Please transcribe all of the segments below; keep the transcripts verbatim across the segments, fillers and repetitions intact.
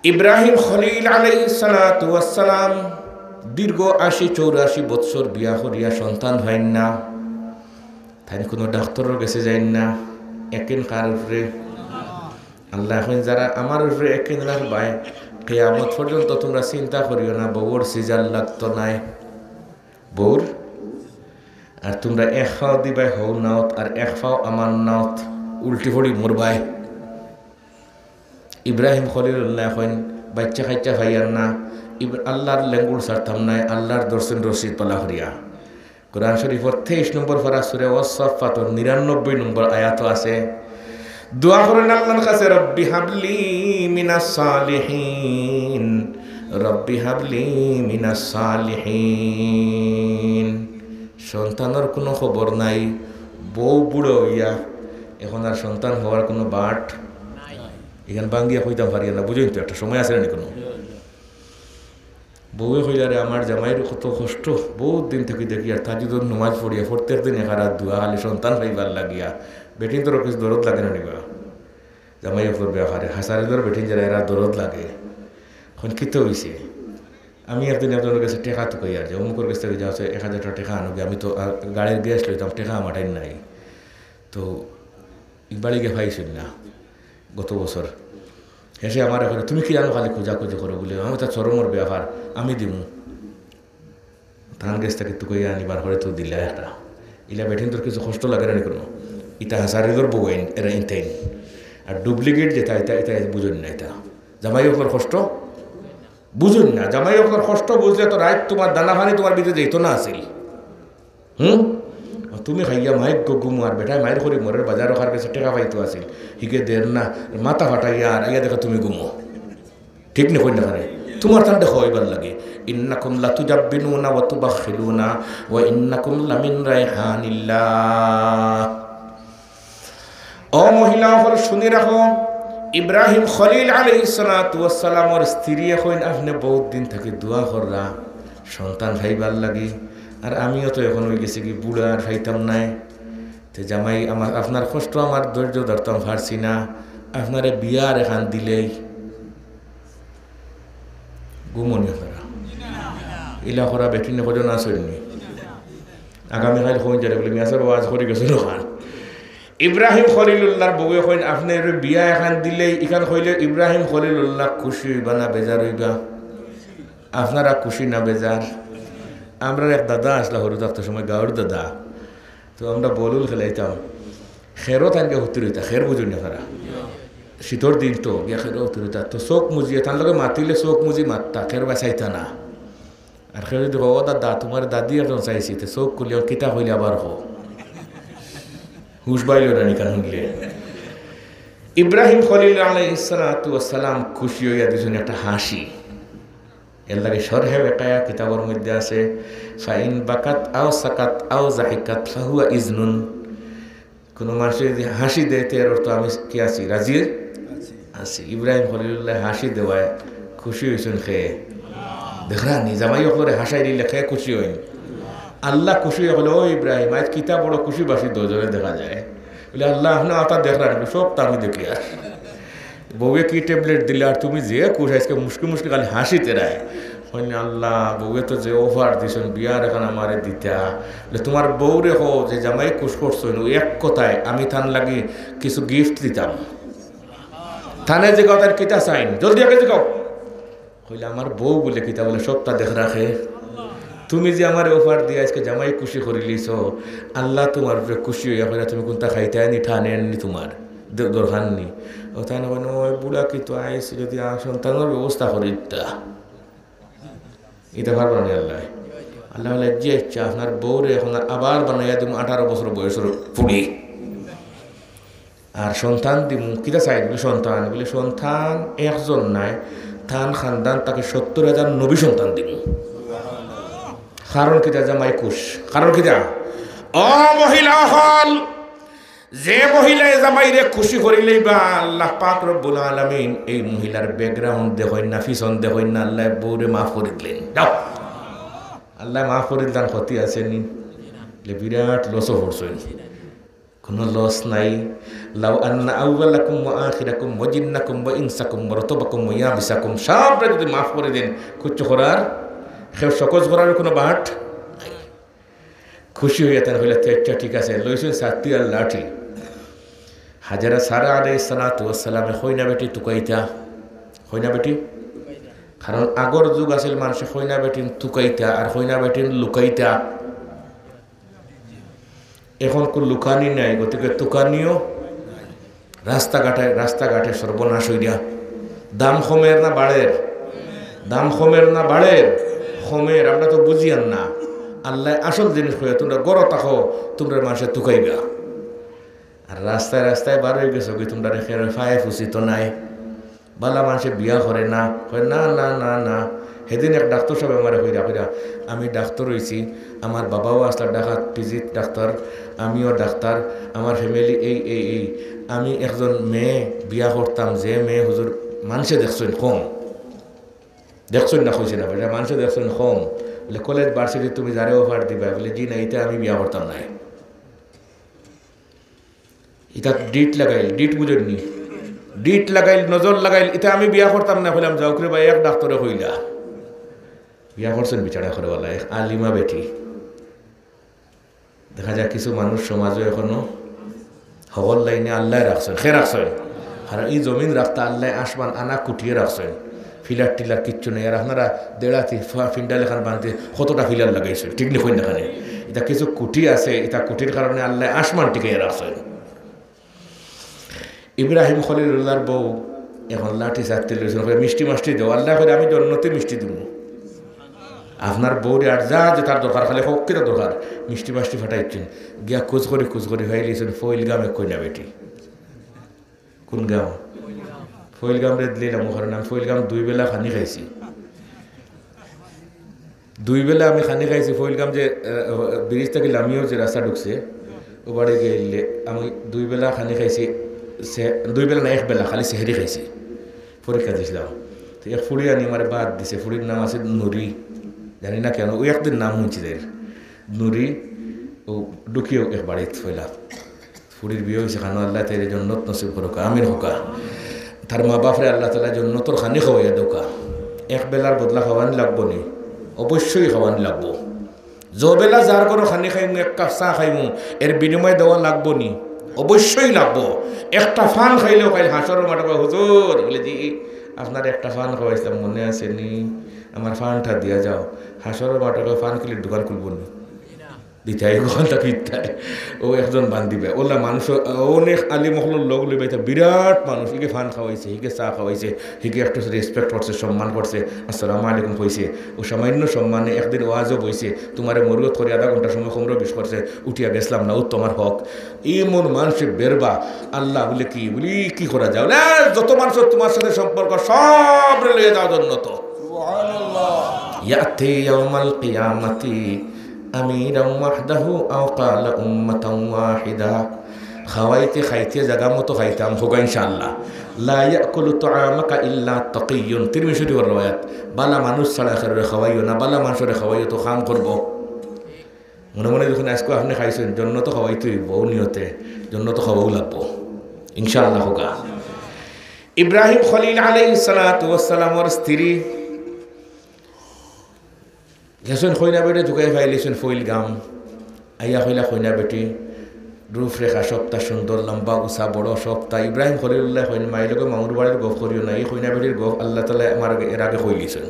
ইব্রাহিম খলিল আলাইহিস সালাতু ওয়াস সালাম দীর্ঘ আশি চৌরাশি বৎসর বিয়া করিয়া সন্তান পাইন না। তাইন কুনু ডাক্তরর গেছে যাইন না। একিন কার উপরে? আল্লায় কইন, "যারা আমার উপরে একিন রাখবায়, কিয়ামত পর্যন্ত তুমরা চিন্তা করিও না, বউর সিজার লাগতো নায়।" বউর, আর তুমরা এক পাও দিবায় হউ নাওত, আর এক পাও আমার নাওত, উল্টি পড়ি মরবায়। ইব্রাহিম খলিলুল্লায় কইন, "বাইচ্চা কাইচ্চা পাইয়ার না, ইব-, আল্লার লেঙ্গুর ছাড়তাম নায়, আল্লার ধরছইন রশিদ পালা করিয়া।" কোরআন শরীফর তেইশ নম্বর পারা সূরা ওয়াস-সাফফাতর নিরানব্বই নম্বর আয়াতো আছে, দোয়া করইন আল্লার কাছে, "রব্বি হাবলি মিনাস সালিহিন, রব্বি হাবলি মিনাস সালিহিন।" সন্তানর কুনু খবর নাই, বউ বুড়া অইয়া, এখন আর সন্তান হওয়ার কুনু বাট। ইখান ভাঙ্গিয়া কইতাম পারিয়ার না, বুঝইন তো, একটা সময় আছে না নি কুনু? বউয়ে কইলা, "রে, আমার জামাইর কত কষ্ট, বউত দিন থাকি দেখিয়ার, তাহাজ্জুদর নমাজ পড়িয়া, প্রত্যেক দিন একারাত দোয়া, খালি সন্তান পাইবার লাগিয়া।" বেটিন্তর কিছু দরদ লাগে না নি বা? জামাই অকলর ব্যাপারে, হাসারিলর বেটিন যারা, এরার দরদ লাগে। কইন, "কিতা অইছে?" "আমি একদিন একজনর গেছে টেকা তুকাইয়ার যে, অমুকর গেছ থাকি যাও, এক হাজার টেকা আনো গিয়া, আমি তো, আ, গাড়ির গ্যাস লইতাম, টেকা আমার ঠাইন নাই।" তো ই বাড়ি গিয়া পাইছইন না গত বছর। হেষে আমারে কইরা, "তুমি কিলান খালি খুজাখুজি করো?" বুলে, "আমি তো শরমর ব্যাপার, আমি দিমু।" তান গেছ থাকি তুকাইয়া আনি বার করি তো দিলা একটা। ইলা বেটিন্তর কিছু কষ্ট লাগে না নি কুনু? ইতা হাসারিলর বউ আইন, এরা ইনতাইন। আর duplicate যেটা, ইতা, ইতা বুঝইন না ইতা। জামাই অকলর কষ্ট বুঝইন না। জামাই অকলর কষ্ট বুঝলে তো রাইত তুমার দানা পানি তুমার ভিতরে যাইতো না আছিল। হুম? তুমি খাইয়া মাইক গো ঘুমো, আর বেটায় মাইর করি মরের, বাজারো কার গেছে টেকা পাইতো আছিল, হিগে দের না, মাথা ফাটাইয়া আর আইয়া দেখো তুমি ঘুমো। ঠিক নি কইন না কেনে? তুমার তান দেখো অইবার লাগে। ইন্নাকুম লাতুজাব্বিনুনা ওয়া তুবাখখিলুনা ওয়া ইন্নাকুম লামিন রাইহানিল্লাহ। ও মহিলা অকল, শুনি রাখো, ইব্রাহিম খলিল আলাইহিস সালাতু ওয়াস সালামর স্ত্রীয়ে কইন, "আপনে বউত দিন থাকি দোয়া কররা সন্তান পাইবার লাগি, আর আমিও তো এখন অইগেছি কি বুড়া, আর পাইতাম নায়। তে জামাই, আমার, আপনার কষ্ট আমার ধৈর্য ধরতাম পারছি না, আপনারে বিয়ার এখান দিলেই।" ঘুমো নি আপনারা? ইলা করা বেটিন কয়জন আছইন নি? আগামীকাইল কইন যারে বুলে, "মিয়া সাব, ওয়াজ করি গেছইন অখান।" ইব্রাহিম খলিলুল্লাহর বউয়ে কইন, "আপনে এরে বিয়া এখান দিলেই।" ইখান কইলে ইব্রাহিম খলিলুল্লাহ খুশি অইবা না বেজার অইবা? আপনারা খুশি না বেজার? আমরার এক দাদা আছলা হুরু থাকতে সময়, গাউর দাদা, তো আমরা বলুল খেলাইতাম, খেরো তাইন গিয়া হুতি রইতা, খের বুঝইন না তারা। শীতর দিন তো গিয়া খেরো হুতি রইতা। তো চউখ মুজিয়া, তান লগে মাতিলে চউখ মুজি মাততা, খের বায় চাইতা না। আর খের যদি কয়, "ও দাদা, তুমার দাদি একজন চাইছি," তে চউখ খুলিয়া, "কিতা কইলে আবার কও?" হুশ বাইলো না নি কান হুনলে। ইব্রাহিম খলিল আলাইহিস সালাতু ওয়াস সালাম খুশি অইয়া দিছইন একটা হাসি। এর লাগি শরহে ওয়াকিয়া কিতাবর মধ্যে আছে, "ফাইন বাকাত আও সাকাত আও জাহিকাত ফাহুয়া ইজনুন।" কুনু মানষে যদি হাসি দেয়, তে এর অর্থ আমি কি আছি, রাজি আছি। ইব্রাহিম খলিলুল্লায় হাসি দেওয়ায় খুশি অইছইন কে? দেখরা নি, জামাই অকলরে হাসাই দিলে কে খুশি অইন? আল্লাহ খুশি অইয়া কইলে, "ও ইব্রাহিম, আইজ কিতা বড় খুশি বাসি দুইজনে দেখা যায়।" বুলে, "আল্লাহ, আপনে অতা দেখরা নি, সবতা আমি দেখিয়ার।" বউয়ে কি ট্যাবলেট দিলা, আর তুমি যে খুশ, আইজকে মুশকি মুশকি খালি হাসি দেরায়। কইন, "আল্লাহ, বউয়ে তো যে অফার দিছইন, বিয়ার এখান আমারে দিতা।" বুলে, "তুমার বউরে কও যে জামাই খুশ করছইন, অউ এক কথায় আমি তান লাগি কিছু গিফট দিতাম।" তানে জিগাও, "তাইন কিতা চাইন? জলদি আগে জিগাও।" কইলে, "আমার বউ বুলে কিতা?" বুলে, "সবতা দেখরা কে? তুমি যে আমারে অফার দিয়া আইজকে জামাই খুশি করিলিছো, আল্লাহ তুমার উপরে খুশি অইয়া কইরা তুমি কুনতা খাইতায় নি, ঠানে নি তুমার দ-, দরকার নি?" অউ তাইন কইন, "ওই বুড়া কিতা আইছি, যদি আ-, সন্তানর ব্যবস্থা করি দিতা।" ইতা পারবা নি আল্লায়? আল্লায় কইলা, "জি আচ্ছা, আপনার বউরে এখন আবার বানাইয়া দিমু আঠারো বছর বয়সর ফুড়ি। আর সন্তান দিমু।" "কিতা চাইন?" বুলে, "সন্তান।" বুলে, "সন্তান একজন নায়, তান খান্দান থাকি সত্তর হাজার নবী সন্তান দিমু।" কারণ কিতা? জামাই খুশ। কারণ কিতা? ও মহিলা অকল, যে মহিলায় জামাইরে খুশি করিলাইবা, আল্লাহ পাক রব্বুল আলামিন এই মহিলার background দেখইন না, পিছন দেখইন না, আল্লায় বউরে মাফ করি দিলেন। যাও, আল্লায় মাফ করি দিলেন, ক্ষতি আছে নি? বুলে, বিরাট লসো পড়ছইন। কোনো লস নাই। লাউ আন্না আউয়ালাকুম ওয়া আখিরাকুম ওয়া জিন্নাকুম ওয়া ইনসাকুম ওয়া রতবাকুম ওয়া ইয়াবিসাকুম, সবরে যদি মাফ করি দেইন, কিচ্ছু করার, কেউ শোকজ করার কোনো বাট নাই। খুশি অইয়া তাইন কইলা, "তে আচ্ছা, ঠিক আছে।" লইছইন ছাতি আর লাঠি। হাজেরা সারা আলাইহিস সালাতু ওয়াস সালামে কইনা বেটি তুকাইতা, কইনা বেটি, কারণ আগর যুগ আছিল মানষে কইনা বেটিন তুকাইতা আর কইনা বেটিন লুকাইতা। এখন কুন লুকানি নাই, গতিকে তুকানিও রাস্তাঘাটে, রাস্তাঘাটে সর্বনাশ অইরা। দাম কমের না বাড়ের? দাম কমের না বাড়ের? কমের। আমরা তো বুঝিয়ার না। আল্লায় আসল জিনিস কইয়া, "তুমরা ঘরো থাকো, তুমরারে মানষে তুকাইবা।" আর রাস্তায় রাস্তায় বার অইগেছো গি, তুমরারে কেউরে পায় ফুছি তো নাই। বালা মানষে বিয়া করে না, কয়, "না, না, না, না।" হেদিন এক ডাক্তর সাবে আমারে কইরা, কইরা, "আমি ডাক্তর অইছি, আমার বাবাও আছলা ঢাকাত পিজিত ডাক্তর, আমিও ডাক্তর, আমার family এই, এই, এই। আমি একজন মেয়ে বিয়া করতাম, যে মেয়ে হুজুর মানষে দেখছইন কম।" দেখছইন না কইছি না, কইরা মানষে দেখছইন কম। বলে, "কলেজ ভার্সিটি তুমি যারে offer দিবা?" বলে, "জি না, ইতা আমি বিয়া করতাম নায়।" ইতা ডিট লাগাইল, ডিট বুঝইন নি? ডিট লাগাইল, নজর লাগাইল, ইতা আমি বিয়া করতাম না। কইলাম, "যাউক রে ভাই, এক ডাক্তরে কইলা।" বিয়া করছইন বিচারা করে বালা, এক আলিমা বেটি। দেখা যায় কিছু মানুষ সমাজো এখনো হকল লাইনে আল্লায় রাখছইন, কে রাখছইন? আর ই জমিন রাখতা আল্লায় আসমান আনা কুটিয়ে রাখছইন। ফিলার টিলার কিচ্ছু নাই। আর আপনারা দেড়াতি ফা-, ফিন্ডাল এখান বানতে কতটা ফিলার লাগাইছইন, ঠিক নি কইন না খানি? ইতা কিছু কুটি আছে, ইতা কুটির কারণে আল্লায় আসমান টিকাইয়া রাখছইন। ইব্রাহিম খলিলুল্লাহর বউ এখন লাঠি চাটতে লইছইন, কয়, "মিষ্টি মাষ্টি দেও।" আল্লায় কইরা, "আমি জন্নতি মিষ্টি দিমু।" আপনার বউরে আর যা যেতার দরকার, খালি কউক্কা কিতা দরকার, মিষ্টি মাষ্টি ফাটাইছইন। গিয়া খুঁজ করি, খুঁজ করি পাইলিছইন ফইলগাম এক কইনা বেটি। কুন গাম? ফইলগামরে দিলাইলাম, কারণ আমি ফইলগাম দুই বেলা খানি খাইছি। দুই বেলা আমি খানি খাইছি, ফইলগাম যে, আহ, ব্রিজ থাকি লামিও যে রাস্তা ঢুকছে, ও বাড়ি গেলে আমি দুই বেলা খানি খাইছি, সে-, দুই বেলা না, এক বেলা খালি সেহরি খাইছি। পরীক্ষা দিছিলাম। তো এক ফুড়ি আনি আমারে ভাত দিছে, ফুড়ির নাম আছে নুরি, জানি না কেন, ওই একদিন নাম হুনছি তাইর, নুরি, ও ঢুকিও এক বাড়িত ফইলা। ফুড়ির বিয়া অইছে খানো, আল্লায় তাইরে জন্নত নসিব করউক্কা, আমিন কউক্কা। তার মা বাপরে আল্লাহ তাআলায় জন্নতর খানি খাওয়াইয়া দেউক্কা। এক বেলার বদলা খাওয়ানি লাগবো নি? অবশ্যই খাওয়ানি লাগবো। যে বেলা যার ঘরো খানি খাইমু, এক কাপ চা খাইমু, এর বিনিময়ে দেওয়া লাগবো নি? অবশ্যই লাগবো। একটা পান খাইলেও কাইল হাশরর মাঠো কইবা, "হুজুর," বলে, "জি, আপনারে একটা পান খাওয়াইছিলাম, মনে আছে নি? আমার পানটা দিয়া যাও।" হাশরর মাঠো কইবা, "পান কিলির দোকান খুলবো নি?" দিতায়, ওখান থাকি দিতায়। ও একজন বান্দিবা। ওলা মানুষ, অনেক আলিম অকলর লগ লইবা, ইতা বিরাট মানুষ। হিগে পান খাওয়াইছে, হিগে চা খাওয়াইছে, হিগে একটু respect করছে, সম্মান করছে, "আসসালামু আলাইকুম" কইছে। ও সামান্য সম্মানে একদিন ওয়াজও বইছে, তুমারে মরুয়ত করি আধা ঘন্টা সময় কমরো বেশ করছে, উঠিয়া গেছলাম না, ও তুমার হক। এমন মানুষে বেরবা, আল্লাহ বলে কি, বলি কি করা যায়? বলে, "আহ, যত মানুষ তুমার সাথে সম্পর্ক, সবরে লইয়া যাও জন্নত।" সুবহানাল্লাহ। ইয়াতি ইয়াউমাল কিয়ামাতি আমিরান ওয়াহদাহু আও ক্বালা উম্মাতান ওয়াহিদা। খাওয়াইতে খাইতে জাগা মতো খাইতাম, কউক্কা ইনশাআল্লাহ। লা ইয়াকুলু তাআমাকা ইল্লা তাকিয়্যুন। তিরমিজি শরীফর রেওয়ায়াত। বালা মানুষ ছাড়া কেউরে খাওয়াইও না, বালা মানুষরে খাওয়াইও তো কাম করবো। মনে মনে যখন আইজকু আপনে খাইছইন, জন্নতো খাওয়াইতে অইবো, অউ নিয়তে জন্নতো খাওয়াও লাগবো। ইনশাআল্লাহ কউক্কা। ইব্রাহিম খলিল আলাইহিস সালাতু ওয়াস সালামর স্ত্রী গেছইন কইনা বেটি তুকাই পাইলিছইন ফইলগাম। আইয়া কইলা কইনা বেটি, রূপরেখা সবতা সুন্দর, লম্বা উচা বড় সবতা। ইব্রাহিম খলিলুল্লায় কইন, "মাইর লগে মামুর বাড়ির গফ করিও না, ই কইনা বেটির গফ আল্লাহ তাআলায় আমারে এর আগে কইলিছইন।"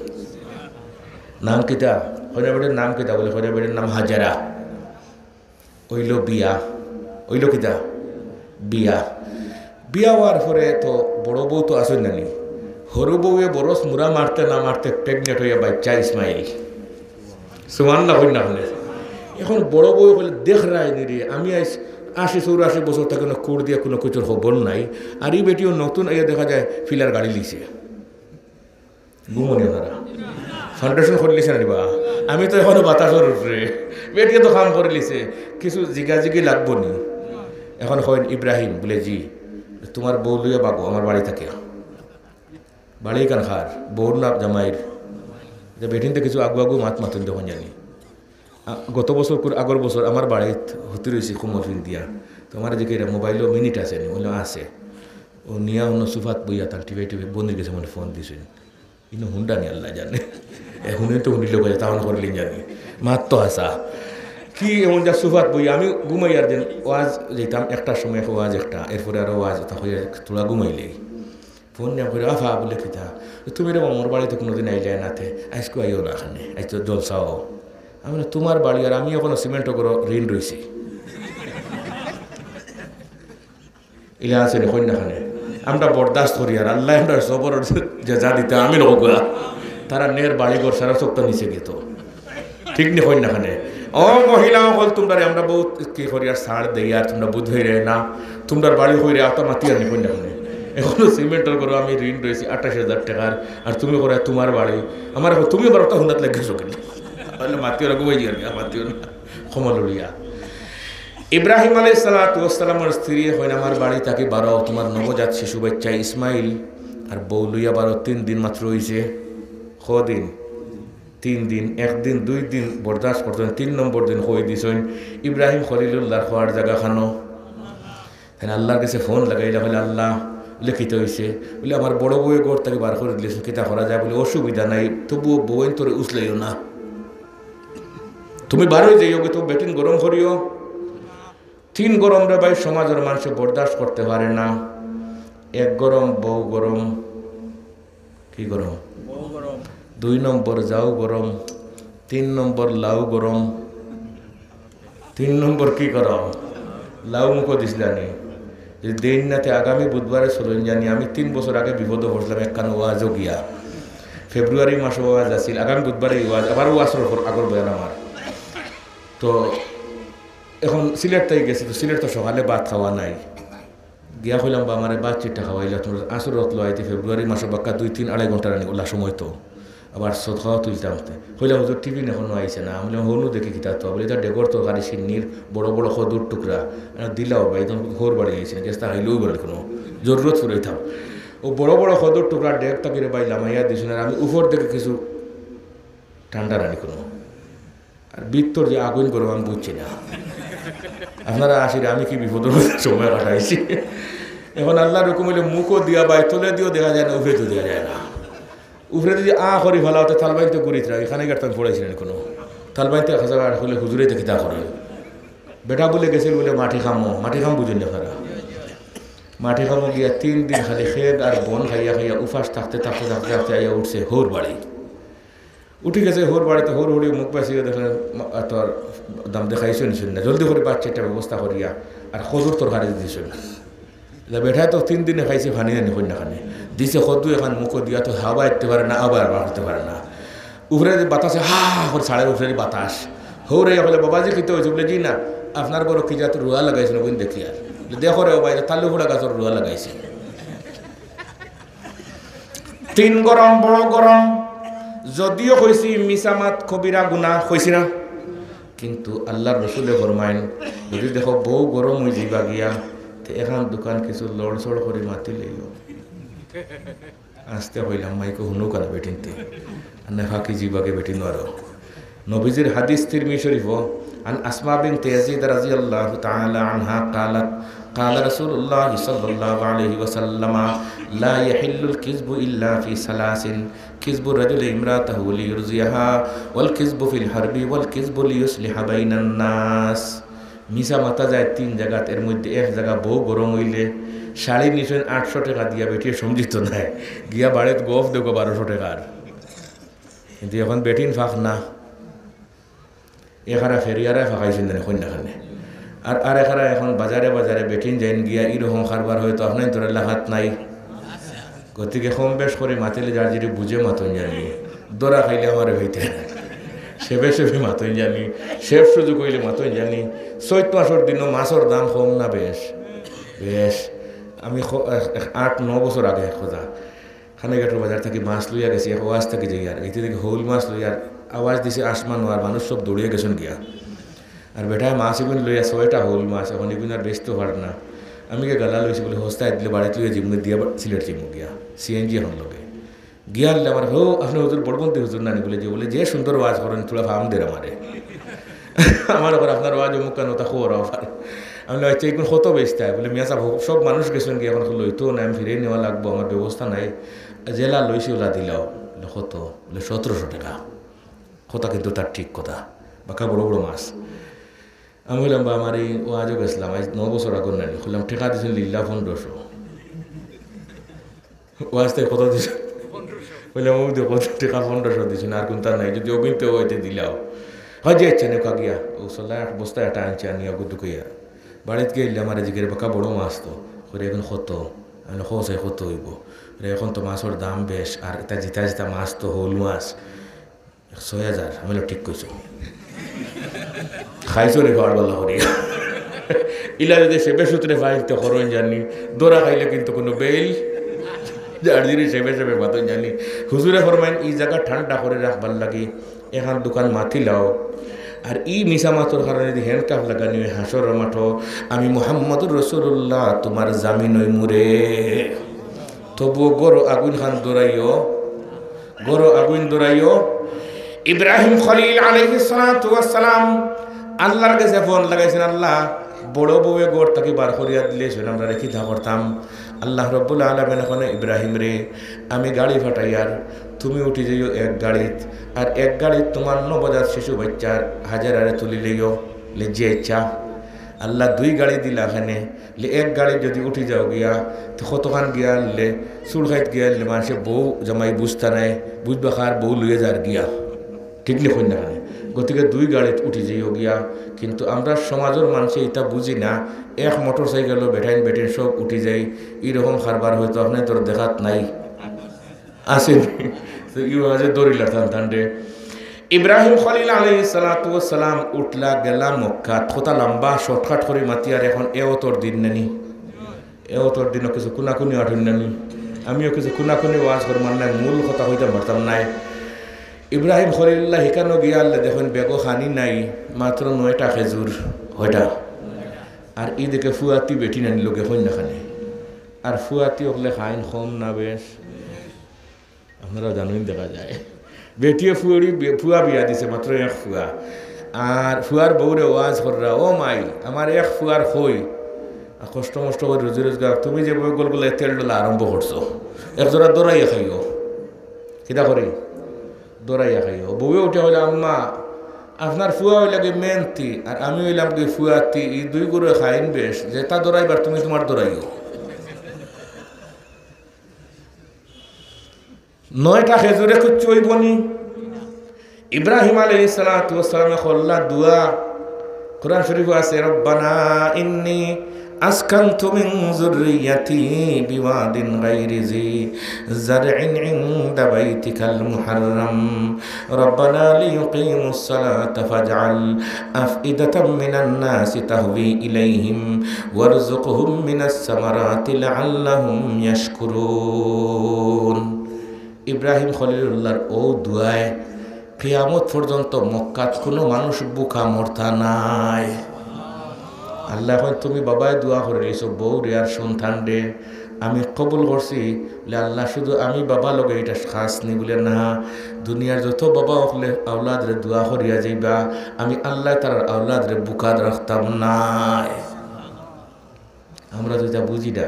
নাম কিতা? কইনা বেটির নাম কিতা? বলে, কইনা বেটির নাম হাজেরা। অইলো বিয়া। অইলো কিতা? বিয়া। বিয়া অওয়ার পরে তো বড় বউ তো আছইন না নি? হুরু বউয়ে বরস মুরা মারতে না মারতে pregnant অইয়া বাইচ্চা ইসমাইল। সুবহানাল্লাহ কইন না কেনে? এখন বড় বউ কইলে, "দেখরায় নি রে, আমি আইজ আশি চৌরাশি বছর থাকি কুনু কুর দিয়া কুনু কিছুর খবর নাই, আর ই বেটিও নতুন আইয়া দেখা যায় ফিলার গাড়ি লিছে।" ঘুমনি ওনারা। Foundation করিলিছে না নি বা? আমি তো এখনো বাতাসর উপরে। বেটিয়ে তো কাম করিলিছে। কিছু জিগাজিগি লাগবো নি? এখন কইন, "ইব্রাহিম," বলে, "জি।" "তুমার বউ লইয়া ভাগো আমার বাড়ি থাকিয়া।" বাড়ি কান কার? বউর না জামাইর? যে বেটিন্তে কিছু আগু আগু মাত মাতইন দেখইন জানি। আ, গত বছর কুর আগর বছর আমার বাড়িত হুতি রইছি কুমল ফিন্দিয়া। তোমার যে কিরা মোবাইলও মিনিট আছে নি? বললো, "আছে।" ও নিয়া অন্য সুফাত বইয়া তার টিপে টিপে বনির গেছে মনে ফোন দিছে। ইনো হুন্ডা নি আল্লাহ জানে। এ হুনে তো হুনিলে কয়ে, তাহলে করলেন জানি। মাত তো আসা। কি এমন যা সুফাত বই, আমি ঘুমাই আর দিন ওয়াজ যেতাম, একটার সময় ওয়াজ একটা, এরপরে আরো ওয়াজ, তা হয়ে থোড়া ঘুমাইলেই। ফোন নিয়ে করে, "আফা," বলে, "কিতা?" "তুমি রে আমার বাড়িতে কোনোদিন আইলে না তে, আজকে আইও না এখানে, আজ তো জলসাও।" আমি বলি, "তোমার বাড়ি আর আমি এখনো সিমেন্ট করে ঋণ রইছি।" ইলা আছে নি, কইন না খানে। আমরা বরদাস্ত করি আর আল্লাহ আমরা সবর যে যা দিতে আমি লোক তারা নের বাড়ি ঘর সারা সপ্তাহ নিচে গেত। ঠিক নি, কইন না খানে। ও মহিলা অকল, তোমরা রে আমরা বহুত কি করি আর ছাড় দেই আর তোমরা বুঝ হইরে না। তোমরার বাড়ি হইরে আতা মাতি আর নি, কইন না খানে। এখনো সিমেন্টর ঘরো আমি ঋণ রইছি আঠাশ হাজার টাকার, আর তুমি করে তোমার বাড়ি। আমার এখন তুমি বারোটা হুন্ডাত লেগে গেছো কেন? তাহলে মাতিও না, ঘুমাই যাবে, মাতিও না। ক্ষমা লড়িয়া। ইব্রাহিম আলাইহিস সালাতু ওয়াস সালামর স্ত্রী কইন, "আমার বাড়ি থাকি বারো, তোমার নবজাত শিশু বাচ্চা ইসমাইল আর বউ লইয়া বারো।" তিন দিন মাত্র হইছে। কদিন? তিন দিন। একদিন, দুই দিন বরদাস্ত করছইন, তিন নম্বর দিন কই দিছইন, "ইব্রাহিম খলিলুল্লাহর খোয়ার জাগা খানো।" তাই আল্লাহর কাছে ফোন লাগাইলা, বলে, "আল্লাহ, বলে, কিতা হইছে?" বলে, "আমার বড় বউয়ে ঘর থাকি বার করে দিলে, কিতা করা যায়?" বলে, "অসুবিধা নাই, তবুও বউয়েন তোরে উছলাইও না, তুমি বারোই যাইও গো, তো বেটিন গরম করিও।" তিন গরম রে ভাই, সমাজর মানুষে বরদাস্ত করতে পারে না। এক গরম, বউ গরম, কি গরম? দুই নম্বর যাও গরম, তিন নম্বর লাউ গরম। তিন নম্বর কি গরম? লাউ মুখো দিছিলানি। যদি দেইন না তে আগামী বুধবারে চলইন জানি। আমি তিন বছর আগে বিপদে পড়ছিলাম একখান ওয়াজও গিয়া। ফেব্রুয়ারি মাসে ওয়াজ আছিল, আগামী বুধবারে এই ওয়াজ, আবার ওয়াজর পর আগর বয়ান আমার। তো এখন সিলেট তাই গেছি, তো সিলেট তো সকালে ভাত খাওয়া নাই। গিয়া কইলাম, "বা আমারে ভাত চিট্টা খাওয়াইলা, তোমার আসর রত লইতে ফেব্রুয়ারি মাসে বাক্কা দুই, তিন, আড়াই ঘন্টা রানি ওলা সময় তো, আবার সদকাও তুলতাম।" তে কইলাম, "হুজুর, টিফিন এখনো আইছে না।" আমি বললাম, "হনু দেখি কিতা তো?" বলে, "এটা ডেগর তরকারি, সিন্নির বড় বড় খদুর টুকরা, এটা দিলাও বা, একদম ঘর বাড়ি আইছে না, গেছটা খাইলেও বাড়ি কোনো জরুরত ফুরাইতাম।" ও বড় বড় খদুর টুকরা ডেগ তাকিরে বাইলাম, আইয়া দিছইন, আর আমি উপর থেকে কিছু ঠান্ডা রানি কোনো। আর ভিতর যে আগুন গরম আমি বুঝছি না। আপনারা আসিরে আমি কি বিপদর মধ্যে সময় কাটাইছি। এখন আল্লাহর হুকুম হইলে মুখও দিয়া বাই তলে দিও দেখা যায় না, উপরে তো দেখা যায় না। উপরে যদি আ করি ফালাও তো তালবাইন তো ঘুরিত রাখি, এখানে গেট আমি পড়াইছি না কোনো। তালবাইন তো এক হাজার আর হইলে হুজুরে তো কিতা করে। বেটা বলে গেছিল বলে মাটি খামো, মাটি খাম বুঝুন না তারা। মাটি খামো গিয়া তিন দিন খালি খেদ আর বন খাইয়া খাইয়া উপাস থাকতে থাকতে থাকতে থাকতে আইয়া উঠছে হৌর বাড়ি। উঠি গেছে হৌর বাড়িতে, হৌর হৌরি মুখ বাঁচিয়ে দেখলেন, মা-, আর তোর দাম দেখাইছো নিছুন না, জলদি করে বাচ্চা একটা ব্যবস্থা করিয়া আর খদুর তরকারি দিছুন না। এটা বেটায় তো তিন দিনে খাইছে, খানি জানি কই না খানি। দিছে খদু এখান মুখো দিয়া তো হাওয়া আইতে পারে না, আবার বার করতে পারে না। উপরে যে বাতাসে হা হা করে ছাড়ের উপরে যে বাতাস। হৌরে বলে, "বাবাজি, কিতা হইছে?" বলে, "জি না, আপনার ঘরো কি জাত রুয়া লাগাইছে না, বুঝুন দেখি আর।" বলে, "দেখো রে বাবা, এটা তালু ফুড়া গাছর রুয়া লাগাইছে।" তিন গরম, বড় গরম। যদিও কইছি মিছা মাত কবিরা গুনাহ, কইছি না? কিন্তু আল্লাহর রসুলে ফরমাইন, যদি দেখো বউ গরম হয়ে যাইবা গিয়া, তে এখান দোকান কিছু লড়চড় করে মাতি লইও। আস্তে কইলাম, মাইকো হুনো কারা বেটিনতে, আর না ফাঁকি জিবাকে বেটিন আরো। নবীজির হাদিস তিরমিজি শরীফো, عن أسماء بنت يزيد رضي الله تعالى عنها قالت، قال رسول الله صلى الله عليه وسلم، لا يحل الكذب إلا في ثلاث، كذب الرجل امرأته ليرضيها، والكذب في الحرب، والكذب ليصلح بين الناس। মিছা মাতা যায় তিন জাগাত, এর মধ্যে এক জাগা বউ গরম হইলে শাড়ি নিছইন আটশো টাকা দিয়া, বেটিয়ে সমঝিত নাই, গিয়া বাড়িত গফ দেখো বারোশো টাকার। কিন্তু এখন বেটিন ফাঁক না, এখারা ফেরিয়ারায় ফাঁকাইছইন জানি কন্যাখানে। আর, আর এখারা এখন বাজারে বাজারে বেটিন যাইন গিয়া, এরকম কারবার হয়তো আপনার তোর এলাকাত নাই। গতিকে কম বেশ করে মাতিলে যার যেটি বুঝে মাতইন জানি, ধরা খাইলে আমারে হইতে সেবে সেবে মাতইন জানি, শেষ সুযোগ হইলে মাতইন জানি। চৈত মাসর দিনও মাছর দাম কম না বেশ? বেশ। আমি খ-, এক, এক আট ন বছর আগে এক কথা, খানেঘাটর বাজার থাকি মাছ লইয়া গেছি, এক ওয়াজ থাকি যাই আর, এতে দেখি হৌল মাছ লইয়া আওয়াজ দিছে আসমান, আর মানুষ সব দৌড়িয়া গেছইন গিয়া। আর বেটায় মাছ এগুন লইয়া ছয়টা হৌল মাছ, এখন এগুন আর বেচতে পারে না। আমি গিয়া গালা লইছি বলে, "হস্তায় দিলে বাড়িত লইয়া জিমু, দিয়া বা-, সিলেট জিমু গিয়া, সিএনজি এখন লগে।" গিয়া আনলে আমার, "হো, আপনি হুজুর বড়বন্তি হুজুর নানি?" বলে, "যে, বলে, যে সুন্দর ওয়াজ করেন, থোড়া ফাম দের আমারে।" আমার আবার আপনার ওয়াজ অমুক কেন, তা খবর আমার। আমি বললাম, "আচ্ছা, ইগুন কত বেচতায়?" বলে, "মিয়া সাব, সব মানুষ গেছইন গিয়া, অখন লইতো না, আমি ফিরাই নেওয়া লাগবো, আমার ব্যবস্থা নাই। যেলা লইছি ওলা দিলাও।" বলে, "কত?" বলে, "সতেরোশো টেকা।" কথা কিন্তু তার ঠিক কথা, বাক্কা বড় বড় মাছ। আমি কইলাম, "বা, আমার এই ওয়াজও গেছিলাম, আজ ন বছর আগর নানি।" কইলাম, "টেকা দিছইন লিল্লা পনেরোশো।" ওয়াজ তাই কত দিছইন? কইলাম, "ও দেখো, টেকা পনেরোশো দিছইন, আর কুনতা নাই, যদি অগুনতে অইতে দিলাও।" "হয় যে, আচ্ছা, নেও গিয়া।" ও সালা এক বস্তা এটা আনছে, আনিয়া অগু দুকাইয়া বাড়িত গেলে আমারে জিগাইর, "বাক্কা বড় মাছ তো।" কইরে, "ইগুন কত?" আমি কইলাম, "কও চাই কত অইবো?" "রে, অখন তো মাছর দাম বেশ, আর ইতা জিতা জিতা মাছ তো হউল মাছ।" "ছয় হাজার।" আমি বললাম, "ঠিক কইছো।" খাইছো রে, খাওয়ার বেলা করি। ইলা যদি সে বেসুতরে ফাইলতে করইন জানি, দরা খাইলে কিন্তু কুনু বেইল, যার জিনিস সেবে সেবে মাতইন জানি। হুজুরে ফরমাইন, "ই জাগা ঠান্ডা করি রাখবার লাগি এখান দুখান মাথি লাও।" আর ই মিছা মাতর কারণে যদি handcuff লাগানি অয় হাশরর মাঠো, আমি মুহাম্মদুর রাসূলুল্লাহ তুমার জামিন অইমুরে। তবুও ঘরো আগুইন খান ধরাইও, ঘরো আগুইন ধরাইও। ইব্রাহিম খলিল আলাইহিস সালাতু ওয়াস সালাম আল্লাহর গেছে ফোন লাগাইছইন, "আল্লাহ, বড় বউয়ে ঘর থাকি বার করিয়া দিলে, আমরারে কিতা করতাম?" আল্লাহ রব্বুল আলামিন কইন, "ইব্রাহিম রে, আমি গাড়ি পাঠাইয়ার, তুমি উঠি যাইও এক গাড়িত, আর এক গাড়িত তুমার নবজাত শিশু বাইচ্চা হাজেরারে তুলি লইও।" বলে, "জি আচ্ছা।" আল্লাহ দুই গাড়ি দিলা কেনে, বলে, "এক গাড়ি যদি উঠি যাও গিয়া, তে কতখান গিয়া আনলে, চুড় খাইত গিয়া আনলে, মানষে বউ জামাই বুঝতা নায়, বুঝবা কার বউ লইয়া যার গিয়া।" ঠিক নি কইন না কেনে? গতিকে দুই গাড়িত উঠি যাইও গিয়া, কিন্তু আমরা সমাজর মানষে ইতা বুঝি না, এক মোটরসাইকেলো বেটাইন বেটিন সব উঠি যাই, ইরকম কারবার হয়তো আপনাইনতর দেখাত নাই। আছে নি? তো ইউ মাঝে দৌড়িলা টান টান রে। ইব্রাহিম খলিল আলাইহিস সালাতু ওয়াস সালাম উঠলা, গেলা মক্কাত। কথা লম্বা, shortcut করি মাতিয়ার, অখন এও তোর দিন নানি, এও তোর দিনও কিছু কুনাকুনি আঠুন নানি, আমিও কিছু কুনাকুনি ওয়াজ করবার নাই, মূল কথা কইতাম পারতাম নায়। ইব্রাহিম খলিলুল্লাহ হিকানো গিয়া আনলে দেখইন বেগো খানি নাই, মাত্র নয়টা খেজুর, কয়টা? আর ইদিকে ফুয়াতি বেটি নানি লগে কইন না কেনে। আর ফুয়াতি অকলে খাইন কম না বেশ? আপনারা জানইন দেখা যায়। বেটিয়ে ফুয়ারি বি-, ফুয়া বিয়া দিছে, মাত্র এক ফুয়া। আর ফুয়ার বউরে ওয়াজ কররা, "ও মাই, আমার এক ফুয়ার কই?" আর কষ্ট মষ্ট করি রুজি রোজগার, তুমি যে বউ গলগুলো তেল ডলা আরম্ভ করছো, এক জোড়া দৌড়াইয়া খাইও। কিতা করি? দৌড়াইয়া খাইও। বউয়ে উঠিয়া কইলা, "আম্মা, আপনার ফুয়া অইলা গি মেন্তি, আর আমি অইলাম গি ফুয়াতি, ই দুই গরুয়ে খাইন বেশ, যেটা দৌড়াইবার তুমি তুমার দৌড়াইও।" নয়টা খেজুরে কুচ্ছু অইবো নি। ইব্রাহিম আলাইহিস সালাতু ওয়াস সালামে করলা দোয়া। কোরআন শরীফো আছে, "রব্বানা ইন্নী আসকানতু মিন যুররিয়াতি বিওয়াদিন গায়রি যি জারইন ইনদা বাইতিকাল মুহাররাম। রব্বানা লিইয়ুকিমুস সালাতা ফাজআল আফইদাতাম মিনান নাসি তাহওয়ি ইলাইহিম ওয়ারযুকহুম মিনাস সামারাতি লাআল্লাহুম ইয়াশকুরুন।" ইব্রাহিম খলিলুল্লাহর অউ দোয়ায় কিয়ামত পর্যন্ত মক্কাত কুনু মানুষ ভুকা মরতা নায়। আল্লায় কইন, "তুমি বাবায় দোয়া করিলিছো, বউরে আর সন্তানরে আমি কবুল করছি।" বলে, "আল্লাহ, শুধু আমি বাবা লগে ইটা খাছ নি?" বলে, "না, দুনিয়ার যত বাবা অকলে আওলাদরে দোয়া করিয়া যাইবা, আমি আল্লায় তারার আওলাদরে ভুকা রাখতাম নায়।" আমরা তো ইতা বুঝি না।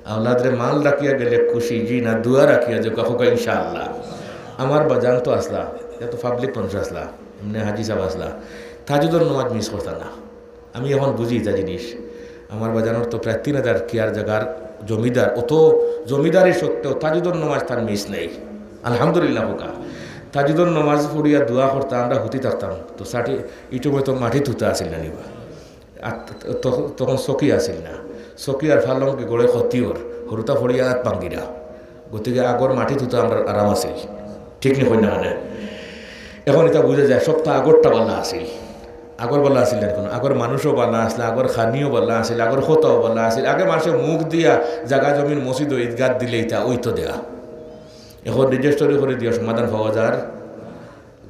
আওলাদরে মাল রাখিয়া গেলে খুশি, জি না, দোয়া রাখিয়া যে কখকা ইনশাআল্লাহ। আমার বাজান তো আছলা, ইটা তো public মানুষ আছলা, এমনে হাজি সাব আছলা, তাহাজ্জুদর নমাজ miss করতা না। আমি অখন বুঝি ইতা জিনিস। আমার বাজানর তো প্রায় তিন হাজার কিয়ার জাগার জমিদার, অত জমিদারি সত্ত্বেও তাহাজ্জুদর নমাজ তার miss নাই। আলহামদুলিল্লাহ কউক্কা। তাহাজ্জুদর নমাজ পড়িয়া দোয়া করতা, আমরা হুতি থাকতাম। তো সাটি, ইটুমে তো মাটি থুতা আছিল না নিবা। আর ত-, ত-, তখন চকি আছিল না, চকি আর ফালং কি গড়ে ক্ষতি অর, হুরুতা ফড়িয়া আত ভাঙ্গিরা, গতিকে আগর মাটি থুতা আমরার আরাম আছিল, ঠিক নি কইন না কেনে? অখন ইতা বুঝা যায়, সবতা আগরটা ভালা আছিল, আগর ভালা আছিল না কুনু, আগর মানুষও ভালা আছলা, আগর খানিও ভালা আছিল, আগর কথাও ভালা আছিল, আগে মানষে মুখ দিয়া জাগা জমিন মসজিদ ও ঈদগাহ দিলে ইতা অইতো দেয়া, অখন registry করি দিয়া সমাধান পাওয়া যার।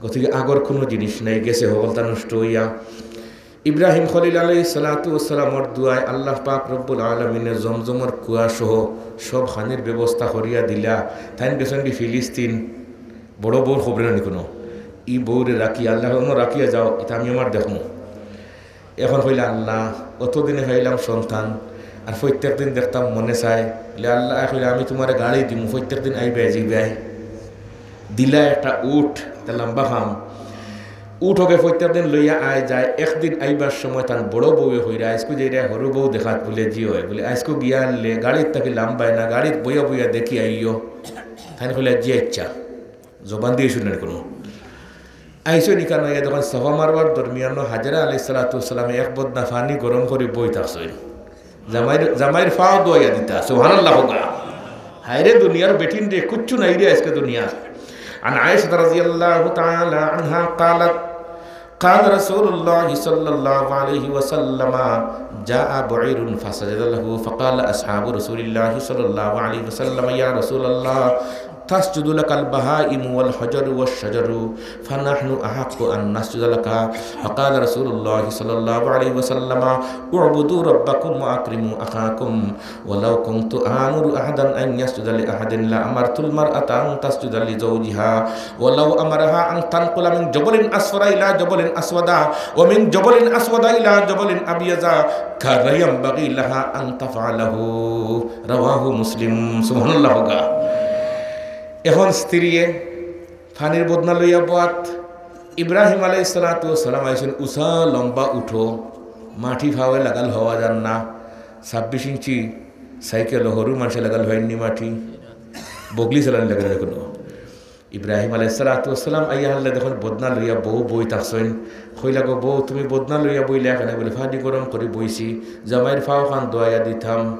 গতিকে আগর কুনু জিনিস নাই, গেছে, হকলতা নষ্ট অইয়া। ইব্রাহিম খলিল আলাইহিস সালাতু ওয়াস সালামর দোয়ায় আল্লাহ পাক রব্বুল আলামিনে জমজমর কুয়া সহ সব খানির ব্যবস্থা করিয়া দিলা। তাইন গেছইন গি ফিলিস্তিন, বড় বউর খবরে নানি কুনু। ই বউরে রাখিয়া, আল্লাহ অনো রাখিয়া যাও, ইতা আমি আমার দেখমু। এখন কইলা, "আল্লাহ, অতদিনে পাইলাম সন্তান, আর প্রত্যেক দিন দেখতাম মনে চায়।" বলে, "আল্লাহ," কইলা, "আমি তুমারে গাড়ি দিমু, প্রত্যেক দিন আইবায় যাইবায়।" দিলা একটা উট, তা লম্বা খাম। উট অগে প্রত্যেক দিন লইয়া আয় যায়, একদিন আইবার সময় তান বড় বউয়ে কইরা, "আইজকু যাইরায় হুরু বউ দেখাত?" বলে, "জি অয়।" বলে, "আইজকু গিয়া আনলে গাড়িত থাকি লামবায় না, গাড়িত বইয়া বইয়া দেখি আইও।" তাইন কইলা, "জি আইচ্ছা।" জবান দিয়া শুনইন কুনু। আইছইন ইকানো, ইয়া দেখইন সাফা মারওয়ার দরমিয়ানো হাজেরা আলাইহিস সালাতু ওয়াস সালামে এক বদনা পানি গরম করি বই থাকছইন। জামাইর, জামাইর পাও ধুয়াইয়া দিতা। সুবহানাল্লাহ কউক্কা। হায়রে দুনিয়ার বেটিন রে, কুচ্ছু নাই রে আইজকে দুনিয়াত। عن عائشة رضي الله تعالى عنها قالت: قال رسول الله صلى الله عليه وسلم: جاء بعير فسجد له، فقال أصحاب رسول الله صلى الله عليه وسلم: يا رسول الله، تسجد لك البهائم والحجر والشجر، فنحن أحق أن نسجد لك. فقال رسول الله صلى الله عليه وسلم: اعبدوا ربكم وأكرموا أخاكم، ولو كنت آمر أحدا أن يسجد لأحد لأمرت المرأة أن تسجد لزوجها، ولو أمرها أن تنقل من جبل أصفر إلى جبل أسود، ومن جبل أسود إلى جبل أبيض، كان ينبغي لها أن تفعله. رواه مسلم. সুবহানাল্লাহ কউক্কা। এখন স্ত্রীয়ে পানির বদনা লইয়া বওয়াত। ইব্রাহিম আলাইহিস সালাতু ওয়াস সালাম আইছইন উচা লম্বা উটো, মাটি পাওয়ে লাগাল হওয়া যার না, ছাব্বিশ ইঞ্চি সাইকেল হুরু মানষে লাগাল হয়নি মাটি, বগলি চালানি লাগে না কুনু। ইব্রাহিম আলাইহিস সালাতু ওয়াস সালাম আইয়া হারলে দেখইন বদনা লইয়া বউ বই থাকছইন। কইলা, "গো বউ, তুমি বদনা লইয়া বইলায় কেনে?" বলে, "পানি গরম করি বইছি, জামাইর পাও খান ধুয়াইয়া দিতাম।"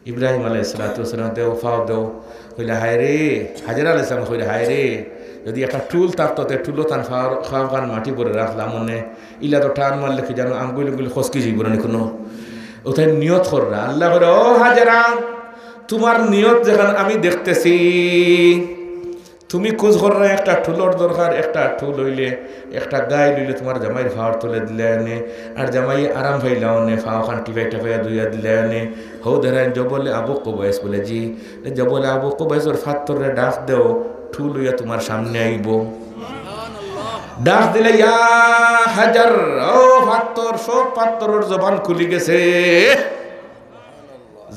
ইব্রাহিম আলাইহিস সালাতু ওয়াস সালাম, "দেও, পাও দেও।" কইলা, "হায়রে।" হাজেরা আলাইহিস সালাম কইলা, "হায়রে, যদি একটা টুল থাকতো, তে টুলো তান পাও, পাও খান মাটি ভরে রাখলাম অনে। ইলা তো টান মারলে কি জানো, আঙ্গুল উঙ্গুল খসকি যাইবো না নি কুনু।" অউ তাইন নিয়ত কররা, আল্লায় কইরা, "ও হাজেরা, তুমার নিয়ত যেখান আমি দেখতেছি, তুমি খুজ কররায় একটা টুলর দরকার, একটা টুল অইলে, একটা গাইল অইলে তুমার জামাইর পাওর তলে দিলায় অনে, আর জামাইয়ে আরাম পাইলা অনে, পাও খান টিপাই টিপাইয়া ধুইয়া দিলায় অনে।" হউ দেখরায় জবলে আবু কুবাইস বলে, "জি।" "জবলে আবু কুবাইসর পাত্তররে ডাক দেও, টুল অইয়া তুমার সামনে আইবো।" ডাক দিলা, "ইয়া হাজার, ও পাত্তর, সব পাত্তরর জবান খুলি গেছে।"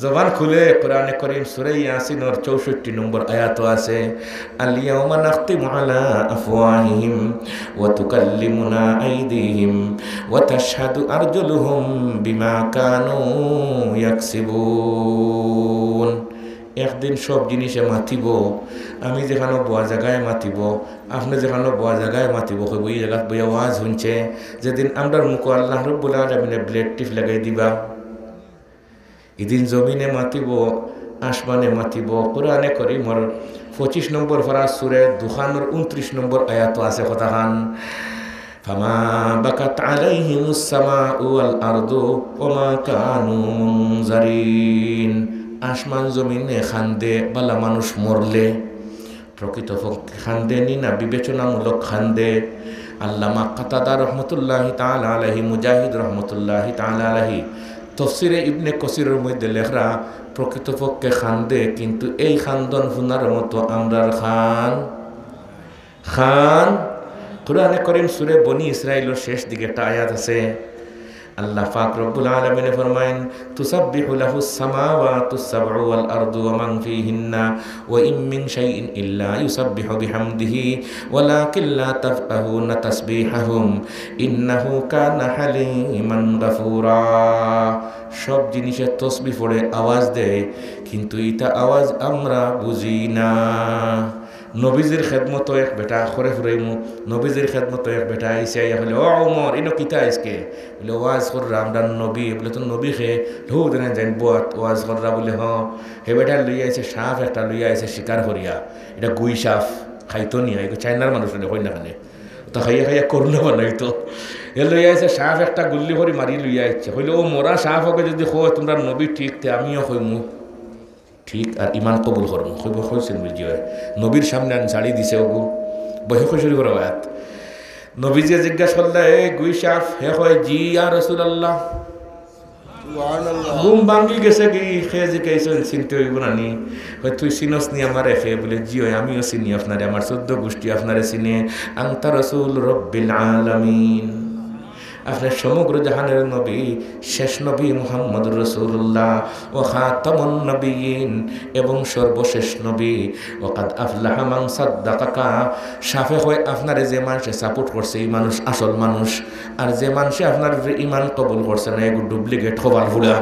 জবান খুলে কোরআনে করিম সূরা ইয়াসিনর চৌষট্টি নম্বর আয়াতো আছে, "আল ইয়াউমা নাখতিমু আলা আফওয়াহিহিম ওয়া তুকাল্লিমুনা আইদিহিম ওয়া তাশহাদু আরজুলুহুম বিমা কানু ইয়াকসিবুন।" একদিন সব জিনিসে মাতিবো, আমি যেখানো বওয়া জাগায় মাতিবো, আপনে যেখানো বওয়া জাগায় মাতিবো, কইবো, "ই জাগাত বইয়া ওয়াজ হুনছে।" যেদিন আমরার মুখো আল্লাহ রব্বুল আলামিনে ব্লেড টিপ লাগাই দিবা, ইদিন জমিনে মাতিবো, আসমানে মাতিবো। কোরআনে করিমর পঁচিশ নম্বর পারা সূরা দুখানর ঊনত্রিশ নম্বর আয়াতো আছে কথাখান, "ফামা বাকাত আলাইহিমুস সামাউ ওয়াল আরদু ওয়া মা কানু মুনজারিন।" আসমান জমিনে কান্দে, বালা মানুষ মরলে। প্রকৃতপক্ষে কান্দে নি না বিবেচনামূলক কান্দে? আল্লামা কাতাদা রহমতুল্লাহি তাআলা আলাইহি, মুজাহিদ রহমতুল্লাহি তাআলা আলাইহি তফসিরে ইবনে কসিরর মধ্যে লেখরা, প্রকৃতপক্ষে কান্দে, কিন্তু এই কান্দন হুনার মতো আমরার কান, কান। কোরআনে করিম সূরা বনি ইসরাইলর শেষ দিকে একটা আয়াত আছে, আল্লাহ পাক রব্বুল আলামিনে ফরমাইন, "তুসাব্বিহু লাহুস সামাওয়াতুস সাবউ ওয়াল আরদু ওয়া মান ফীহিন্না, ওয়া ইম মিন শাইইন ইল্লা ইউসাব্বিহু বিহামদিহি, ওয়ালাকিন লা তাফকাহুনা তাসবিহাহুম, ইন্নাহু কানা হালিমান গাফুরা।" সব জিনিসে তসবিহ পড়ে, আওয়াজ দেয়, কিন্তু ইতা আওয়াজ আমরা বুঝি না। নবীজির খেদমতো এক বেটা, করে ফুরাইমু, নবীজির খেদমতো এক বেটা আইছে, আইয়া কইলে, "ও ওমর, ইনো কিতা আইজকে?" বলে, "ওয়াজ কররা আমরার নবী।" বলে, "তো নবী কে?" "হউ, দেনা যাইন বওয়াত, ওয়াজ কররা।" বলে, "হ।" হে বেটা লইয়া আইছে সাপ একটা, লইয়া আইছে শিকার করিয়া, ইটা গুই সাপ, খাইতো নি, ইগু চাইনার মানুষ অইলে কই না কেনে, তা খাইয়া খাইয়া করুণা বানাইতো। হে লইয়া আইছে সাপ একটা, গুল্লি করি মারি লইয়া আইছে। কইলে, "ও মরা সাপ অগে যদি কয় তুমরার নবী ঠিক, তে আমিও কইমু ঠিক আর ইমান কবুল করমু।" কইবো, "কইছইন বুঝি অয়, নবীর সামনে আনি ছাড়ি দিছে ওগু।" বহে কই শরীফর আয়াত। নবীজিয়ে জিজ্ঞাসা করলা, "এ গুই সাপ?" হে কয়, "জি ইয়া রাসূলুল্লাহ।" সুবহানাল্লাহ। ঘুম ভাঙ্গি গেছে কি, কে জিকাইছইন, চিনতে অইবো না নি? কয়, "তুই চিনস নি আমারে?" কে বুলে, "জি অয়, আমিও চিনি আপনারে, আমার চৌদ্দ গুষ্টি আপনারে চিনে।" আনতা রাসূল রব্বিল আলামিন। আপনে সমগ্র জাহানের নবী, শেষ নবী মুহাম্মদুর রাসূলুল্লাহ, ওয়া খাতামুন নবিয়্যিন, এবং সর্বশেষ নবী। ওয়া কাদ আফলাহা মান সাদ্দাকাকা। সাফে কয়, আপনারে যে মানষে support করছে, ই মানুষ আসল মানুষ, আর যে মানষে আপনার উপরে ইমান কবুল করছে না, এগু duplicate, কপাল ফুড়া।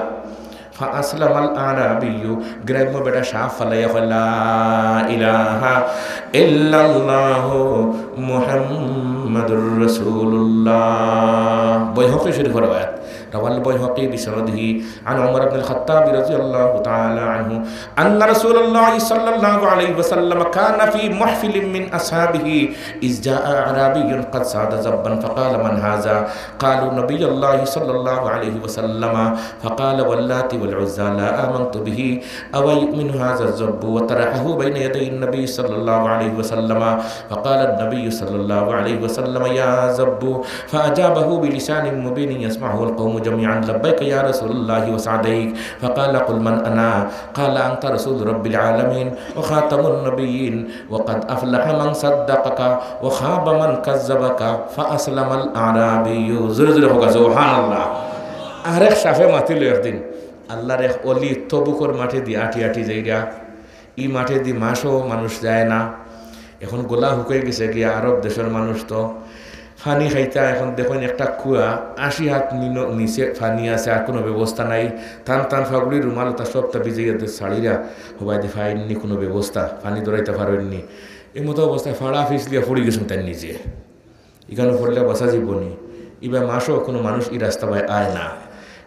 ফাআসলামাল আরাবিয়্যু, গ্রাম্য বেটা সাফ ফালাইয়া কয়, "লা ইলাহা ইল্লাল্লাহু মুহাম্মাদুর রাসূলুল্লাহ।" বাইহাকী শরীফর রেওয়ায়াত। রাওয়াল বাইহাকী বিসনাদিহি আন উমর ইবনুল খাত্তাব রাদিয়াল্লাহু তাআলা আনহু, আন্না রাসূলুল্লাহ সাল্লাল্লাহু আলাইহি ওয়াসাল্লাম কানা ফি মাহফিলিন মিন আসহাবিহি ইজ জাআ আরাবিয়্যুন কাদ সাদা যাব্বান ফাকালা, "মান হাযা?" ক্বালু, "নাবিয়্যুল্লাহি সাল্লাল্লাহু আলাইহি ওয়াসাল্লাম।" فقال: واللات والعزى لا آمنت به، أويؤمن هذا الزب؟ وطرحه بين يدي النبي صلى الله عليه وسلم، فقال النبي صلى الله عليه وسلم: يا زب، فأجابه بلسان مبين يسمعه القوم جميعا: لبيك يا رسول الله وسعديك. فقال: قل من أنا؟ قال: أنت رسول رب العالمين وخاتم النبيين، وقد أفلح من صدقك وخاب من كذبك، فأسلم الأعرابي। জোরে জোরে কউক্কা, সুবহানাল্লাহ। আরেক সাফে মাতিল একদিন, আল্লাহর এক অলি তবুকর মাঠেদি আটি আটি যাইরা, ই মাঠেদি মাসও মানুষ যায় না। এখন গলা হুকাই গেছে গিয়া, আরব দেশর মানুষ তো। পানি খাইতা, এখন দেখইন একটা কুয়া, আশি হাত নিন-, নিচে পানি আছে, আর কুনু ব্যবস্থা নাই। তান তান ফাগড়ি রুমাল অতা সবতা ভিজাইয়া দে ছাড়িরা, হবায়দি পাইন নি কুনু ব্যবস্থা, পানি ধরাইতা পারইন নি। এমতো অবস্থায় ফাড়া ফিসলিয়া পড়ি গেছইন তাইন নিজে। ইখানো পড়লে বাঁচা যাইবো নি? ইবায় মাসও কুনু মানুষ ই রাস্তা বায় আয় না।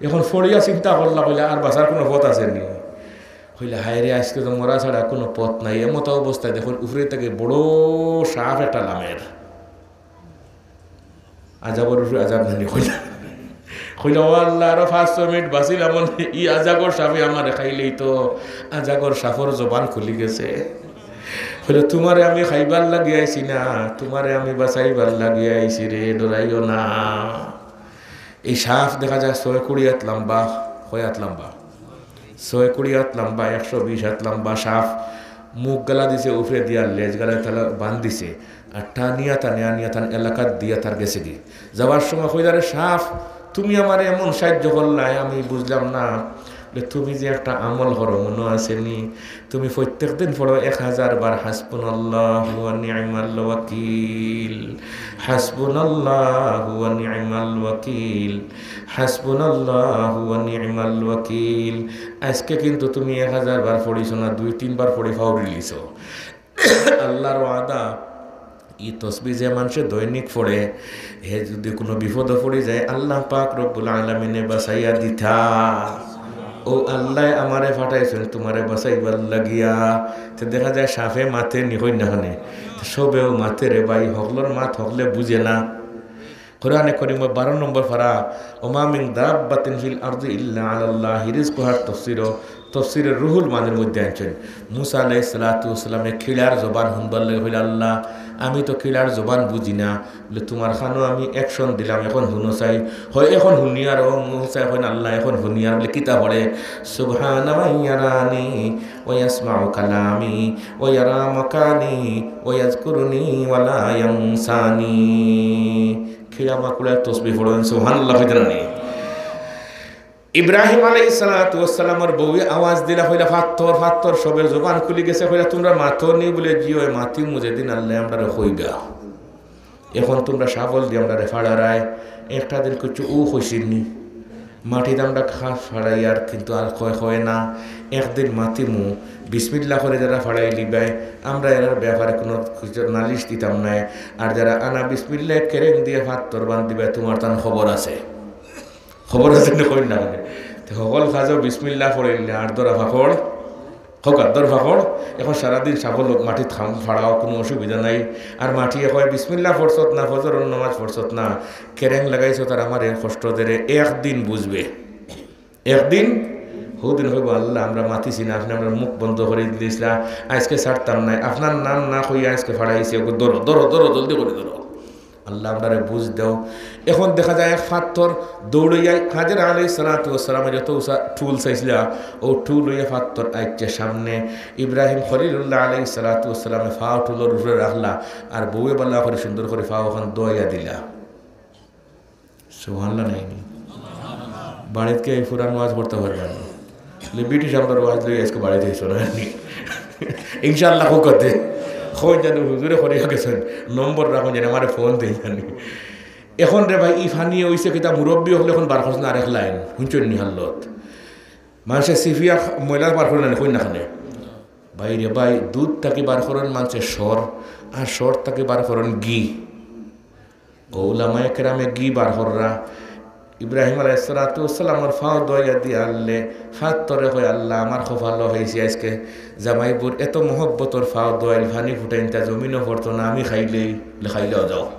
এখন পড়িয়া চিন্তা করলা, কইলা, "আর বাঁচার কুনু পথ আছে নি?" কইলা, "হায় রে, আইজকে তো মরা ছাড়া কুনু পথ নাই।" এমতো অবস্থায় দেখইন, উপরে থাকি বড় সাফ একটা লামের। আজাবর উপরে আজাব নানি কইলা। কইলা, "ও আল্লাহ, আরো পাঁচ ছয় মিনিট বাঁচিলাম, ই আজাবর সাফে আমারে খাইলেই তো।" আজাবর সাফর জবান খুলি গেছে। কইলা, "তুমারে আমি খাইবার লাগি আইছি না, তুমারে আমি বাঁচাইবার লাগি আইছি রে, ডরাইও না।" এই সাফ দেখা যায় ছয় কুড়ি হাত লম্বা, কয় হাত লম্বা? ছয় কুড়ি হাত লম্বা, একশো বিশ হাত লম্বা সাফ। মুখ গালা দিছে উপরে দিয়া, লেজ গালা তালা বান দিছে। আর টানিয়া টানিয়া আনিয়া তান এলাকাত দিয়া তার গেছে গি। যাওয়ার সময় কইলা, "রে সাফ, তুমি আমারে এমন সাহায্য করলায়, আমি বুঝলাম না। বলে, তুমি যে একটা আমল করো, মনো আছে নি? তুমি প্রত্যেক দিন পড়ো এক হাজার বার, হাসবুনাল্লাহু ওয়া নি'মাল ওয়াকিল, হাসবুনাল্লাহু ওয়া নি'মাল ওয়াকিল, হাসবুনাল্লাহু ওয়া নি'মাল ওয়াকিল। আইজকে কিন্তু তুমি এক হাজার বার পড়িছো না, দুই তিনবার পড়ি ফাউরিলিছো।" আল্লাহর ওয়াদা, ই তসবি যে মানষে দৈনিক পড়ে, হে যুদি কুনু বিপদো পড়ি যায়, আল্লাহ পাক রব্বুল আলামিনে বাঁচাইয়া দিতা। ও আল্লায় আমারে পাঠাইছইন তুমারে বাঁচাইবার লাগিয়া। তে দেখা যায় সাফে মাতে নি, কইন না কেনে? তে সবেও মাতে রে ভাই, হকলর মাত হকলে বুঝে না। কোরআনে করিমর বারো নম্বর পারা, "ওমা মিন দাব্বাতিন ফিল আরদি ইল্লা আলাল্লাহি রিজকুহা" তফসিরও, তফসিরে রুহুল মানির মধ্যে আনছইন, মুসা আলাইহিস সালাতু ওয়াস সালামে কিড়ার জবান হুনবার লাগি কইলা, "আল্লাহ, আমি তো কিড়ার জবান বুঝি না।" বলে, "তুমার কানো আমি action দিলাম, এখন হুনো চাই।" কয়, "এখন হুনিয়ার।" ও মুসায় কইন, "আল্লাহ, এখন হুনিয়ার।" বলে, "কিতা পড়ে?" "সুবহানা মান ইয়ারানি ওয়া ইয়াসমাউ কালামি ওয়া ইয়ারা মাকানি ওয়া ইয়াজকুরুনি ওয়া লা ইয়ানসানি।" কিড়া মাকুড়ায় তসবি পড়ইন, সুবহানাল্লাহ কইতা নানি? ইব্রাহিম আলাইহিস সালাতু ওয়াস সালামর বউয়ে আওয়াজ দিলা, কইলা, "ফাত্তর, ফাত্তর।" সবে জবান খুলি গেছে, কইলা, "তুমরা মাতো নি?" বলে, "জি অয়, মাতিমু যেদিন আল্লায় আমরারে কইবা। এখন তুমরা সাবল দি আমরারে ফাড়ারায়।" একটা দিন কিচ্ছু ও কইছিল নি, মাটিত আমরা খা ফাড়াইয়ার, কিন্তু আর কয়, কয় না। একদিন মাতিমু, বিসমিল্লাহ করি যারা ফাড়াইলিবায়, আমরা এরার ব্যাপারে কুনু কিছু নালিশ দিতাম নায়। আর যারা আনা বিসমিল্লাহ কেরেং দিয়া ফাত্তর বান্ধিবায়, তুমার তান খবর আছে। খবর আছে নি, কইন না কেনে? তে হকল কাজো বিসমিল্লাহ পড়িলে আর ধরা ফাকড়, হক আর ধরা ফাকড়। এখন সারাদিন সাবল মাটিত খাম ফাড়াও, কুনু অসুবিধা নাই। আর মাটিয়ে কয়, "বিসমিল্লাহ পড়ছত না, ফজরর নামাজ পড়ছত না, কেরেং লাগাইছত আর আমারে কষ্ট দেরে।" একদিন বুঝবে, একদিন হউদিন কইবো, "আল্লাহ, আমরা মাতিছি না, আপনে আমরার মুখ বন্ধ করি দিছলা, আইজকে ছাড়তাম নায়, আপনার নাম না কইয়া আইজকে ফাড়াইছি, ওগো ধরো, ধরো, ধরো, জলদি করি ধরো।" আল্লাহ আমরারে বুঝ দেও। এখন দেখা যায় এক ফাত্তর দৌড়াইয়া হাজেরা আলাইহিস সালাতু ওয়াস সালামে যত উষা টুল চাইছিলা, ও টুল লইয়া ফাত্তর আইছে সামনে। ইব্রাহিম খলিলুল্লাহ আলাইহিস সালাতু ওয়াস সালামে ফাও টুলর উপরে রাখলা, আর বউয়ে বালা করি সুন্দর করি ফাও ওখান দোয়া দিলা। সুবহানাল্লাহ নাইনি? বাড়িত কি এই পুরান ওয়াজ করতে পারবেন? লে ব্রিটিশ আমরার ওয়াজ লই আজকে বাড়িত আইছো না নি? ইনশাআল্লাহ কও কতে। কই জানি হুজুরে করিয়া গেছেন, নম্বর রাখুন জানি আমারে ফোন দেই জানি। এখন রে ভাই, ই ফানি অইছে কিতা, মুরব্বি অকলে এখন বার করছে না আরেক লাইন, হুনছইন নি হালত? মানষে সিফিয়া ময়লা বার করে না নি, কইন না খানে? ভাই রে ভাই, দুধ থাকি বার করইন মানষে সর, আর সর থাকি বার করইন ঘি। ও উলামায়ে কেরামে ঘি বার কররা। ইব্রাহিম আলাইহিস সালাতু ওয়াস সালামর ফাও দোয়া দিয়া আল্লে, ফাত্তরে কয়, "আল্লাহ, আমার কপালো অইছে আজকে জামাইবুর এত মহব্বতর ফাও দোয়াইল, ফানি ফুটাইনতা জমিনো পড়তো না, আমি খাইলেই।" বলে, "খাইলেও যাও।"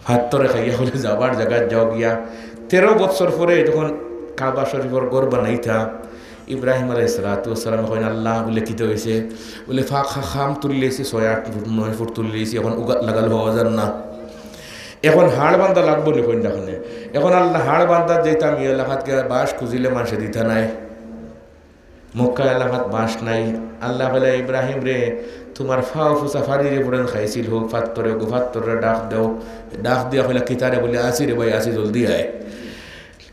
ফাত্তরে খাইয়া বলে, "যাবার জাগাত যাও গিয়া।" তেরো বছর পরে যখন কাবা শরীফর ঘর বানাইতা, ইব্রাহিম আলাইহিস সালাতু ওয়াস সালামে কইন, "আল্লাহ," বলে, "কিতা অইছে?" বলে, "ফা-, খা-, খাম তুলিলিছি, ছয় আট ফুট, নয় ফুট তুলিলিছি, এখন উগা-, লাগাল পাওয়া যার না। এখন হাড় বান্ধা লাগবো নি কইন না খানে? এখন আল্লাহ হাড় বান্ধা যেতাম ই এলাকাত গিয়া বাঁশ খুঁজিলে মানষে দিতা নায়, মক্কা এলাকাত বাঁশ নাই।" আল্লাহ কইলা, "ইব্রাহিম রে, তুমার ফাও ফুসা ফানি রে পড়েন খাইছিল হোক, ফাত্তরে গো ফাত্তররে ডাক দেও।" ডাক দিয়া কইলা, "কিতারে?" বলে, "আছি রে ভাই, আছি, জলদি আয়।"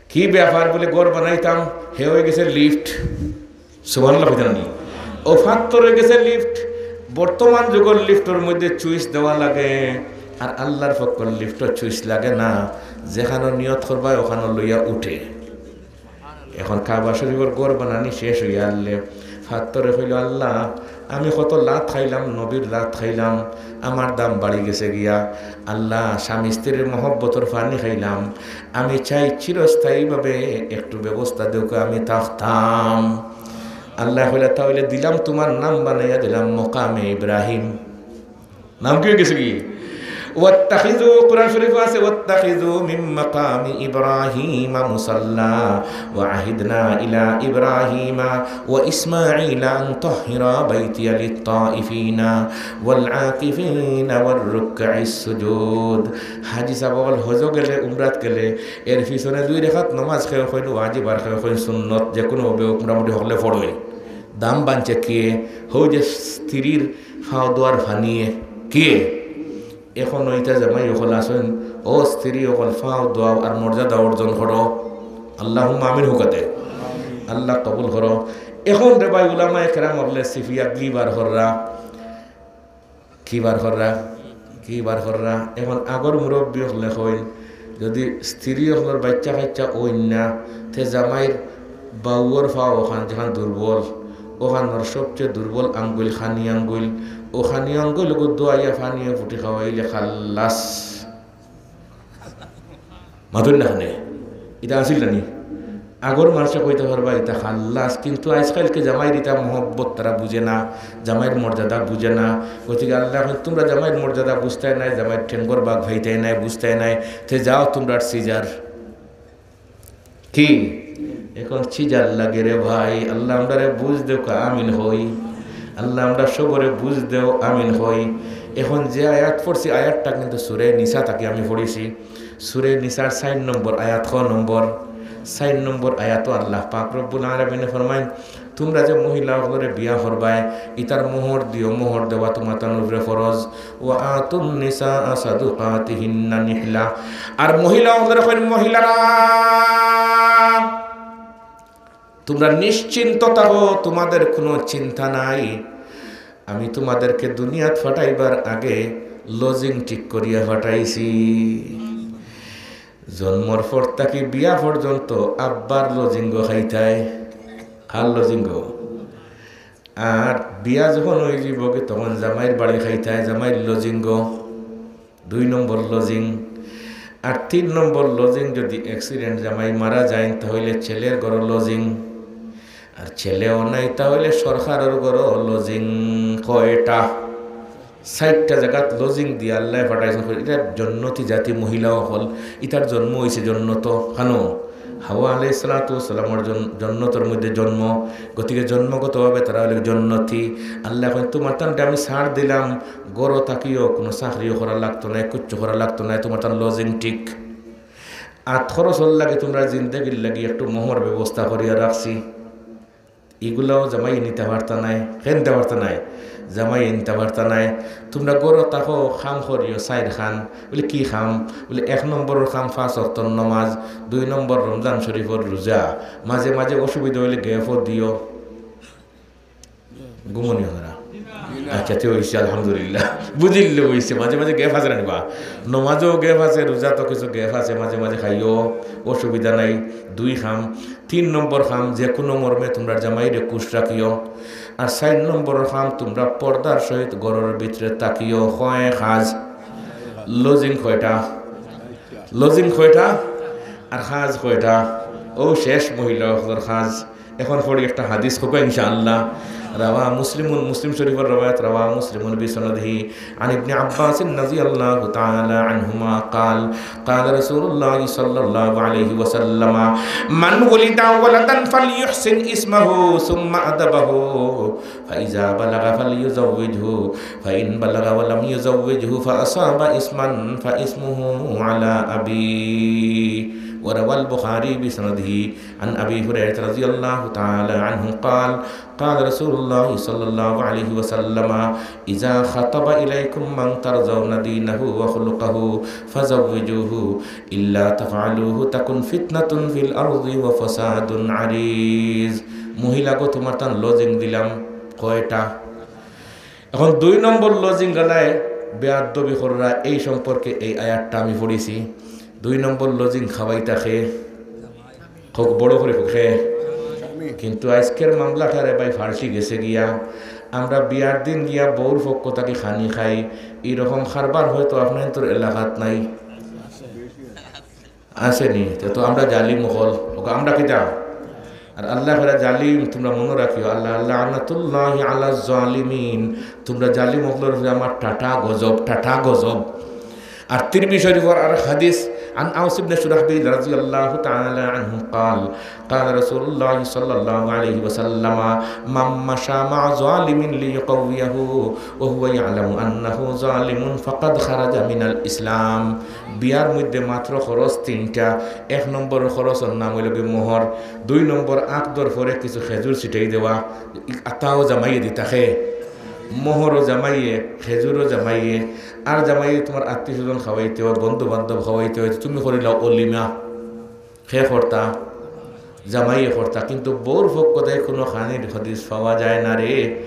কি ব্যাপার? বলে, "ঘর বানাইতাম, হে অই গেছে লিফট।" সুবহানাল্লাহ কইতা নি? ও ফাত্তর অই গেছে লিফট। বর্তমান যুগর লিফটর মধ্যে সুইচ দেওয়া লাগে, আর আল্লাহর পক্ষর লিফটর সুইচ লাগে না। যেখানো নিয়ত করবায়, ওখানো লইয়া উঠে। এখন কাবা শরীফর ঘর বানানি শেষ অইয়া আল্লে ফাত্তরে কইল, "আল্লাহ, আমি কত লাত খাইলাম, নবীর লাত খাইলাম, আমার দাম বাড়ি গেছে গিয়া। আল্লাহ, স্বামী স্ত্রীর মহব্বতর ফানি খাইলাম, আমি চাই চিরস্থায়ীভাবে একটু ব্যবস্থা দেউক্কা, আমি থাকতাম।" আল্লাহ কইলা, "তাইলে দিলাম, তুমার নাম বানাইয়া দিলাম মকামে ইব্রাহিম।" নাম কি অই গেছে গি? ওয়াত্তাখিযু, কোরআন শরীফো আছে, "ওয়াত্তাখিযু মিন মাকামি ইব্রাহিমা মুসাল্লা, ওয়া আহিদনা ইলা ইব্রাহিমা ওয়া ইসমাঈলা আন তাহহিরা বাইতিয়া লিত-তাইফিনা ওয়াল আকিফিনা ওয়ার রুক্কাইস সুজুদ।" হাজি সাব অকল হজো গেলে, উমরাত গেলে, এর পিছনে দুই রেকাত নমাজ কেউ কইন ওয়াজিব আর কেউ কইন সুন্নত, যেকুনু অইবো, মোটামুটি হকলে পড়ইন। দাম বানছে কিয়ে? হউ যে স্ত্রীর ফাও দোয়ার ফানিয়ে। কিয়ে? এখন অইতা জামাই অকল আছইন, ও স্ত্রী অকল ফাও দোয়াও আর মর্যাদা অর্জন করো। আল্লাহুম্মা আমিন কওকাতে। আল্লাহ কবুল করো। এখন রে ভাই, উলামায়ে কেরাম অকলে সিফিয়া ঘি বার কররা। কি বার কররা? কি বার কররা? এখন আগর মুরব্বি অকলে কইন, যদি স্ত্রী অকলর বাইচ্চা কাইচ্চা অইন না, তে জামাইর বাউর ফাও অখান যেখান দুর্বল, অখানর সবচেয়ে দুর্বল আঙ্গুল, খানি আঙ্গুল, অউ খানি আঙ্গুল অগু দোয়াইয়া ফানিয়ে ফুটি খাওয়াইলে খাল্লাস। মাতইন না খানে? ইতা আছিল না নি? আগর মানষে কইতা পারবা, ইতা খাল্লাস, কিন্তু আইজকাইলকে জামাইর ইতা মহব্বত তারা বুঝে না, জামাইর মর্যাদা বুঝে না। গতিকে আল্লায় কইন, "তুমরা জামাইর মর্যাদা বুঝতায় নায়, জামাইর ঠেঙ্গর বাগ পাইতায় নায়, বুঝতায় নায়, তে যাও তুমরার সিজার।" কি? এখন সিজার লাগে রে ভাই। আল্লাহ আমরারে বুঝ দেউক্কা, আমিন কই। আল্লাহ আমরার সবরে বুঝ দেও, আমিন কই। এখন যে আয়াত পড়ছি, আয়াতটা কিন্তু সূরা নিসা থাকি আমি পড়ছি। সূরা নিসার চাইর নম্বর আয়াত, ক নম্বর? চাইর নম্বর আয়াতো আল্লাহ পাক রব্বুল আলামিনে ফরমাইন, "তুমরা যে মহিলা অকলরে বিয়া করবায়, ইতার মোহর দিও, মোহর দেওয়া তুমাতানর উপরে ফরজ। ওয়া আতুন নিসা সাদুকাতিহিন্না নিহলা।" আর মহিলা অকলরে কইন, মহিলারা, তুমরা নিশ্চিন্ত থাকো, তুমাদের কুনু চিন্তা নাই। আমি তুমাদেরকে দুনিয়াত ফাটাইবার আগে লজিং ঠিক করিয়া ফাটাইছি। জন্মর পর থাকি বিয়া পর্যন্ত আব্বার লজিংগ খাইতায়। কার লজিংগ? আর বিয়া যখন অইযিবোগি, তখন জামাইর বাড়ি খাইতায়, জামাইর লজিংগ। দুই নম্বর লজিং। আর তিন নম্বর লজিং, যদি accident জামাই মারা যাইন, তাহলে ছেলের ঘরো লজিং। আর ছেলেও নাই, তাহলে সরকারর ঘরো লজিং। কয়টা? চাইরটা জাগাত লজিং দিয়া আল্লায় ফাটাইছইন। ইতা জন্নতি জাতি মহিলা অকল, ইতার জন্ম অইছে জন্নতো। খানো? হাওয়া আলাইহিস সালাতু ওয়াস সালামর জন-, জন্নতর মধ্যে জন্ম, গতিকে জন্মগতভাবে তারা অইলে জন্নতি। আল্লায় কইন, "তুমার তানরে আমি ছাড় দিলাম, ঘরো থাকিও, কুনু চাকরিও করা লাগতো নায়, কুচ্ছু করা লাগতো নায়, তুমার তান lodging ঠিক। আর খরচর লাগি তুমরার জিন্দেগির লাগি একটু মোহর ব্যবস্থা করিয়া রাখছি।" ইগুলাও জামাইয়ে নিতা পারতা নায়। কেনে নিতা পারতা নায়? জামাইয়ে নিতা পারতা নায়। তুমরা ঘরো থাকো, কাম করিও চাইরখান। বুলে, "কি কাম?" বুলে, "এক নম্বরর কাম পাঁচ ওয়াক্তর নমাজ, দুই নম্বর রমজান শরীফর রোজা, মাঝে মাঝে অসুবিধা অইলে gap-ও দিও।" ঘুমো নি আপনারা? আচ্ছা, তে অইছে, আলহামদুলিল্লাহ। বুঝিলে অইছে, মাঝে মাঝে gap আছে নি বা? নমাজও gap আছে, রোজাত কিছু gap আছে, মাঝে মাঝে খাইও, অসুবিধা নাই। দুই কাম। তিন নম্বর কাম, যে কুনু মর্মে তুমরার জামাইরে খুশ রাখিও। আর চাইর নম্বর কাম, তুমরা পর্দার সহিত ঘরর ভিতরে থাকিও। কয় কাজ? Lodging কয়টা? Lodging কয়টা? আর কাজ কয়টা? অউ শেষ মহিলা অকলর কাজ। এখন পড়ি একটা হাদিস, খুব ইনশাআল্লাহ। রাওয়া মুসলিমুন, মুসলিম শরীফর রওয়ায়াত, রাওয়া মুসলিমুন বিসনদিহি عن ابن عباس رضي الله تعالى عنهما قال، قال رسول الله صلى الله عليه وسلم: من ولد ولدا فليحسن اسمه ثم أدبه، فإذا بلغ فليزوجه، فإن بلغ ولم يزوجه فأصاب اسما فاسمه على أبيه. وروى البخاري بسنده عن أبي هريرة رضي الله تعالى عنه قال، قال رسول الله صلى الله عليه وسلم: إذا خطب إليكم من ترضون دينه وخلقه فزوجوه، إلا تفعلوه تكن فتنة في الأرض وفساد عريض. মহিলাগো, তুমার তান lodging দিলাম কয়টা? এখন দুই নম্বর lodging গালায় বেয়াদবি কররা, এই সম্পর্কে এই আয়াতটা আমি পড়ছি। দুই নম্বর lodging খাওয়াইতা কে? কউক, বড় করি কউক, কে? কিন্তু আইজকের মামলাটা রে ভাই পাল্টি গেছে গিয়া। আমরা বিয়ার দিন গিয়া বউর পক্ষ থাকি খানি খাই, ইরকম কারবার হয়তো আপনাইনতর এলাকাত নাই। আছে নি? তে তো আমরা জালিম অকল। ওকে আমরা কিতা? আর আল্লায় কইরা জালিম, তুমরা মনো রাখিও, আল্লাহ, লানাতুল্লাহি আলা জালিমিন, তুমরা জালিম অকলর উপরে আমার টাটা গজব, টাটা গজব। আর তিরমিজি শরীফর আর হাদিস, عن أوس بن شرحبيل رضي الله تعالى عنه قال، قال رسول الله صلى الله عليه وسلم: من مشى مع ظالم ليقويه وهو يعلم أنه ظالم فقد خرج من الإسلام। বিয়ার মধ্যে মাত্র খরচ তিনটা। এক নম্বর খরচর নাম অইলো গি মোহর, দুই নম্বর আকদর পরে কিছু খেজুর ছিটাই দেওয়া, আতাও জামাইয়ে দিতা কে, মোহরও জামাইয়ে, খেজুরও জামাইয়ে, আর জামাইয়ে তুমার আত্মীয় স্বজন খাওয়াইতে অয়, বন্ধু বান্ধব খাওয়াইতে অয়, তুমি করিলাও অলিমা। কে করতা? জামাইয়ে করতা। কিন্তু বউর পক্ষ থাকি কুনু খানির হদিস পাওয়া যায় না রে।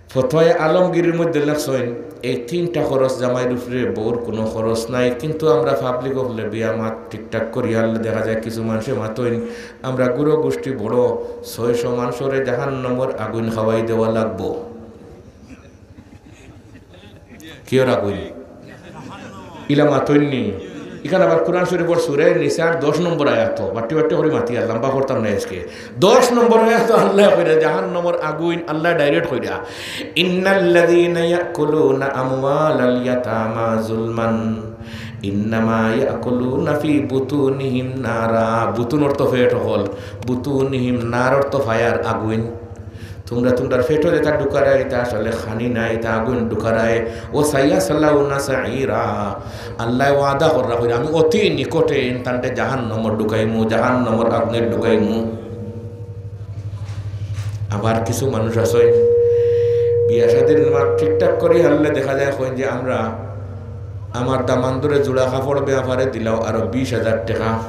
ফতোয়ায়ে আলমগীরের মধ্যে লেখছইন, এই তিনটা খরচ জামাইর উপরে, বউর কুনু খরচ নাই। কিন্তু আমরা পাবলিক অকলে বিয়া মাত ঠিকঠাক করি আনলে দেখা যায় কিছু মানষে মাতইন, আমরা গুরু গোষ্ঠী বড়, ছয়শো মানষরে জাহান্নামর আগুইন খাওয়াই দেওয়া লাগবো। কিওর আগুইন? ইলা মাতইন নি। ইখান আবার কুরআন শরীফর সূরা নিসার দশ নম্বর আয়াত, বাট্টি বাট্টি করি মাতিয়ার, লম্বা করতাম না আইজকে। দশ নম্বর আয়াত আল্লায় কইরা জাহান্নামর আগুইন, আল্লায় direct কইরা, إن الذين يأكلون أموال اليتامى ظلما إنما يأكلون في بطونهم نارا। বুতুন অর্থ পেট অকল, বুতুনিহিম নার অর্থ fire, আগুইন। তুমরা তুমরার পেটো যেটা ঢুকারায়, ইটা আসলে খানি নায়, ইটা আগুইন ঢুকারায়। ওয়া সায়াসলাউনা সাঈরা। আল্লায় ওয়াদা কররা কইরা, "আমি অতি নিকটে ইনতানরে জাহান্নামো ঢুকাইমু, জাহান্নামর আগুনে ঢুকাইমু।" আবার কিছু মানুষ আছে, বিয়া শাদির মাত ঠিকঠাক করি আনলে দেখা যায় কইন যে, "আমরা আমার দামান্দরে জোড়া কাপড় বেয়াপারে দিলাও আরো বিশ হাজার টেকা।"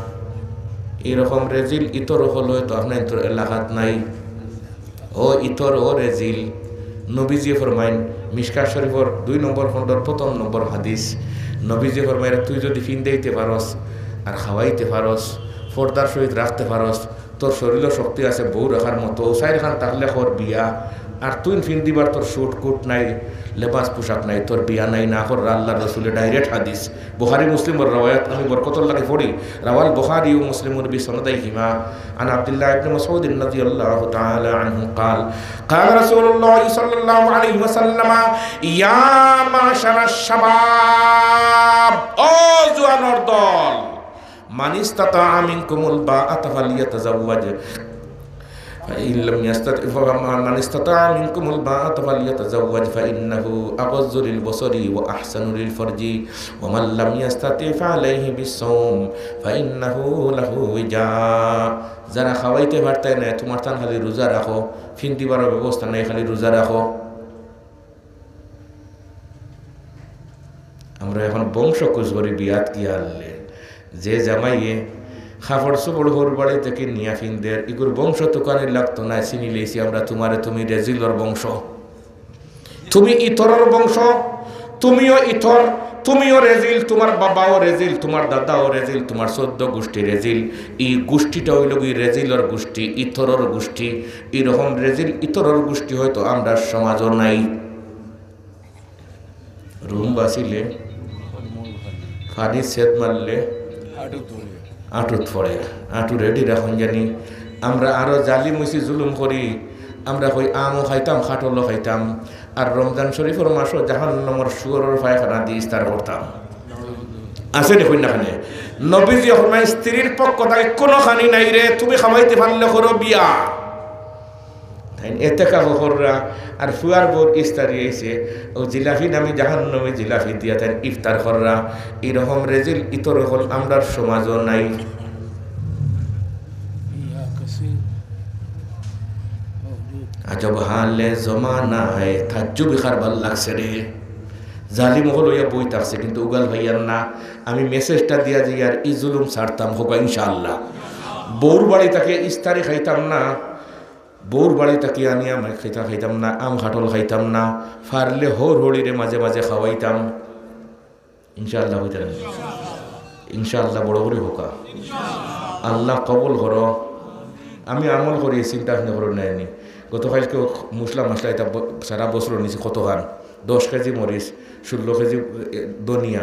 এরকম রেজিল ইতর অকল অয়তো আপনাইনতর এলাকাত নাই। ও ইতর, ও রেজিল। নবীজিয়ে ফরমাইন, মিশকাত শরীফর দুই নম্বর খণ্ডর প্রথম নম্বর হাদিস, নবীজিয়ে ফরমাইন, "তুই যদি ফিন্দাইতে পারস আর খাওয়াইতে পারস, পর্দার সহিত রাখতে পারস, তোর শরীরও শক্তি আছে বউ রাখার মতো, ও চাইরখান থাকলে কর বিয়া, আর তুই ফিন্দিবার তোর suit coat নাই, লেবাস পোশাক নাই, তোর বিয়া নাই, না কর।" আল্লাহর রসুলে direct হাদিস। বুখারী মুসলিমর রওয়ায়াত, আমি বরকতর লাগি পড়ি, رواه البخاري ومسلم بسنديهما عن عبد الله بن مسعود رضي الله تعالى عنه قال، قال رسول الله صلى الله عليه وسلم: يا معشر الشباب, ও জুয়ানর দল, من استطاع منكم الباءة فليتزوج، فإن لم يستطع، فمن استطاع منكم الباءة فليتزوج، فإنه أغض للبصر وأحصن للفرج، ومن لم يستطع فعليه بالصوم، فإنه له وجاء। যারা খাওয়াইতে পারতায় নায়, তুমার তান খালি রোজা রাখো, ফিন্দিবারও ব্যবস্থা নাই, খালি রোজা রাখো। আমরা এখন বংশ কুজ করি বিয়াত গিয়া আনলে, যে জামাইয়ে কাপড় চোপড় হউর বাড়ি থাকি নিয়া ফিন্দের, ইগুর বংশ তুকানি লাগতো নায়, চিনি লইছি আমরা তুমারে, তুমি রেজিলর বংশ, তুমি ইতরর বংশ, তুমিও ইতর, তুমিও রেজিল, তুমার বাবাও রেজিল, তুমার দাদাও রেজিল, তুমার চৌদ্দ গুষ্টি রেজিল। ই গুষ্টিটা অইলো গি রেজিলর গুষ্টি, ইতরর গুষ্টি। ইরকম রেজিল ইতরর গুষ্টি হয়তো আমরার সমাজও নাই। রুম বাসিলে, পানি সেদ মারলে, আঁটুত পড়ে। আঁটু রেডি রাখুন জানি। আমরা আরো জালিম অইছি, জুলুম করি। আমরা কই আমও খাইতাম, কাঠলও খাইতাম, আর রমজান শরীফর মাসও জাহান্নামর শুয়োরর পায়খানা দি ইফতার করতাম। আছে নি কইন না কেনে? নবীজি ফরমাইন, স্ত্রীর পক্ষ থাকি কুনুখানি নাই রে, তুমি খাওয়াইতে পারলে করো বিয়া। তাইন এতেকাফ কররা, আর ফুয়ার বউত ইফতারি অইছে, অউ জিলাফি নামি জাহান্নামি জিলাফি দিয়া তাইন ইফতার কররা। ইরকম রেজিল ইতর অকল আমরার সমাজও নাই। আজব হালে জমানা হ্যায়, তাজ্জুব ইখার ভালা লাগছে রে। জালিম অকল অইয়া বই থাকছে, কিন্তু উগাল পাইয়ার না। আমি মেসেজটা দিয়া যাইয়ার, ই জুলুম ছাড়তাম, কউক্কা ইনশাআল্লাহ। বউর বাড়ি থাকি ইফতারি খাইতাম না, বউর বাড়ি থাকি আনিয়া আমি খাইতা খাইতাম না, আম কাঠল খাইতাম না, পারলে হউর হড়িরে মাঝে মাঝে খাওয়াইতাম। ইনশাআল্লাহ কইতা না? ইনশাআল্লাহ বড় করি কউক্কা। আল্লাহ কবুল করো। আমি আমল করি, চিন্তা আপনে করইন না নি। গতকাইলকে মশলা মশলা ইতা ব-, সারা বছর নিছি কতখান, দশ কেজি মরিচ, ষোলো কেজি, এ, ধনিয়া,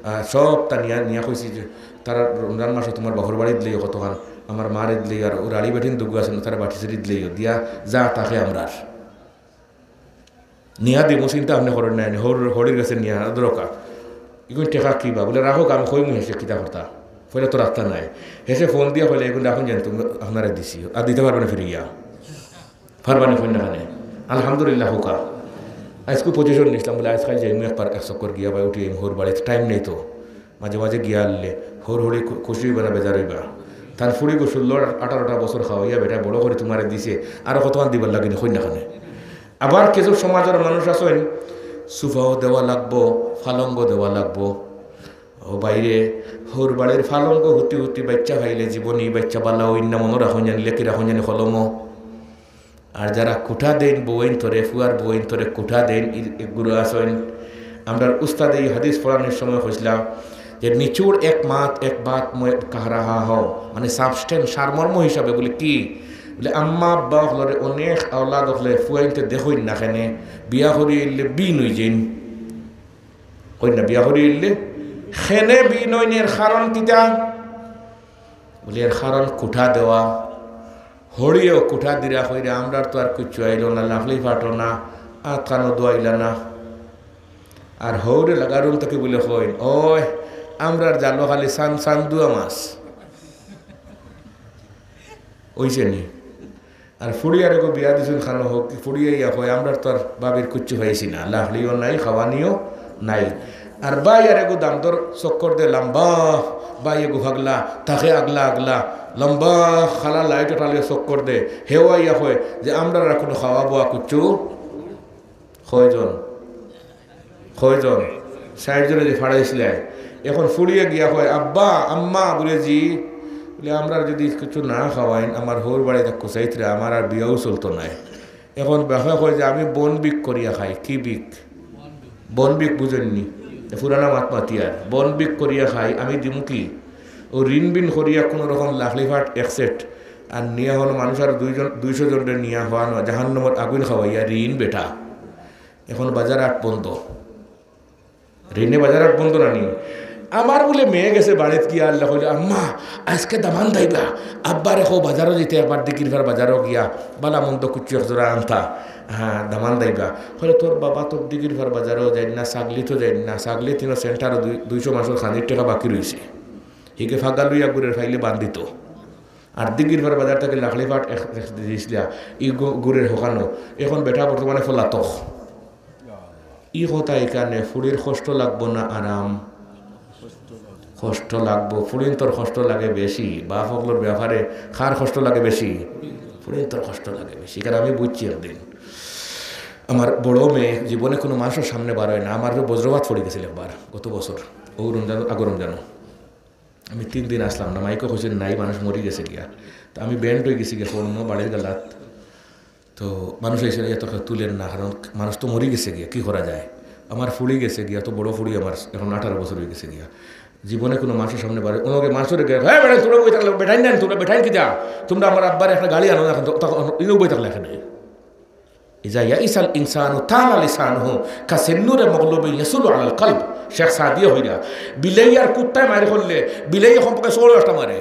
আহ, সবতা নিয়া, নিয়া কইছি যে, তারা রমজান মাসো তুমার বাপর বাড়িত দিলাইও কতখান, আমার মারে দিলাইও, আর অউ রাড়ি বেটিন দুগু আছে না, তারা বাটি সাটি দিলাইও, দিয়া যা থাকে আমরার। নিয়া দিমু, চিন্তা আপনে করইন না নি, হড়-, হড়ির গেছে নিয়া দরকার। ইগুন টেকা কিবা? বুলে, রাখউক, আমি কইমু হেষে কিতা করতা। পয়লা তো রাখতা নায়। হেষে ফোন দিয়া কইলে, ইগুন রাখুন জানি, তুমি আপনারে দিছি। আর দিতা পারবা না ফিরিয়া। পারবা নি কইন না কেনে? আলহামদুলিল্লাহ কউক্কা। আইজকু পজিশন নিছলাম, বুলে, আইজকাইল যাইমু একবার এক চক্কর গিয়া বায় উঠি আইমু হউর বাড়িত, টাইম নাই তো। মাঝে মাঝে গিয়া আইলে হউর হড়ি খু-, খুশি অইবা না বেজার অইবা? তান ফুড়িগু ষোলো আঠারোটা বছর খাওয়াইয়া বেটায় বড় করি তুমারে দিছে, আরো কতখান দিবার লাগে নি কইন না কেনে? আবার কিছু সমাজর মানুষ আছইন, সোফাও দেওয়া লাগবো, পালঙ্গও দেওয়া লাগবো। ও ভাইরে, হউর বাড়ির পালঙ্গ হুতি হুতি বাইচ্চা পাইলে জীবনে ই বাইচ্চা ভালা অইন না, মনো রাখইন জানি, লেখি রাখইন জানি কলমো। আর যারা কুঠা দেইন বউইন্তরে, ফুয়ার বউইন্তরে কুঠা দেইন, ই-, এগুলো আছইন। আমরার উস্তাদে ই হাদিস পড়ানির সময় কইছলা যে নিচুড় এক মাত এক বাত মে কাহ রাহা হো, মানে সাবস্টেন্স, সারমর্ম হিসাবে বুলে কি? বুলে আম্মা আব্বা অকলরে অনেক আওলাদ অকলে ফুয়াইন্তে দেখইন না কেনে, বিয়া করি আইলে বিন অইযাইন। কইন না, বিয়া করি আইলে কেনে বিন অইন, এর কারণ কিতা? বুলে, এর কারণ কুঠা দেওয়া। হড়িও কুঠা দিরা কইরা, আমরার তো আর কিচ্ছু আইলো না, লাফলি ফাটো না, আতখানো দোয়াইলা না। আর হউরে লাগা রুম থাকি বুলে কইন, ওই, আমরার জালো খালি সান সান দুয়া মাছ। অইছে নি? আর ফুড়িয়ারেগু বিয়া দিছইন খানো হউক, ফুড়িয়ে ইয়া কয়, আমরার তো আর ভাবির কুচ্ছু পাইছি না, লাখড়িও নাই, খাওয়ানিও নাই। আর বাই আরেগু দামদর চক্কর দে লম্বা, বাই এগু ফাগলা, থাকে আগলা আগলা, লম্বা খালা লাইট টালিয়া চক্কর দে, হেওয়া ইয়া কয় যে আমরার আর কুনু খাওয়া বোয়া কুচ্ছু কয়জন? কয়জন? চাইরজনে যে ফাড়াইছলায়। এখন ফুড়িয়ে গিয়া কয়, "আব্বা, আম্মা," বুলে, "জি।" বুলে, "আমরার যুদি কিচ্ছু না খাওয়াইন, আমার হউর বাড়িত কুচাইতরা, আমার আর বিয়াও চলতো নায়।" এখন বাফে কয় যে, "আমি বন বিক করিয়া খাই।" কি বিক? বন বিক বুঝইন নি? এ পুরানা মাত মাতিয়ার। "বন বিক করিয়া খাই, আমি দিমু কি?" অউ ঋণ বিন করিয়া কুনু রকম লাখলি ফাট এক সেট। আর নিয়া হনো মানুষ আর দুইজন, দুইশো জনরে নিয়া হওয়ানো, জাহান্নামর আগুইন খাওয়াইয়া ঋণ বেটা। এখন বাজার হাট বন্ধ। ঋণে বাজার হাট বন্ধ না নি? আমার বুলে মেয়ে গেছে বাড়িত গিয়া আল্লাহ কইলে, "আম্মা, আইজকে দামান দাইবা।" আব্বারে কও বাজারো যাইতে, একবার দিঘির ফার বাজারো গিয়া বালা মন্দ কুচ্ছু এক জোড়া আনতা। হ্যাঁ, দামান দাইবা। কইলে, "তোর বাবা তো দিঘির ফার বাজারো যাইন না, ছাগলিতো যাইন না, ছাগলিত ইনো সেন্টারো দুই-, দুইশো মাসর খানির টেকা বাকি রইছে।" হিগে ফাগা লইয়া গুড়ের ফাইলে বান্ধিত। আর দিগির ফার বাজার থাকি লাকড়ি ফাট এক, এক দিছিলা, ই গু-, গুড়ের হকানো। এখন বেটা বর্তমানে পলাতক। ই কথা ইখানে ফুড়ির কষ্ট লাগবো না আরাম? কষ্ট লাগবো। ফুড়িন্তর কষ্ট লাগে বেশি। বাপ অকলর ব্যাপারে কার কষ্ট লাগে বেশি? ফুড়িন্তর কষ্ট লাগে বেশি। কারণ আমি বুঝছি একদিন, আমার বড় মেয়ে জীবনে কুনু মানষর সামনে বার অয় না। আমার বজ্রপাত পড়ি গেছিল একবার গত বছর, অউ রমজান, আগর রমজানো। আমি তিন দিন আছলাম না, মাইকো কইছইন, "নাই, মানুষ মরি গেছে গিয়া।" তো আমি বেন্ড অই গেছি গিয়া, ফোন বাড়ির গালাত। তো মানুষ আইছে, "ইয়া তো কেউ তুলের না, কারণ মানুষ তো মরি গেছে গিয়া, কি করা যায়?" আমার ফুড়ি গেছে গিয়া, তো বড় ফুড়ি আমার, এখন আঠারো বছর অই গেছে গিয়া। জীবনে কুনু মানষর সামনে বারে, ওনাকে মানষরে গিয়া, "হে বেটা, তোমরা বই থাকলে, বেটাইন না, তোমরা বেটাইন কিতা? তোমরা আমার আব্বার একটা গালি আনো না, এখন তো, তখন ইনো বই থাকলে এখানে।" ইজা ইয়াইসাল ইনসানু তালা লিসানুহু কাসিন্নুরে মগলুবিন ইয়াসুলু আলাল কলব। শেখ সাদিয়ে কইরা, বিলাই আর কুত্তায় মাইর করলে বিলাই সম্পর্কে ষোলো একটা মারে।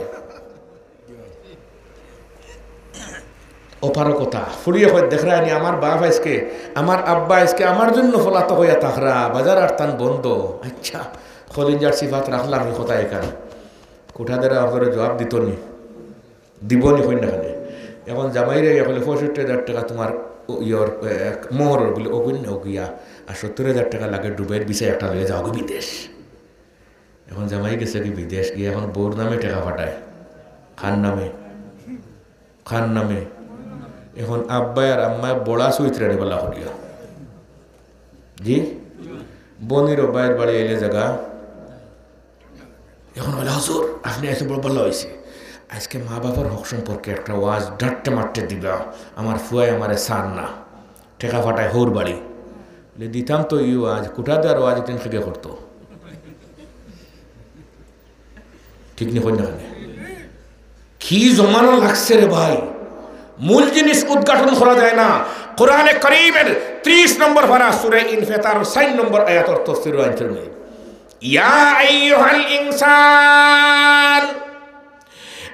অপারো কথা। ফুড়িয়ে কয়, "দেখরায়নি, আমার বাপ আইজকে, আমার আব্বা আইজকে আমার জন্য পলাতক অইয়া থাকরা, বাজার আর তান বন্ধ।" আচ্ছা, কলিজার সিফাত রাখলাম ই কথা ইখান। কুঠাদারে আপনারে জবাব দিত নি? দিবো নি কইন না কেনে? এখন জামাইরে গিয়া কইলে, "পঁয়ষট্টি হাজার টেকা তুমার ও-, ইয়র, এ, মোহরর বুলে অগুইন না অগুইয়া, আর সত্তর হাজার টেকা লাগে ডুবাইর ভিসায় একটা লইয়া যাওগি বিদেশ।" এখন জামাই গেছে গি বিদেশ গিয়া, এখন বউর নামে টেকা পাঠায়। কার নামে? কার নামে? এখন আব্বায় আর আম্মায় বড়া চুইতরানি বালা করিয়া। জি? বইনর বাইর বাড়ি আইলে জাগা। এখন কইলা, "হুজুর, আপনে আইছইন বড় বালা অইছে। আইজকে মা বাপর হক সম্পর্কে একটা ওয়াজ ডাট্টে মাট্টে দিবা, আমার ফুয়ায় আমারে চার না, টেকা পাঠায় হউর বাড়ি।" বলে, "দিতাম তো ই ওয়াজ, কুঠাদার ওয়াজ ইখান কেগে করতো।" ঠিক নি কইন না কেনে? কি জমানা লাগছে রে ভাই, মূল জিনিস উদ্ঘাটন করা যায় না। কোরআনে করিমের ত্রিশ নম্বর পারা, সূরা ইনফিতার চাইর নম্বর আয়াতর তফসির আনতে হবে। ইয়া আইয়ুহাল ইনসান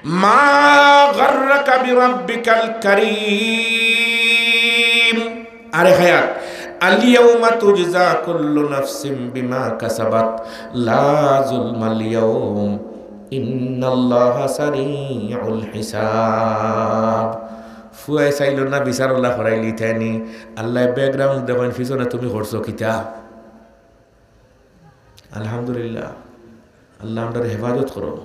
মা গাররাকা বিরাব্বিকাল কারীম। আরেক আয়াত, "আল ইয়াউমা তুজজা কুল্লু নাফসিম বিমা কাসাবাত, লা যুলমাল ইয়াউম, ইন্নাল্লাহা সারিউল হিসাব।" ফুয়ায় চাইলো না বিচার অলা করাইলিতা নি, আল্লায় ব্যাকগ্রাউন্ড দেখইন, পিছনে তুমি করছো কিতা? আলহামদুলিল্লাহ, আল্লাহ আমরারে হেফাজত করো।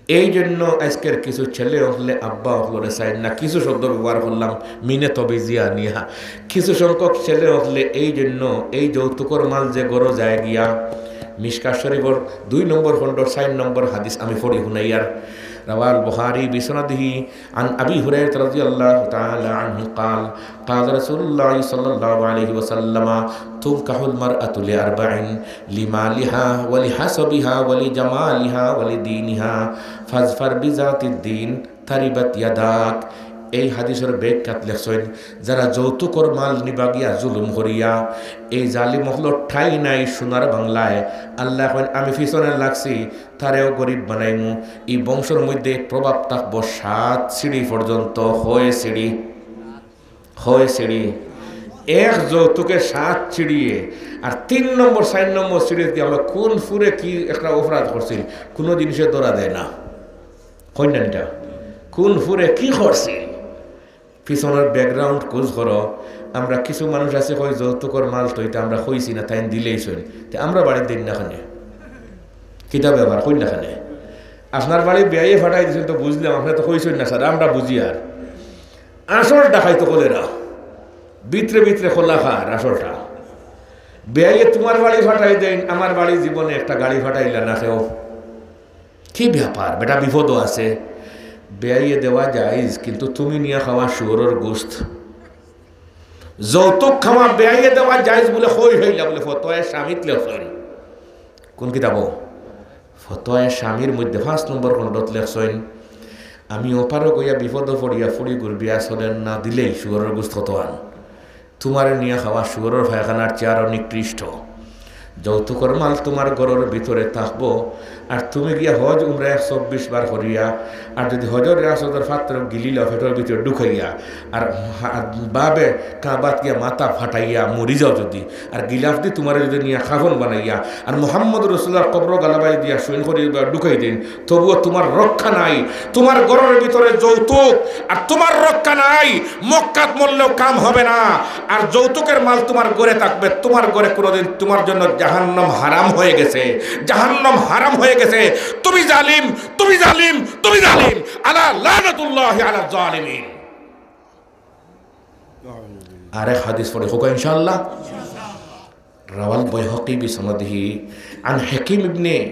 এই জন্য আইজকের কিছু ছেলে অকলে আব্বা অকলরে চাইন না, কিছু শব্দ ব্যবহার করলাম মিনে তবিজিয়া নিয়া। কিছু সংখ্যক ছেলে অকলে এই জন্য এই যৌতুকর মাল যে ঘরো যায় গিয়া, মিশকাত শরীফর দুই নম্বর খণ্ডর চাইর নম্বর হাদিস আমি পড়ি হুনাইয়ার। রাওয়াল বুখারী বিসনাদিহি عن أبي هريرة رضي الله تعالى عنه قال، قال رسول الله صلى الله عليه وسلم، تنكح المرأة لأربع، لمالها ولحسبها ولجمالها ولدينها، فاظفر بذات الدين تربت يداك। এই হাদিসর ব্যাখ্যাত লেখছইন, যারা যৌতুকর মাল নিবা গিয়া জুলুম করিয়া, এই জালিম অকলর ঠাই নাই সোনার বাংলায়। আল্লায় কইন, আমি পিছনে লাগছি, তারেও গরিব বানাইমু। ই বংশর মধ্যে প্রভাব থাকবো সাত সিঁড়ি পর্যন্ত। কয় সিঁড়ি? কয় সিঁড়ি? এক যৌতুকে সাত সিঁড়িয়ে। আর তিন নম্বর, চাইর নম্বর সিঁড়িত গিয়া আমরা কুন ফুরে কি একটা অপরাধ করছিল, কুনু জিনিসে ধরা দেয় না। কইন না ইটা? কুন ফুরে কি করছিল? পিছনর ব্যাকগ্রাউন্ড খোঁজ করো। আমরা কিছু মানুষ আছে কই, "যৌতুকর মাল তো ইটা আমরা কইছি না, তাইন দিলাইছইন।" তে আমরা বাড়িত দেইন না কেনে? কিতা ব্যাপার, কইন না কেনে? আপনার বাড়ি বেয়াইয়ে পাঠাই দিছইন তো বুঝলাম, আপনে তো কইছইন না স্যার, আমরা বুঝিয়ার। আসল ডাকাইত অকলেরা, ভিতরে ভিতরে কলা খার আসলটা। বেয়াইয়ে তুমার বাড়ি পাঠাই দেইন, আমার বাড়ি জীবনে একটা গাড়ি পাঠাইলা না কেউ। কি ব্যাপার, বেটা বিপদও আছে। বেয়াইয়ে দেওয়া জায়েজ, কিন্তু তুমি নিয়া খাওয়া শুয়োরর গোস্ত। যৌতুক খাওয়া বেয়াইয়ে দেওয়া জায়েজ বুলে কই পাইলা? বুলে ফতোয়ায়ে শামিত লেখছইন। কুন কিতাবো? ফতোয়ায়ে শামির মধ্যে পাঁচ নম্বর খণ্ডত লেখছইন, আমি অপারগ অইয়া বিপদো পড়িয়া ফুড়িগুর বিয়া চলের না, দিলাইছি শুয়োরর গোস্ত কত আন। তুমারে নিয়া খাওয়া শুয়োরর পায়খানার চেয়ে আরো নিকৃষ্ট। যৌতুকর মাল তুমার ঘরর ভিতরে থাকবো, আর তুমি গিয়া হজ উমরা এক চব্বিশ বার করিয়া, আর যুদি হজর রিয়াসতর ফাত্তর গিলিলাও পেটর ভিতরে ঢুকাইয়া, আর হা-, বাবে কাবাত গিয়া মাথা ফাটাইয়া মরি যাও যুদি, আর গিলাফদি তুমারে যুদি নিয়া কাফন বানাইয়া, আর মুহাম্মদ রসুলুল্লাহর কবরর গালাবায় দিয়া সইন করি বা ঢুকাই দেইন, তবুও তুমার রক্ষা নাই। তুমার ঘরর ভিতরে যৌতুক, আর তুমার রক্ষা নাই। মক্কাত মরলেও কাম হবে না। আর যৌতুকের মাল তুমার ঘরে থাকবে, তুমার ঘরে কোনোদিন তুমার জন্য জাহান্নাম হারাম হয়ে গেছে, জাহান্নাম হারাম হয়ে গেছে। তুমি জালিম, তুমি জালিম, তুমি জালিম। আলা লানাতুল্লাহি আলা জালিমিন। আরেক হাদিস পড়ি কউক্কা ইনশাআল্লাহ। رواه البيهقي بسنده عن حكيم بن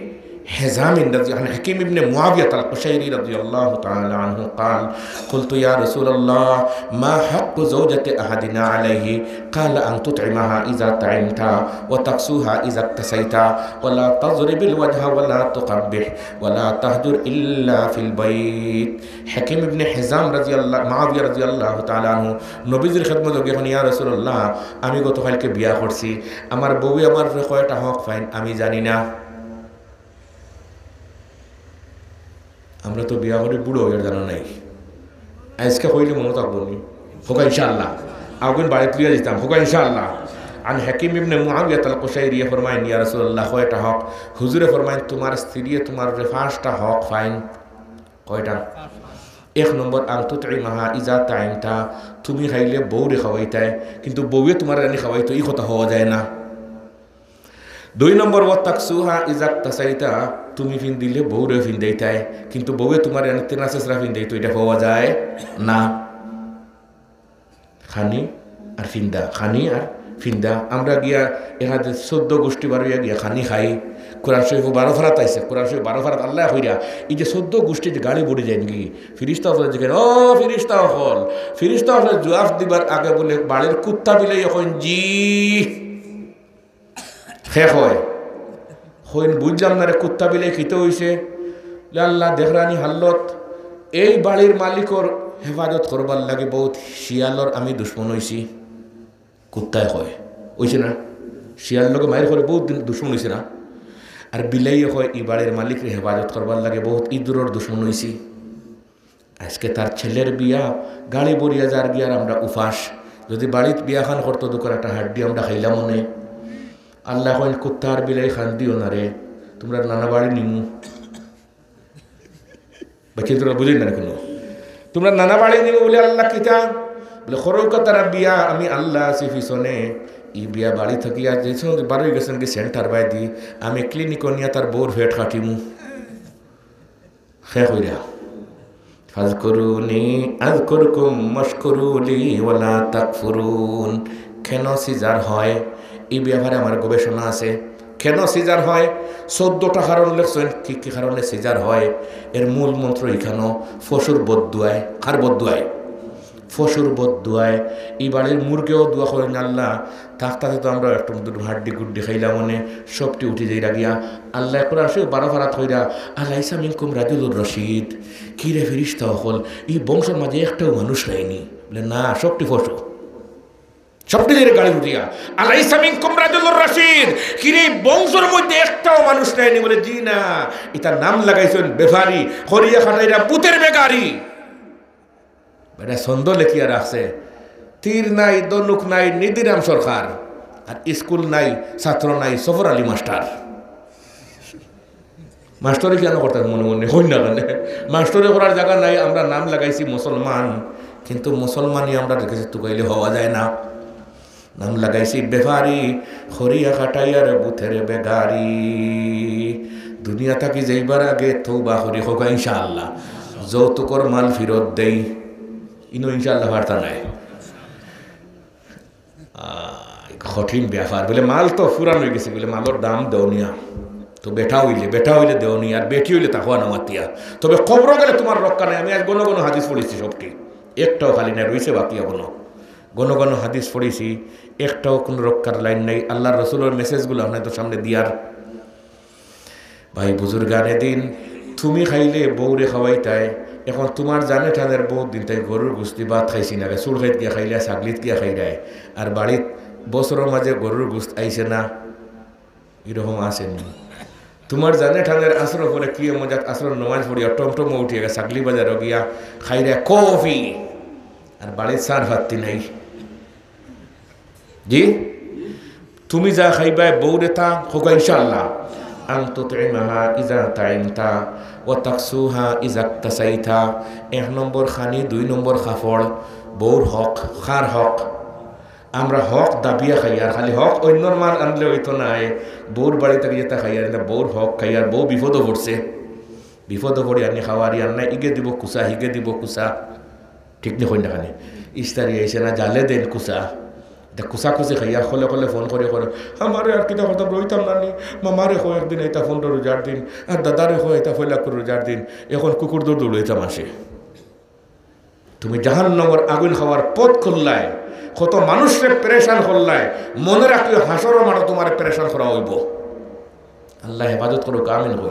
حزام رضي، عن حكيم بن معاوية القشيري رضي الله تعالى عنه قال: قلت: يا رسول الله، ما حق زوجة أحدنا عليه؟ قال: أن تطعمها إذا طعمت، وتكسوها إذا اكتسيت، ولا تضرب الوجه ولا تقبح، ولا تهجر إلا في البيت। হাকিম ইবনে হিজাম রাদিয়াল্লাহু, মুআবিয়া রাদিয়াল্লাহু তাআলা আনহু নবীজির খেদমতো গিয়া কইন, "ইয়া রাসূলুল্লাহ, আমি গতকালকে বিয়া করছি, আমার বউয়ে আমারে কয়টা হক পাইন আমি জানি না।" আমরা তো বিয়া করি বুড়া অইয়ার জানা নাই, আইজকে কইলে মনো থাকবো নি? কউক্কা ইনশাআল্লাহ। আগুন বাড়িত লইয়া দিতাম, কউক্কা ইনশাআল্লাহ। عن حكيم بن معاوية القشيري ফরমাইন, "ইয়া রাসূলুল্লাহ, কয়টা হক?" হুজুরে ফরমাইন, "তুমার স্ত্রীয়ে তুমারে পাঁচটা হক পাইন।" কয়টা? এক নম্বর, أن تطعمها إذا طعمت, তুমি খাইলে বউরে খাওয়াইতায়, কিন্তু বউয়ে তুমারে আনি খাওয়াইতো, ই কথা কওয়া যায় না। দুই নম্বর, وتكسوها إذا اكتسيت, তুমি ফিন্দিলে বউরে ফিন্দাইতায়, কিন্তু বউয়ে তুমারে আনি তেনা ছেছরা ফিন্দাইতো, ইটা কওয়া যায় না। খানি আর ফিন্দা, খানি আর ফিন্দা। আমরা গিয়া এখানে চৌদ্দ গোষ্ঠী বারইয়া গিয়া খানি খাই। কোরআন শরীফো বারো ফারাত আইছে, কোরআন শরীফো বারো ফারাত আল্লায় কইরা, এই যে চৌদ্দ গোষ্ঠী যে গাড়ি বড়ি যাইন গি, ফিরিস্তা অকলে জিকাইন, "ও ফিরিস্তা অকল।" ফিরিস্তা অকলে জুয়াফ দিবার আগে বুলে বাড়ির কুত্তা বিলাইয়ে কইন, "জি।" হে কয়, কইন, "বুঝলাম না রে, কুত্তা বিলাই কিতা অইছে?" বলে, "আল্লাহ দেখরানি হালত, এই বাড়ির মালিকর হেফাজত করবার লাগি বউত শিয়ালর আমি দুশমন অইছি।" কুত্তায় কয়, "অইছে না? শিয়ালর লগে মাইর করে বউত দিন দুশমন অইছে না?" আর বিলাইয়ে কয়, "ই বাড়ির মালিকরে হেফাজত করবার লাগি বউত ইঁদুরর দুশমন অইছি।" আইজকে তার ছেলের বিয়া, গাড়ি বরিয়া যার গিয়ার আমরা উপাস। যুদি বাড়িত বিয়াখান করতো, দুকার একটা হাড্ডি আমরা খাইলাম অনে। আল্লায় কইন, "কুত্তা আর বিলাই কান্দিও না রে, তুমরার নানা বাড়ি নিমু।" বাকি তুমরা বুঝইন না কুনু। "তুমরার নানা বাড়ি নিমু" বুলে আল্লায় কিতা? বুলে, "করউক্কা তারা বিয়া, আমি আল্লাহ আছি পিছনে।" ই বিয়া বাড়ি থাকি আর যে সময় বারই গেছইন গি সেন্টার বায়দি, আমি ক্লিনিকো নিয়া তার বউর পেট কাটিমু। হে কইরা, "فاذكروني أذكركم واشكروا لي ولا تكفرون।" কেন সিজার হয়, ই ব্যাপারে আমার গবেষণা আছে। কেন সিজার হয়? চৌদ্দটা কারণ লেখছইন, কি কি কারণে সিজার হয়। এর মূল মন্ত্র ইখানো, পশুর বদদুয়ায়। কার বদদুয়ায়? পশুর বদদুয়ায়। ই বাড়ির মুরগেও দোয়া করইন, "আল্লাহ, থাকতাতে তো আমরা একটু দুটো হাড্ডি গুড্ডি খাইলাম অনে, সবটি উঠি যাইরা গিয়া।" আল্লায় কোরআন শরীফো বারো ফারাত কইরা, "أليس منكم رجل رشيد؟" কি রে ফিরিস্তা অকল, ই বংশর মাঝে একটাও মানুষ নাইনি? বুলে, "না, সবটি পশু, সবটি যাইরা গাড়ি উঠিয়া।" "أليس منكم رجل رشيد؟" কি রে, ই বংশর মধ্যে একটাও মানুষ নাইনি? বুলে, "জি না।" ইতার নাম লাগাইছইন ব্যাপারী, করিয়া খাটাইরা ভূতের বেগারি। বেটা ছন্দ লেখিয়া রাখছে, তীর নাই, ধনুক নাই, নিধিরাম সরকার, আর স্কুল নাই, ছাত্র নাই, সফর আলী মাস্টার। মাস্টরি কেন করতাম মনে মনে, কইন না কেনে? মাস্টরি করার জাগা নাই, আমরা নাম লাগাইছি মুসলমান, কিন্তু মুসলমানি আমরার কাছে তুকাইলে হওয়া যায় না। নাম লাগাইছি ব্যাপারী, করিয়া খাটাইয়ার ভূতের বেগারি। দুনিয়া থাকি যাইবার আগে তওবা করি, কউক্কা ইনশাআল্লাহ। যৌতুকর মাল ফিরত দেই, ইনো ইনশাআল্লাহ পারতা নায়। আহ, কঠিন ব্যাপার। বুলে, "মাল তো ফুরান অইগেছে, বুলে, মালর দাম দেওনিয়া।" তো বেটা অইলে, বেটা অইলে দেওনি, আর বেটি অইলে তাকওয়া না মাতিয়া। তবে কবরো গেলে তুমার রক্ষা নাই। আমি আইজ ঘন ঘন হাদিস পড়ছি সবটি, একটাও খালি নাই, রইছে বাকি এখনো। ঘন ঘন হাদিস পড়ছি, একটাও কুনু রক্ষার লাইন নাই। আল্লার রসুলর মেসেজগুলা আপনাইনতর সামনে দিয়ার। ভাই বুজুর্গানে দিন, তুমি খাইলে বউরে খাওয়াইতায়, এখন তুমার জানে টানের বউত দিন তাই গরুর গুস্তি ভাত খাইছি না, চুড় খাইত গিয়া খাইলে, ছাগলিত গিয়া খাইরায়, আর বাড়িত বছরর মাঝে গরুর গুস্ত আইছে না। এরকম আছে নি? তুমার জানে ঠানের আসর পরে কি মজাত আসর নমাজ পড়িয়া টমটমো উঠিয়া গিয়া ছাগলি বাজারো গিয়া খাইরা কফি আর বাড়িত সার ফাত্তি নাই। জি, তুমি যা খাইবায় বউরে তা হোক ইনশাআল্লাহ। আন তুতইমাহা ইজা তাইমতা ওয়া তাকসুহা ইজা ইকতাসাইতা। এক নম্বর খানি, দুই নম্বর কাপড়, বউর হক, কার হক? আমরা হক দাবিয়া খাইয়ার, খালি হক অইন্যর মাল আনলে অইতো নায়। বউর বাড়ি থাকি যেতা খাইয়ার, ইতা বউর হক খাইয়ার, বউ বিপদো পড়ছে, বিপদো পড়িয়া আনি খাওয়ার ইয়ার নাই, ইগে দিবো কুচা, হিগে দিবো কুচা, ঠিক নি কইন না খানি? ইস্তারি আইছে না, জালে দেইন কুচা। ইতা কুচাকুচি খাইয়া খলে খলে ফোন করি কয়, "আমারে আর কিতা করতাম, রইতাম না নি? মামারে কয় একদিন আইতা পনরো রোজার দিন, আর দাদারে কয় আইতা পয়লা রোজার দিন, এখন কুকুর দৌড় দৌড়াইতাম আসে।" তুমি জাহান্নামর আগুন খাওয়ার পথ খুললায়, কত মানুষরে পেরেশান করলায়। মনে রাখিও, হাশরর মাঠো তুমারে পেরেশান করা অইবো। আল্লায় হেফাজত করুক, আমিন কই।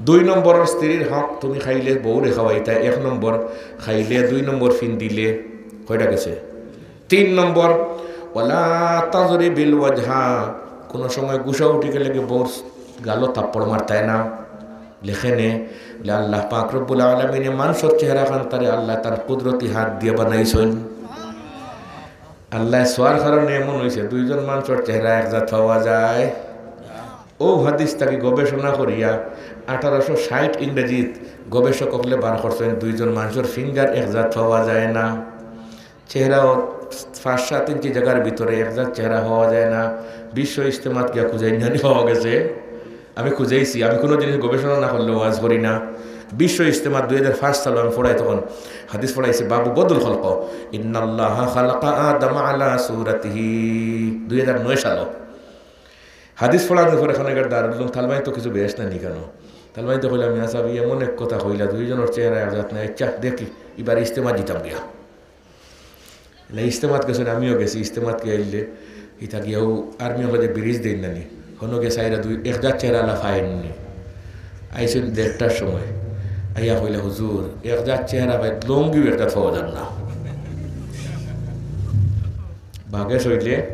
দুই নম্বর, স্ত্রীর হক, তুমি খাইলে বউরে খাওয়াইতায়, এক নম্বর খাইলে, দুই নম্বর ফিন্দিলে, কয়টা গেছে? তিন নম্বর, ওয়ালা তাজরিবিল ওয়াজহা, কুনু সময় গুসা উঠি গেলে কি বউর গালো থাপ্পড় মারতায় না? লেখে নে, বলে, আল্লাহ পাক রব্বুল আলামিনে মানষর চেহারা খান তারে আল্লায় তান কুদরতি হাত দিয়া বানাইছইন। আল্লায় চাওয়ার কারণে এমন অইছে, দুইজন মানষর চেহারা এক জাত পাওয়া যায়। অউ হাদিস থাকি গবেষণা করিয়া আঠারোশো ষাইট ইংরেজিত গবেষক অকলে বার করছইন, দুইজন মানষর ফিঙ্গার এক জাত পাওয়া যায় না। চেহারাও পাঁচ সাত ইঞ্চি জাগার ভিতরে এক জাত চেহারা পাওয়া যায় না। বিশ্ব ইজতেমাত গিয়া খুজাইন জানি পাওয়া গেছে। আমি খুজাইছি, আমি কুনু জিনিস গবেষণা না করলে ওয়াজ করি না। বিশ্ব ইজতেমাত দুই হাজার পাঁচ সালো আমি পড়াই, তখন হাদিস পড়াইছি, বাবু বদল খলক, ইন্নাল্লাহা খালাকা আদামা আলা সুরাতিহি, দুই হাজার নয় সালো। হাদিস পড়ানোর পরে খানেকার দারুল উলুম তালবাইন তো কিছু বেশ না নি কেন? তালবাইন তো কইলাম, "মিয়া সাব, এমন এক কথা কইলা, দুইজনর চেহারা এক জাত নাই। আচ্ছা, দেখি, ইবার ইজতেমাত দিতাম গিয়া।" না, ইজতেমাত গেছইন, আমিও গেছি। ইজতেমাত গিয়া আইলে, ইতা গিয়াও আর্মি অকলে যে ব্রিজ দেইন না নি, হনো গিয়া চাইরা দুই এক জাত চেহারা আলা পাইন নি। আইছইন দেড়টার সময়, আইয়া কইলা, "হুজুর, এক জাত চেহারা পাই, লুঙ্গিও এক জাত পাওয়া যার না।" বাগে সইলে,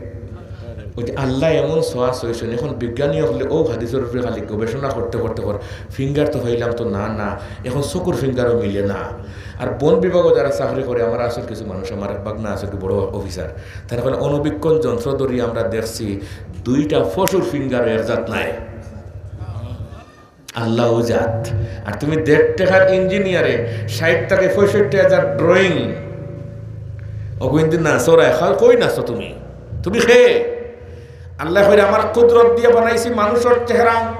ওই যে আল্লায় এমন সওয়া সইছইন, এখন বিজ্ঞানী অকলে অউ হাদিসর উপরে খালি গবেষণা করতে করতে কর, ফিঙ্গার তো পাইলাম তো না, না, এখন চকুর ফিঙ্গারও মিলে না। আর বন বিভাগো যারা চাকরি করে, আমার আছে কিছু মানুষ, আমার এক ভাগনা আছে, একটু বড় অফিসার, তারা কইন, অণুবীক্ষণ যন্ত্র ধরি আমরা দেখছি, দুইটা পশুর ফিঙ্গারও এক জাত নাই। আল্লাহ জাত। আর তুমি দেড় টেকার ইঞ্জিনিয়ারে ষাইট থাকি পঁয়ষট্টি হাজার ড্রয়িং, অগুইন দিন না চড়ায় খাল, কই নাছো তুমি? তুমি খে? আল্লায় কইরা, "আমার কুদরত দিয়া বানাইছি মানুষর চেহারা।"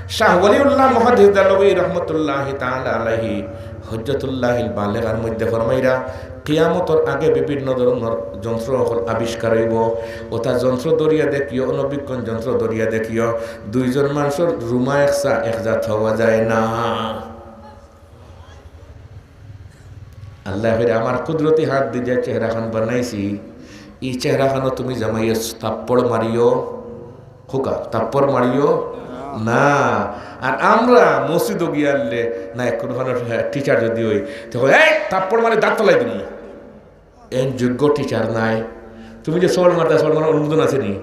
শাহ ওয়ালিউল্লাহ মুহাদ্দিস দেহলভী রহমতুল্লাহি তাআলা আলাইহি হুজ্জাতুল্লাহিল বালিগার মধ্যে ফরমাইরা, কিয়ামতর আগে বিভিন্ন ধরনর যন্ত্র অকল আবিষ্কার অইবো। অতা যন্ত্র ধরিয়া দেখিও, অণুবীক্ষণ যন্ত্র ধরিয়া দেখিও, দুইজন মানষর রুমা একসা এক জাত পাওয়া যায় না। আল্লায় কইরা, "আমার কুদরতি হাত দিয়া যে চেহারা খান বানাইছি, ই চেহারা খানো তুমি জামাইয়ে থাপ্পড় মারিও।" হুকা, থাপ্পড় মারিও না। আর আমরা মসজিদো গিয়া আনলে না, কুনু খানো টিচার যদি অই, তখন, "এই, থাপ্পড় মারি দাঁত ফালাই দিমু।" এন যোগ্য টিচার নাই। তুমি যে চড় মারতা, চড় মারার অনুমোদন আছে নি?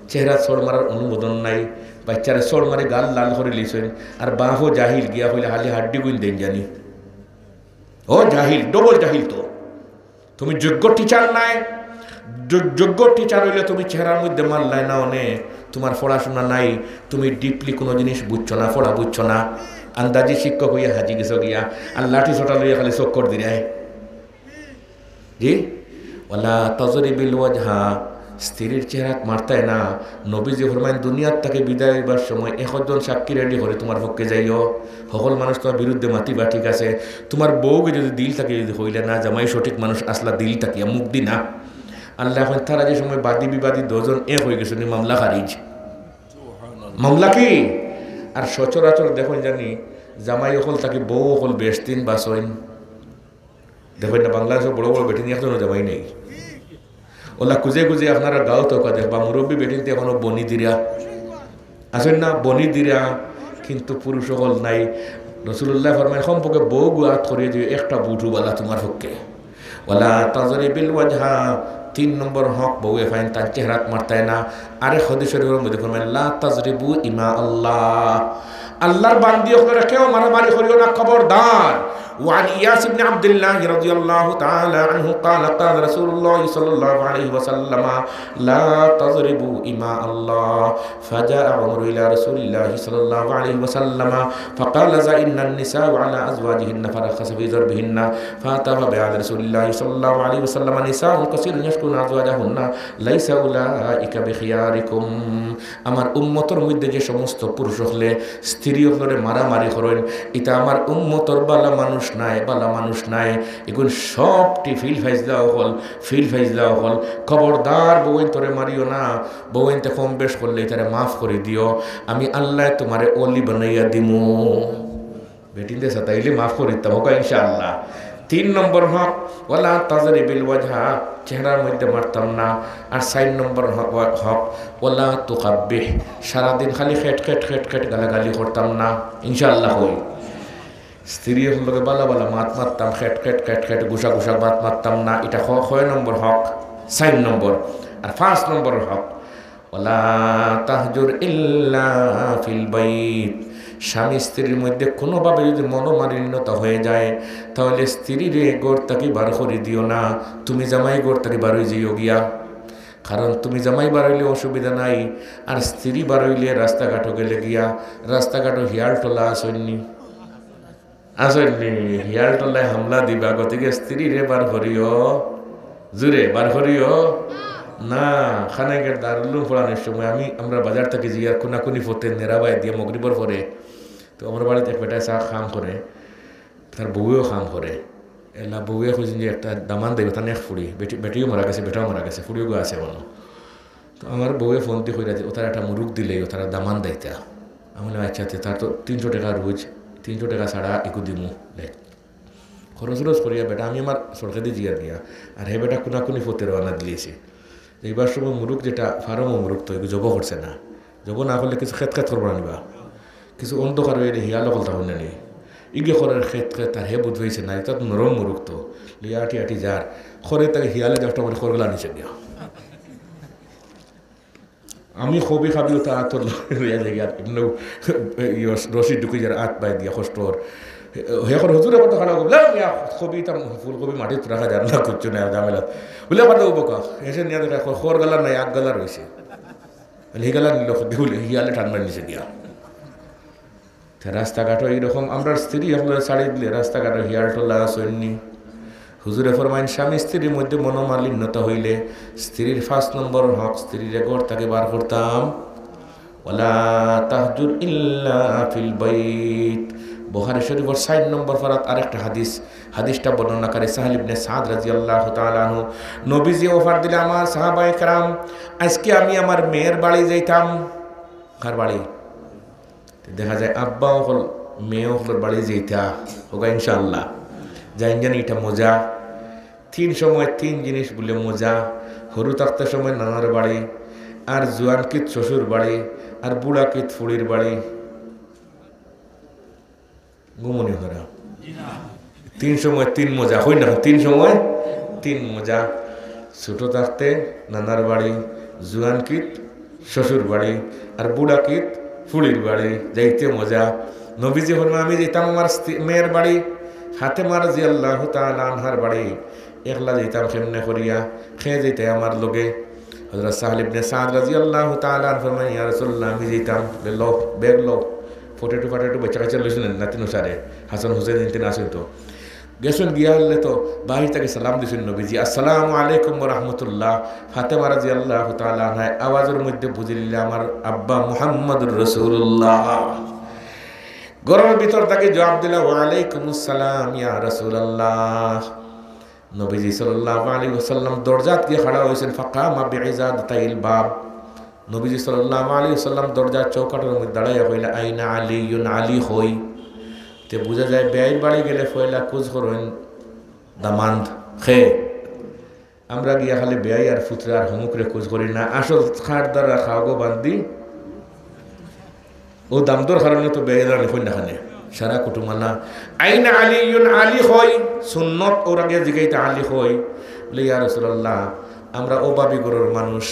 চেহারা চড় মারার অনুমোদন নাই। বাইচ্চারে চড় মারি গাল লাল করি লিছইন। আর বাপও জাহিল, গিয়া কইলে খালি হাড্ডি গুইন দেইন জানি। ও জাহিল, ডবল জাহিল তো। তুমি যোগ্য টিচার নায়। যো-, যোগ্য টিচার অইলে তুমি চেহারার মধ্যে মারলায় না অনে। তুমার পড়াশোনা নাই, তুমি deeply কুনু জিনিস বুঝছো না, পড়া বুঝছো না। আন্দাজি শিক্ষক অইয়া হাজি গেছো গিয়া, আর লাঠি সোটা লইয়া খালি চক্কর দিরায়। জি? ওয়ালা তাজরিবিল ওয়াজহা, স্ত্রীর চেহারাত মারতায় না। নবীজি ফরমাইন, দুনিয়ার থাকি বিদায় অইবার সময় একজন সাক্ষী রেডি করি তুমার পক্ষে যাইও। হকল মানুষ তুমার বিরুদ্ধে মাতিবা, ঠিক আছে। তুমার বউকে যদি দিল থাকি যদি কইলে না, জামাই সঠিক মানুষ আছলা দিল থাকিয়া, মুখ দি না। আল্লায় কইন, তারা যে সময় বাদী বিবাদী দুইজন এক অইগেছইন, ই মামলা খারিজ। মামলা কি? আর সচরাচর দেখইন জানি, জামাই অকল থাকি বউ অকল বেশদিন বাঁচইন। দেখইন না, বাংলাদেশো বড় বড় বেটিন একজনও জামাই নাই। অলা খুঁজে খুঁজে আপনারা গাঁও তো দেখবা, মুরব্বী বেটিন তো এখনো বনি দিরা। আছইন না, বনি দিরা, কিন্তু পুরুষ অকল নাই। রাসুলুল্লায় ফরমাইন, কমপক্ষে বউগু আত করিয়া দিও, একটা বুটু বালা তুমার পক্ষে। ওয়ালা তাজরিবিল ওয়াজহা, তিন নম্বর হক, বউয়ে ফাইন তান চেহারাত মারতায় না। আরেক হাদিস শরীফর মধ্যে ফরমায়, "লা তাজরিবু ইমা আল্লাহ।" আল্লাহর বান্দি অকলরে কেউ মারামারি করিও না, খবরদার। وعن إياس بن عبد الله رضي الله تعالى عنه قال، قال رسول الله صلى الله عليه وسلم، "لا تضربوا إماء الله، فجاء عمر إلى رسول الله صلى الله عليه وسلم فقال، زئن النساء على أزواجهن فرخص في ضربهن، فأتى فبعث رسول الله صلى الله عليه وسلم نساء كثير يشكون أزواجهن، ليس أولئك بخياركم।" আমার উম্মতর মধ্যে যে সমস্ত পুরুষ অকলে স্ত্রী অকলরে মারামারি করইন, ইতা আমার উম্মতর বালা মানুষ নায়, বালা মানুষ নায়। ইগুন সবটি ফিল ফাইজলা অকল, ফিল ফাইজলা অকল। খবরদার বউইনতরে মারিও না, বউইনতে কম বেশ করলে ইতারে মাফ করি দিও, আমি আল্লায় তুমারে অলি বানাইয়া দিমু। বেটিনতে সাতাইলে মাফ করি দিতাম, হক্কা ইনশাআল্লাহ। তিন নম্বর হক, ওয়ালা তাজরিবিল ওয়াজহা, চেহারার মধ্যে মারতাম না। আর চাইর নম্বর হ-, হক, ওয়ালা তুকাব্বিহ, সারাদিন খালি খেট খেট খেট খেট গালাগালি করতাম না, ইনশাআল্লাহ কই। স্ত্রী অকলর লগে বালা বালা মাত মারতাম, খেট খেট খেট খেট গুসা গুসা মাত মারতাম না। ইটা ক-, কয় নম্বর হক? চাইর নম্বর। আর পাঁচ নম্বর হক, ওয়ালা তাহজুর ইল্লা ফিল বাইত। স্বামী স্ত্রীর মধ্যে কোনোভাবে যদি মনোমালিন্যতা হয়ে যায়, তাহলে স্ত্রীরে ঘর থাকি বার করি দিও না, তুমি জামাই ঘর থাকি বার হই যাইও গিয়া। কারণ তুমি জামাই বার হইলে অসুবিধা নাই, আর স্ত্রী বার হইলে রাস্তাঘাটও গেলে গিয়া, রাস্তাঘাটও হিয়াল টলা আছইন নি? আছইন নি? হিয়াল টলায় হামলা দিবা, গতিকে স্ত্রীরে বার করিও, জুরে বার করিও না। খানাইকের দারুল উলুম পড়ানির সময় আমি, আমরা বাজার থাকি যাইয়ার কুনাকুনি পথে নেরাবায় দিয়া মগরিবর পরে, তো আমার বাড়িত এক বেটায় চা কাম করে, তার বউয়েও কাম করে। এলা বউয়ে কইছইন যে একটা দামান দিবা, তান এক ফুড়ি, বেটি, বেটিও মারা গেছে, বেটাও মারা গেছে, ফুড়িও গো আছে এখনো। তো আমার বউয়ে ফোন দি কইরা যে, "ও তার একটা মুরুগ দিলে, ও তারা দামান দিতা।" আমি বললাম, "আচ্ছা, তে তার তো তিনশো টাকা রোজ, তিনশো টাকা ছাড়া একু দিমু।" লে। খরচ উরচ করিয়া বেটা, আমি আমার সড়কে দি জিয়ার গিয়া, আর হে বেটা কুনাকুনি পথে রওনা দিলিছে। এইবার সময় মুরুগ যেটা ফার্মও মুরুগ তো, এগু জবো করছে না। জবো না করলে কিছু খেত খেত করবো না নিবা। কিছু অন্ধকার হয়ে হিয়াল অকল তখন নেই। ইগে করের খেত খেত, আর হে বুঝ হইছে না, এটা তো নরম মুরুগ তো। লইয়া আটি আটি যার। করে তাকে হিয়ালে যাওয়াটা আমার খরগলা নিচে গিয়া। আমি কবি খাবি ওটা আতর লইয়া যাই আর এমনেও ইয়ে রশি ঢুকে যার আত বাই দিয়া কষ্ট ওর। হে করে হুজুরে কত খারাপ বলে, "ইয়া, কবি তা ফুলকপি মাটিত রাখা যায় না, কিচ্ছু নাই, ঝামেলা।" বলে, "কত উবকা?" এসে নিয়ে দেখা, খর গালা নাই, আগ গালা রয়েছে। বলে, "হি গালা নিল কবি?" বলে, "হিয়ালে টান মারি নিচে গিয়া।" তে রাস্তাঘাটও এইরকম, আমরা স্ত্রী অকলরে ছাড়ি দিলে রাস্তাঘাটও হিয়াল টলা আছইন নি? হুজুরে ফরমাইন, স্বামী স্ত্রীর মধ্যে মনোমালিন্যতা হইলে স্ত্রীর পাঁচ নম্বর হক, স্ত্রীরে ঘর থাকি বার করতাম। ওয়ালা তাহজুর ইল্লা ফিল বাইত। বুখারী শরীফর চাইর নম্বর পারাত আরেকটা হাদিস, হাদিসটা বর্ণনাকারী সাহল ইবনে সাদ রাদিয়াল্লাহু তাআলা আনহু, নবীজি অফার দিলে, "আমার সাহাবায়ে কেরাম, আজকে আমি আমার মেয়ের বাড়ি যাইতাম।" কার বাড়ি? তে দেখা যায় আব্বা অকল মেয়ে অকলর বাড়ি যাইতা, হক্কা ইনশাআল্লাহ। যাইন জানি এটা মজা। তিন সময় তিন জিনিস বলে মজা। হুরু থাকতে সময় নানার বাড়ি, আর জুয়ান কিত শ্বশুর বাড়ি, আর বুড়া কিত ফুড়ির বাড়ি। ঘুমুনি হরা। তিন সময় তিন মজা, হই না? তিন সময় তিন মজা। ছোট থাকতে নানার বাড়ি, জুয়ান কিত শ্বশুর বাড়ি, আর বুড়া কিত ফুড়ির বাড়ি, যাইতে মজা। নবীজি ফরমাইন, "আমি যাইতাম আমার স্ত্রী, মেয়ের বাড়ি, ফাতেমা রাদিয়াল্লাহু তাআলা আনহার বাড়ি, একলা যাইতাম কেমনে করিয়া, কে যাইতে আমার লগে?" হযরত সাহল ইবনে সাদ রাদিয়াল্লাহু তাআলা আনহু ফরমাইন, "ইয়া রাসূলুল্লাহ, আমি যাইতাম।" বলে, "লও, ব্যাগ লও।" পটেটো ফাটেটো বেচা কাচা লইছইন নাতিন সারে, হাসান হুসেন ইনতিন আছইন তো। গেছইন গিয়া হলে তো বাহির থাকি সালাম দিছইন নবীজি, "আসসালামু আলাইকুম ওয়া রাহমাতুল্লাহ।" ফাতেমা রাদিয়াল্লাহু তাআলা আনহা আওয়াজর মধ্যে বুঝিলিলা, "আমার আব্বা মুহাম্মাদুর রাসূলুল্লাহ।" ঘরর ভিতর থাকি জবাব দিলা, "ওয়া আলাইকুমুস সালাম ইয়া রাসূলুল্লাহ।" নবীজি সাল্লাল্লাহু আলাইহি ওয়াসাল্লাম দরজাত গিয়া খাড়া হইছইন, ফাকামা বিইজাদাতাইল বাব। নবীজি সাল্লাল্লাহু আলাইহি ওয়াসাল্লাম দরজার চৌকাঠর মধ্যে দাঁড়াইয়া কইলা, "আইনা আলিয়ুন, আলী কই?" তে বুঝা যায়, বেয়াইর বাড়ি গেলে পয়লা খুঁজ করইন দামান্দ, খে। আমরা গিয়া খালি বেয়াই আর ফুতরে আর হমুকরে খুঁজ করি না, আসল খাট দ্বারা খাওগো বান্দি। ও দামদর কারণে তো বেয়াই দাঁড়ানি কই না খানে, সারা কুটুমালা। "আইনা আলিয়ুন, আলী কই?" সুন্নত ওরা গিয়া জিগাইতা, "আলী কই?" বলে, "ইয়া রাসূলুল্লাহ, আমরা অভাবী ঘরর মানুষ,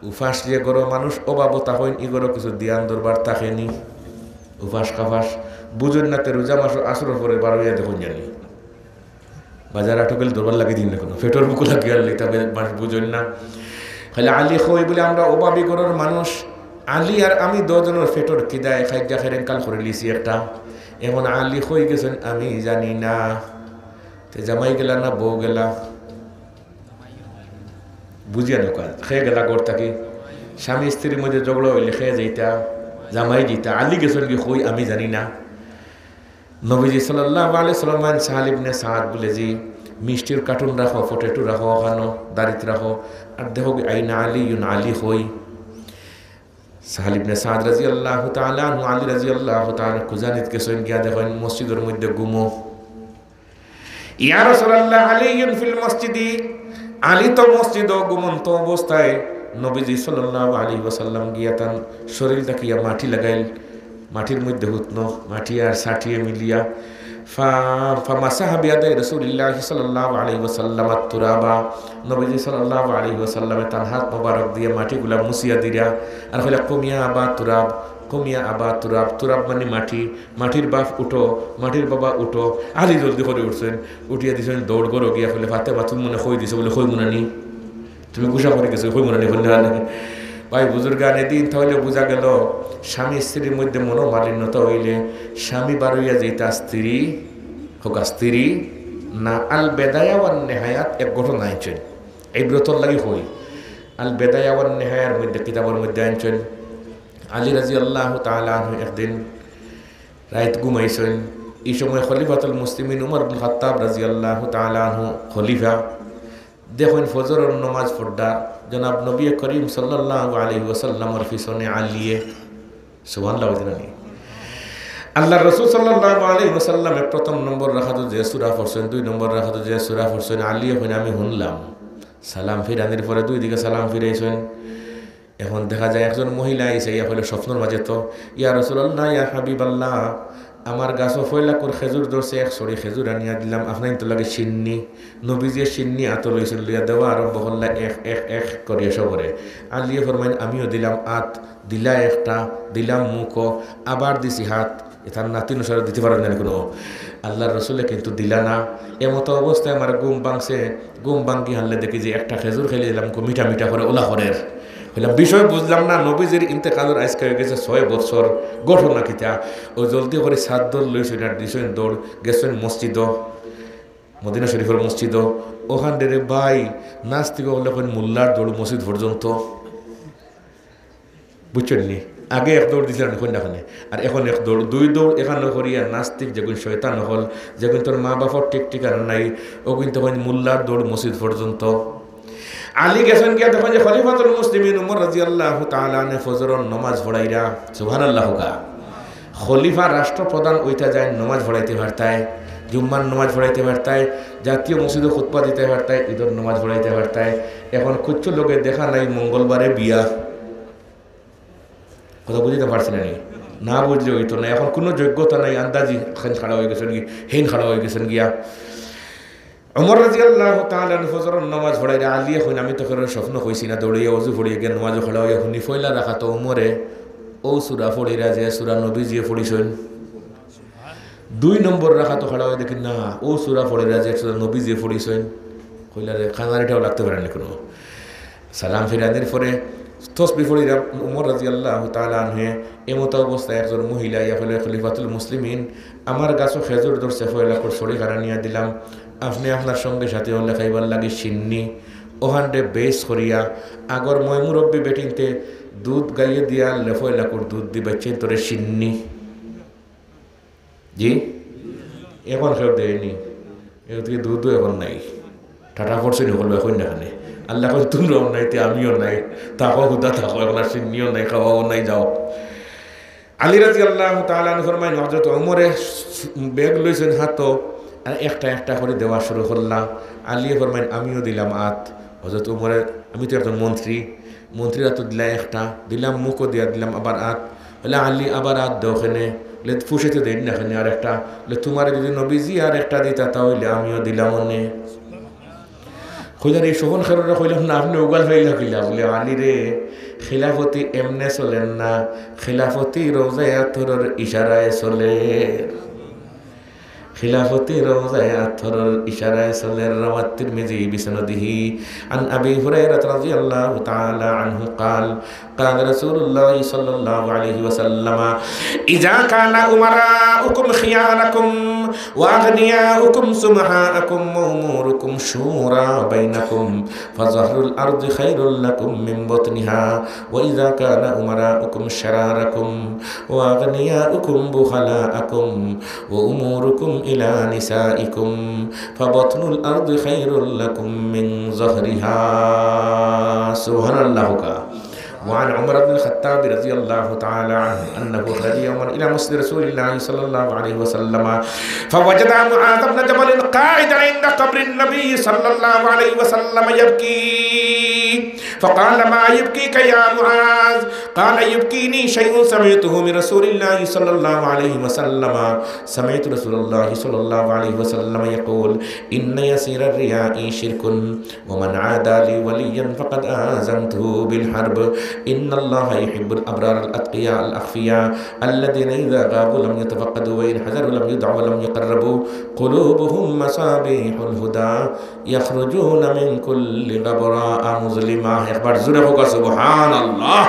উপাস যে ঘরর মানুষ অভাবও থাকইন, ই ঘরো কিছু দিয়ান দরবার থাকে নি, উপাস খাপাস বুঝইন না, তে রোজা মাসো আছরর পরে বার অইয়া দেখইন জানি। বাজার আটকেল দরবার লাগি দিন না কুনু, পেটর ভুকো লাগি আর লইতা বে-, মানুষ বুঝইন না। খালি আলী কই বলে, "আমরা অভাবী ঘরর মানুষ।" আলী আর আমি দুইজনর পেটর খিদায় খাইজা খেরেঙ্কাল করিলিছি একটা। এখন আলী কই গেছইন আমি জানি না। তে জামাই গেলা না বউ গেলা? বুঝিয়া নৌকা, কে গেলা ঘর থাকি? স্বামী স্ত্রীর মধ্যে ঝগড়া অইলে কে যাইতা? জামাই যাইতা। আলী গেছইন গি কই আমি জানি না। নবীজি সাল্লাল্লাহু আলাইহি ওয়াসাল্লাম, সাহাল ইবনে সাদ বলে যে, "মিষ্টির কার্টুন রাখো, পটেটো রাখো, ওখানো দাড়িত রাখো, আর দেখো কি আইনা আলিউন, আলী কই?" সাহাল ইবনে সাদ রাদিয়াল্লাহু তাআলা আনহু, আলী রাদিয়াল্লাহু তাআলা আনহু খুজানিত গেছইন, গিয়া দেখইন মসজিদর মধ্যে ঘুমো। "ইয়া রাসূলুল্লাহ, আলিউন ফিল মসজিদি।" আলী তো মসজিদো ঘুমন্ত অবস্থায় নবীজি সাল্লাল্লাহু আলাইহি ওয়াসাল্লাম গিয়া তান শরীর তাকিয়া মাটি লাগাইল, মাটির মধ্যে হুতনো, মাটি আর ছাটিয়ে মিলিয়া, ফা-, ফামাসাহা বিয়াদাই রাসূলিল্লাহি সাল্লাল্লাহু আলাইহি ওয়াসাল্লাম আত-তুরাবা। নবীজি সাল্লাল্লাহু আলাইহি ওয়াসাল্লামে তান হাত মোবারক দিয়া মাটিগুলা মুছিয়া দিরা, আর কইলা, "কুম ইয়া আবা তুরাব, কুম ইয়া আবা তুরাব।" তুরাব মানে মাটি, "মাটির বাপ উঠো, মাটির বাবা উঠো।" আলী জলদি করি উঠছইন, উঠিয়া দিছইন দৌড়, ঘরো গিয়া কইলে, "ফাতেমা, তুমি মনে কই দিছো?" বলে, "কইমু না নি?" তুমি গুসা করি গেছো, কইমু না নি, কইলে না নি? ভাই বুজুর্গানে দিন, তাহলে বুঝা গেল, স্বামী স্ত্রীর মধ্যে মনোমালিন্যতা অইলে স্বামী বার অইয়া যাইতা, স্ত্রী, হোক স্ত্রী না। আল বেদায়া ওয়ান নেহায়াত এক ঘটনা আনছইন, ইবরতর লাগি কই। আল বেদায়া ওয়ান নেহায়ার মধ্যে, কিতাবর মধ্যে আনছইন, আলী রাদিয়াল্লাহু তাআলা আনহু একদিন রাইত ঘুমাইছইন। ই সময় খলিফাতুল মুসলিমিন উমর ইবনে খাত্তাব রাদিয়াল্লাহু তাআলা আনহু খলিফা। দেখইন ফজরর নমাজ পড়রা জনাব নবী করিম সাল্লাল্লাহু আলাইহি ওয়াসাল্লামর পিছনে আলিয়ে। সুবহানাল্লাহ বলতে নানি? আল্লাহর রাসূল সাল্লাল্লাহু আলাইহি ওয়াসাল্লামে প্রথম নম্বর রাকাতো যে সূরা পড়ছইন, দুই নম্বর রাকাতো যে সূরা পড়ছইন, আলিয়ে কইন, "আমি হুনলাম।" সালাম ফিরানির পরে দুই দিকে সালাম ফিরাইছইন। এখন দেখা যায় একজন মহিলা আইছে, ইয়া কইলে স্বপ্নর মাঝে তো, "ইয়া রাসূলুল্লাহ, ইয়া হাবিবাল্লাহ, আমার গাছো ফয়লাকুর খেজুর ধরছে, এক ছড়ি খেজুর আনিয়া দিলাম, আপনাইনতর লাগি শিন্নি।" নবীজিয়ে শিন্নি আতো লইছইন, লইয়া দেওয়া আরম্ভ করলা এক, এক, এক করিয়া সবরে। আলিয়ে ফরমাইন, "আমিও দিলাম আত, দিলা একটা, দিলাম মুখো, আবার দিছি হাত।" এ তার নাতি নুসারে দিতে পারেন না কোনো। আল্লাহর রসুলে কিন্তু দিলা না। এমতো অবস্থায় আমার ঘুম ভাঙছে, ঘুম ভাঙ্গি হারলে দেখি যে একটা খেজুর খাইলে দিলাম, খুব মিঠা মিঠা করে ওলা করের। কইলাম, "বিষয় বুঝলাম না, নবীজির ইন্তেকালর আইজকে অইগেছে ছয় বছর, ঘটনা কিতা?" ও জলদি করি চাদর লইছইন আর দিছইন দৌড়, গেছইন মসজিদো, মদিনা শরীফর মসজিদো। ওখান রে ভাই, নাস্তিক অকলে কইন মোল্লার দৌড় মসজিদ পর্যন্ত। বুঝছইন নি? আগে এক দৌড় দিছইন, কইন না কেনে? আর এখন এক দৌড়, দুই দৌড় এখানো করিয়া নাস্তিক যেগুন শয়তান অকল, যেগুন তোর মা বাপর ঠিক ঠিকানা নাই, অগুন তো কইন মোল্লার দৌড় মসজিদ পর্যন্ত। আলী গেছইন গিয়া দেখইন যে খলিফাতুল মুসলিমিন উমর রাদিয়াল্লাহু তাআলা আনহু ফজরর নমাজ পড়াইরা। সুবহানাল্লাহ কউক্কা। খলিফা রাষ্ট্রপ্রধান অইতা যাইন, নমাজ পড়াইতে পারতায়, জুম্মার নমাজ পড়াইতে পারতায়, জাতীয় মসজিদো খুতবা দিতে পারতায়, ঈদর নমাজ পড়াইতে পারতায়। এখন কুচ্ছু লোকে দেখা নাই মঙ্গলবারে বিয়া। কথা বুঝিতা পারছি না নি? না বুঝলে অইতো না। এখন কুনু যোগ্যতা নাই, আন্দাজি হেন খাড়া অইগেছইন গি, হেন খাড়া অইগেছইন গিয়া। উমর রাদিয়াল্লাহু তাআলা আনহু ফজরর নমাজ পড়াইরা, আলিয়ে কইন, "আমি তো কেউরে স্বপ্ন কইছি না, দৌড়িয়া অজু পড়িয়া গিয়া নমাজো খাড়া অইয়া হুনি, পয়লা রাকাতো উমরে অউ সূরা পড়িরা যে সূরা নবীজিয়ে পড়িছইন।" দুই নম্বর রাকাতো খাড়া অইয়া দেখি না, অউ সূরা পড়িরা যে সূরা নবীজিয়ে পড়িছইন। কইলা রে, খানারিটাও লাগতে পারে না কুনু। সালাম ফিরানির পরে তসবি পড়িরা উমর রাদিয়াল্লাহু তাআলা আনহুয়ে, এমতো অবস্থায় একজন মহিলা ইয়া কইলে, "খলিফাতুল মুসলিমিন, আমার গাছো খেজুর ধরছে, পয়লাকুর ছড়ি খান আনিয়া দিলাম, আপনে আপনার সঙ্গে সাথে অকলে খাইবার লাগি শিন্নি, ওখানরে বেশ করিয়া আগর ময় মুরব্বি বেটিন্তে দুধ গাইয়ে দিয়া লেফয় লাকুর দুধ দি বাইচ্চাইন্তরে শিন্নি।" জি? এখন কেউ দেয়নি। এর থেকে দুধও এখন নাই। টাটা পড়ছে নি, হকল ভাই, কইন না কেনে? আল্লায় কইন, "তুমরাও নাই, তে আমিও নাই। থাকো, হুদা থাকো, এখন আর শিন্নিও নাই, খাওয়াও নাই, যাও।" আলী রাদিয়াল্লাহু তাআলা আনহু ফরমাইন, হযরত ওমরে ব্যাগ লইছইন হাতো, আর একটা একটা করি দেওয়া শুরু করলা। আলীয়ে ফরমাইন, "আমিও দিলাম আত।" হযরত ওমরে, আমি তো একজন মন্ত্রী, মন্ত্রীর আতো দিলা একটা, দিলাম মুখো দিয়া দিলাম আবার আত। বলে, "আলী, আবার আত দেও কেনে?" বলে, "ফুষেতে দেইন না কেনে আর একটা?" বলে, "তুমারে যদি নবীজিয়ে আর একটা দিতা, তা অইলে আমিও দিলাম অনে।" কইলা, "রে, এই শোভন খেরোরে কইলাম না, আপনে উগাল পাইলা কিলা?" বলে, "আলী রে, খিলাফতি এমনে চলের না, খিলাফতি রওজায়ে আতহরর ইশারায় চলের।" খিলাফতি রওজায়ে আতহরর ইশারায় চলের। رواه الترمذي بسنده عن أبي هريرة رضي الله تعالى عنه قال، قال رسول الله صلى الله عليه وسلم: إذا كان أمراؤكم خياركم وأغنياؤكم سمحاءكم وأموركم شورى بينكم فظهر الأرض خير لكم من بطنها، وإذا كان أمراؤكم شراركم وأغنياؤكم بخلاءكم وأموركم إلى نسائكم فبطن الأرض خير لكم من ظهرها. سبحان الله. وعن عمر بن الخطاب رضي الله تعالى عنه أنه خرج يوما إلى مسجد رسول الله صلى الله عليه وسلم فوجد معاذ بن جبل قاعدا عند قبر النبي صلى الله عليه وسلم يبكي، فقال: ما يبكيك يا معاذ؟ قال: يبكيني شيء سمعته من رسول الله صلى الله عليه وسلم. سمعت رسول الله صلى الله عليه وسلم يقول: إن يسير الرياء شرك، ومن عادى لي وليا فقد آذنته بالحرب، إن الله يحب الأبرار الأتقياء الأخفياء الذين إذا غابوا لم يتفقدوا وإن حضروا لم يدعوا ولم يقربوا، قلوبهم مصابيح الهدى، يخرجون من كل غبراء مظلمة। একবার জোরে কউক্কা, সুবহানাল্লাহ।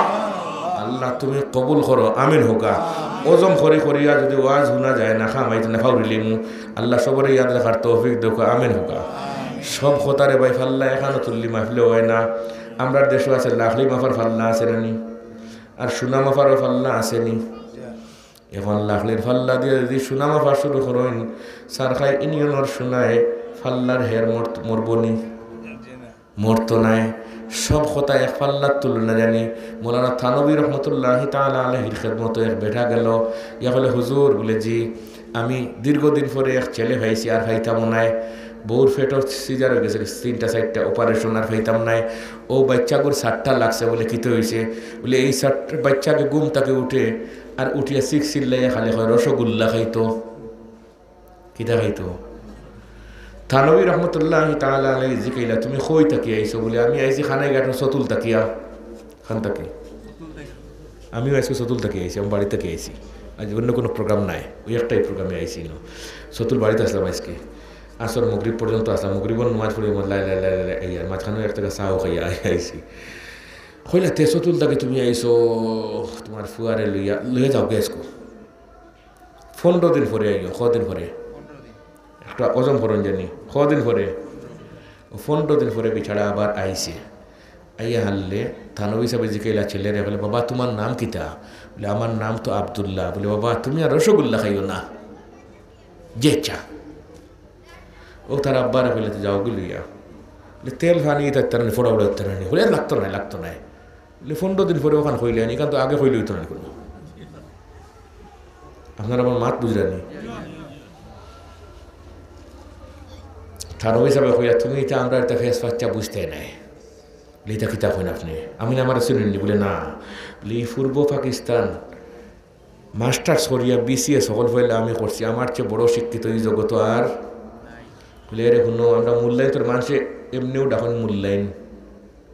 আল্লাহ, তুমি কবুল করো, আমিন কউক্কা। ওজম করি করিয়া যদি ওয়াজ হুনা যায় না, খামাইতে না ফাউরিলিমু। আল্লাহ সবরে ইয়াদ রাখার তৌফিক দেউক্কা, আমিন কউক্কা। সব কথারে ভাই ফাল্লা একখানো তুললি মাহফিলে অয় না। আমরার দেশো আছে লাকড়ি মাপার ফাল্লা আছে না নি? আর সোনা মাপারও ফাল্লা আছে নি? এখন লাকড়ির ফাল্লা দিয়া যদি সোনা মাপা শুরু করইন, সারখাই ইউনিয়নর সোনায় ফাল্লার হের মর-, মরবো নি? মরতো নায়। সব কথা এক ফাল্লাত তুলইন না জানি। মৌলানা থানবী রহমতুল্লাহি তাআলা আলাইহির খেদমতো এক বেটা গেল, ইয়া কইলো, "হুজুর," বলে, "জি, আমি দীর্ঘদিন পরে এক ছেলে পাইছি, আর পাইতাম নায়। বউর পেটো সিজার অই গেছে, তিনটা চাইরটা অপারেশন, আর পাইতাম নায়। অউ বাইচ্চাগুর চাট্টা লাগছে," বলে, "কিতা অইছে?" বলে, "এই চাট্টা বাইচ্চাগে ঘুম থাকি উঠে, আর উঠিয়া চিক চিল্লাইয়া খালি কয়, 'রসগোল্লা খাইতো।'" কিতা খাইতো? থানবী রহমতুল্লাহি তাআলা আলাইহি জিকাইলা, "তুমি কই থাকি আইছো?" বলে, "আমি আইছি কানাইঘাটর চতুল থাকিয়া।" কান থাকি? "আমিও আইছি চতুল থাকি আইছি, আমি বাড়ি থাকি আইছি। আইজ অন্য কুনু প্রোগ্রাম নাই, অউ একটাই প্রোগ্রামে আইছি নু। চতুল বাড়িত আছলাম আইজকে। আসর মগরিব পর্যন্ত আছলাম, মগরিবর নমাজ পড়িয়া লাই লাই লাই লাই আইয়া, মাঝখানো এক জাগা চাও খাইয়া আই-, আইছি।" কইলা, "তে চতুল থাকি তুমি আইছো, তুমার ফুয়ারে লইয়া, লইয়া যাওগি আইজকু।" পনরো দিন পরে আইও, কদিন পরে? একটা ওজন করইন জানি, কদিন পরে? পনরো দিন পরে বেচারা আবার আইছে। আইয়া হারলে থানবী সাবে জিকাইলা ছেলেরে, কইলে, "বাবা, তুমার নাম কিতা?" বলে, "আমার নাম তো আব্দুল্লাহ।" বলে, "বাবা, তুমি আর রসগোল্লা খাইও না, যে চা।" অউ তার আব্বারে কইলে, "তে যাওগি লইয়া।" বলে, "তেল পানি ইতা ইতার নি, ফোড়া উড়া ইতার নি।" বলে, "লাগতো নায়, লাগতো নায়।" বলে, "পনরো দিন পরে অখান কইলে নি, ইখান তো আগে কইলে অইতো না কুনু।" আপনারা আমার মাত বুঝরা নি? থানবী সাবে কইলা, "তুমি ইতা আমরার ইতা ফেস ফাচ্চা বুঝতায় নায়।" বলে, "ইতা কিতা কইন আপনে? আমি না আমারে চিনইন নি?" বলে, "না।" বলে, "ই পূর্ব পাকিস্তান মাস্টার্স করিয়া বিসিএস হকল পয়লা আমি করছি, আমার চেয়ে বড় শিক্ষিত ই জগতো আর।" বলে, "এরে হুনো, আমরা মূল্যায়ন তোর মানষে এমনেউ ডাকইন মূল্যায়ন।"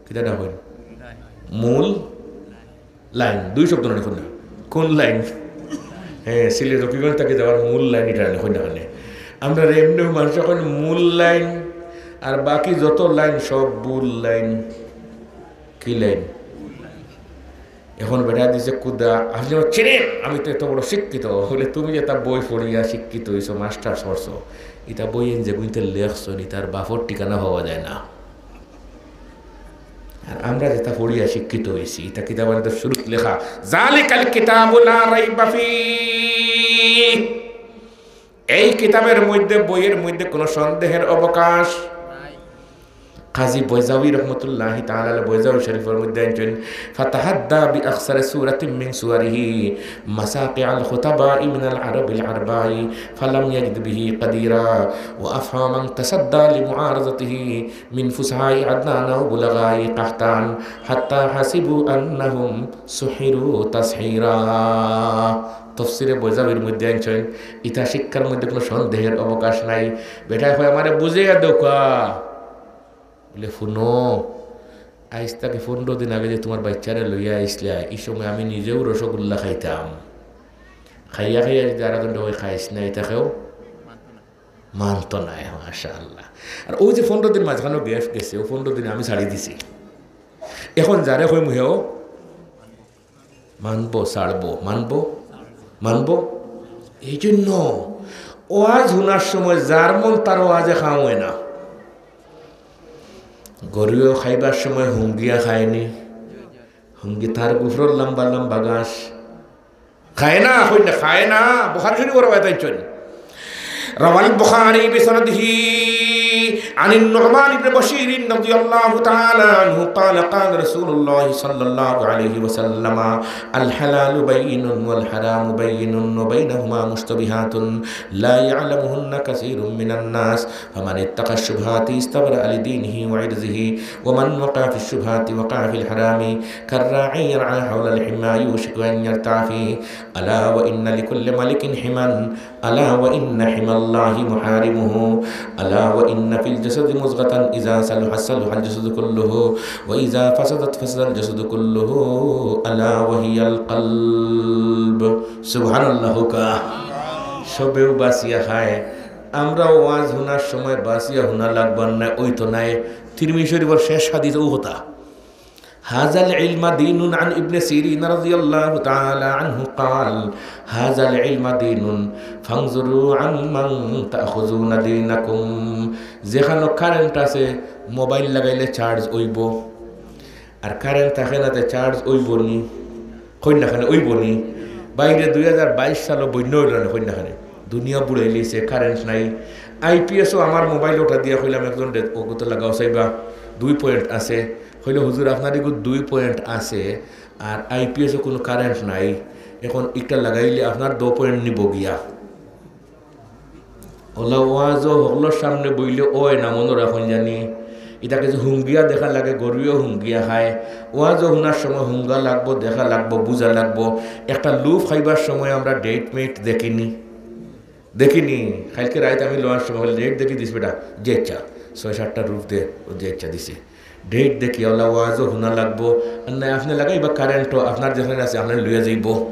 কিতা ডাকইন? মূল লাইন, দুই শব্দ নানি কইন না? কুন লাইন? হ্যাঁ, সিলেট জকিগঞ্জ থাকি যাওয়ার মূল লাইন ইটা নানি কইন না কেনে? আমরারে এমনেউ মানষে কইন মূল লাইন, আর বাকি যত লাইন সব ভুল লাইন। কি লাইন? এখন বেটায় দিছে কুদা, আপনে আমারে চিনইন, আমি তো এত বড় শিক্ষিত। বলে, "তুমি যেতা বই পড়িয়া শিক্ষিত অইছো, মাস্টার্স করছো, ইতা বইয়ে যেগুইন্তে লেখছইন, ইতার বাপর ঠিকানা পাওয়া যায় না।" আর আমরা যেতা পড়িয়া শিক্ষিত অইছি, ইতা কিতাবর তো শুরুত লেখা, "জালিকাল কিতাবু লা রাইবা ফীহ।" এই কিতাবের মধ্যে, বইয়ের মধ্যে কোনো সন্দেহের অবকাশ নাই। কাজী বৈজাবী রহমতুল্লাহি তাআলা আলাইহি বৈজাবী শরীফের মধ্যে আনছইন, "ফাতাহাদ্দা বিআকসারি সূরাতিন মিন সুয়ারিহি মাসাকিআল খুতাবাই মিনাল আরাবিল আরবাই ফালাম ইয়াজিদ বিহি কাদিরা ওয়া আফহা মান তাসাদ্দা লিমুআরাদাতিহি মিন ফুসাহাই আদনান ওয়া বুলাগাই কাহতান হাত্তা হাসিবু আন্নাহুম সুহিরু তাসহিরা।" তফসিরে বৈজাবীর মধ্যে আনছইন, ইতা শিক্ষার মধ্যে কোনো সন্দেহের অবকাশ নাই। বেটায় কয়, "আমারে বুঝাইয়া দেউক্কা।" বলে, "হুনো, আইজ থাকি পনরো দিন আগে যে তুমার বাইচ্চারে লইয়া আইছলায়, ই সময় আমি নিজেউ রসগোল্লা খাইতাম। খাইয়া খাইয়া যদি আরো জনরে কই খাইস না, ইতা কেউ মানতো নায়।" মাশাআল্লাহ। আর অউ যে পনরো দিন মাঝখানো gap গেছে, অউ পনরো দিন আমি ছাড়ি দিছি। এখন যারে কইমু হেও মানবো, ছাড়বো, মানবো, মানবো। এই জন্য ওয়াজ হুনার সময় যার মন তার ওয়াজে খাওয়ায় না। গরুয়েও খাইবার সময় হুঙ্গিয়া খায়নি। হুঙ্গি তার গুফরর লম্বা লম্বা ঘাস। খায় না, কই না, খায় না। বুখারী শরীফর রেওয়ায়েত আনছইন। روى البخاري بسنده عن النعمان بن بشير رضي الله تعالى عنه قال: قال رسول الله صلى الله عليه وسلم: الحلال بين والحرام بين وبينهما مشتبهات لا يعلمهن كثير من الناس، فمن اتقى الشبهات استبرأ لدينه وعرضه، ومن وقع في الشبهات وقع في الحرام، كالراعي يرعى حول الحمى يوشك أن يرتع فيه، ألا وإن لكل ملك حمى، ألا وإن حمى الله محارمه، ألا وإن في الجسد مضغة إذا صلحت صلح الجسد كله، وإذا فسدت فسد الجسد كله، ألا وهي القلب. সুবহানাল্লাহ কউক্কা। সবেউ বাছিয়া খায়। আমরাও ওয়াজ হুনার সময় বাছিয়া হুনা লাগবো না, অইতো নায়। তিরমিজি শরীফর শেষ হাদিস অউ কথা। هذا العلم دين عن ابن سيرين رضي الله تعالى عنه قال: هذا العلم دين فانظروا عمن تأخذون دينكم। যেখানো কারেন্ট আছে, মোবাইল লাগাইলে চার্জ অইবো, আর কারেন্ট থাকে না, তে চার্জ অইবো নি? কইন না কেনে, অইবো নি? বাইরে দুই হাজার বাইশ সালো বন্যা অইলো না, কইন না কেনে? দুনিয়া বুড়াইলিছে, কারেন্ট নাই। আইপিএসও আমার মোবাইল ওটা দিয়া কইলাম একজনরে, "অগুতো লাগাও চাইবা, দুই পয়েন্ট আছে।" কইলো, "হুজুর, আপনার এগু দুই পয়েন্ট আছে, আর আইপিএসও কুনু কারেন্ট নাই, এখন একটা লাগাইলে আপনার দো পয়েন্ট নিবো গিয়া।" অলা ওয়াজও হকলর সামনে বইলে অয় না, মনো রাখইন জানি। ইতা কিছু হুঙ্গিয়া দেখা লাগে, গরুয়েও হুঙ্গিয়া খায়। ওয়াজও হুনার সময় হুঙ্গা লাগবো, দেখা লাগবো, বুঝা লাগবো। একটা লুফ খাইবার সময় আমরা ডেট মেট দেখিনি, দেখিনি। কাইলকে রাইত আমি লওয়ার সময় বলে, "ডেট দেখি দিস বেটা?" "জি আচ্ছা।" ছয় সাতটা লুফ দে, ও "জি আচ্ছা" দিছে। ডেট দেখি, অলা ওয়াজও হুনা লাগবো। আর নাই আপনে লাগাইবা কারেন্টও, আপনার যেখানো আছে, আপনারে লইয়া যাইবো।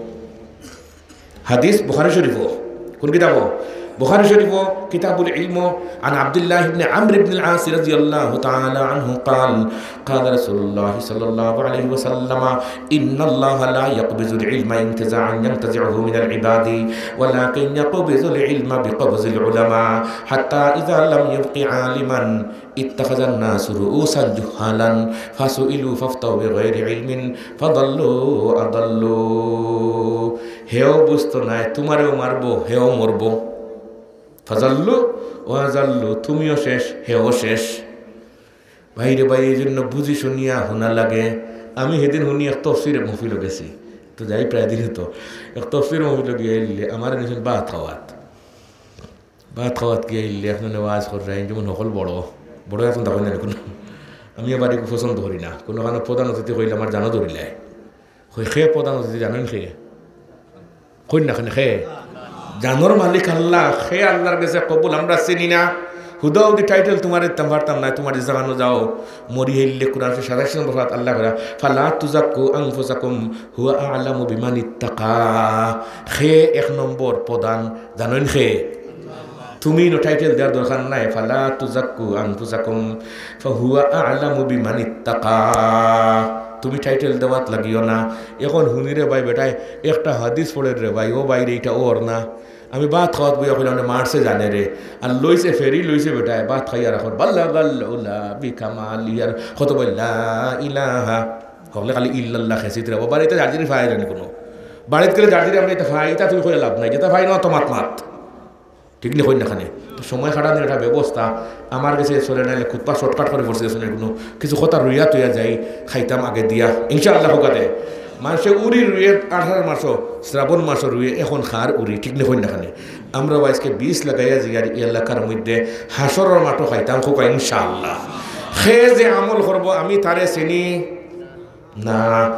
হাদিস বুখারী শরীফো। কুন কিতাবো? বুখারী শরীফো, কিতাবুল ইলম। عن عبد الله بن عمرو بن العاص رضي الله تعالى عنه قال: قال رسول الله صلى الله عليه وسلم: إن الله لا يقبض العلم انتزاعا ينتزعه من العباد، ولكن يقبض العلم بقبض العلماء، حتى إذا لم يبق عالما اتخذ الناس رؤوسا جهالا فسئلوا فأفتوا بغير علم فضلوا وأضلوا। হেও বুঝতো নায়, তুমারেও মারবো, হেও মরবো। فضلوا وأضلوا, তুমিও শেষ, হেও শেষ। ভাইরে ভাই, এই জন্য বুঝি শুনিয়া হুনা লাগে। আমি হেদিন হুনি এক তফসিরে মহফিলো গেছি, তো যাই প্রায় দিনউ তো, এক তফসিরে মহফিলো গিয়া আইলে আমারে নিছইন ভাত খাওয়াত। ভাত খাওয়াত গিয়া আইলে একজনে ওয়াজ কররা, যেমন হকল বড়, বড় এখন তখন জানি কুনু, আমি আবার এগু পছন্দ করি না। কুনুখানো প্রধান অতিথি কইলে আমার জানো ধরিলায়। কই, "কে প্রধান অতিথি জানইন কে?" কইন না কেনে, কে? জানোর মালিক আল্লাহ, কে আল্লাহর গেছে কবুল আমরা চিনি না। হুদাহুদি টাইটেল তুমারে দিতাম পারতাম না, তুমারে জাগানো যাও। মরি হেললে কোরআন শরীফ সাতাইশ নম্বর পারাত আল্লাহ কইরা, "فلا تزكوا أنفسكم هو أعلم بمن اتقى।" কে এক নম্বর প্রধান জানইন কে? তুমি ইনো টাইটেল দেওয়ার দরকার নাই। "فلا تزكوا أنفسكم فهو أعلم بمن اتقى।" তুমি টাইটেল দেওয়াত লাগিও না। এখন হুনি রে ভাই বেটায় একটা হাদিস পড়ের রে ভাই, ও ভাইরে ইটা অর না। আমি ভাত খাওয়াত বইয়া কইলাম, "রে মারছে জানে রে।" আর লইছে ফেরি, লইছে বেটায়, ভাত খাইয়া রাখর, "بلغ العلا بكمالها"। আর কত বলে, "لا إله"। হকলে খালি ইল্লাল্লাহ খেসিত রে। বাড়িত যার যারি ফায় জানি কুনু। বাড়িত গেলে যার যারি আমরা ইতা ফাই, ইতা তুমি কইয়া লাভ নাই। যেতা ফাই না, তো মাত মাত। ঠিক নি কইন না কেনে? তো সময় কাটানির একটা ব্যবস্থা আমার গেছে চলে না, এলে খুতবা শর্টকাট করি পড়ছি, আসলে কুনু কিছু কথা রইয়া তইয়া যাই, খাইতাম আগে দিয়া, ইনশাআল্লাহ। হোকাতে মানষে উরি রুয়ে আষাঢ় মাসো, শ্রাবণ মাসো রুয়ে, এখন খার উরি, ঠিক নি কইন না কেনে? আমরাও আইজকে বীজ লাগাইয়া যাইয়ার ই এলাকার মধ্যে হাশরর মাঠো খাইতাম খোকা, ইনশাআল্লাহ। কে যে আমল করবো আমি তারে চিনি না,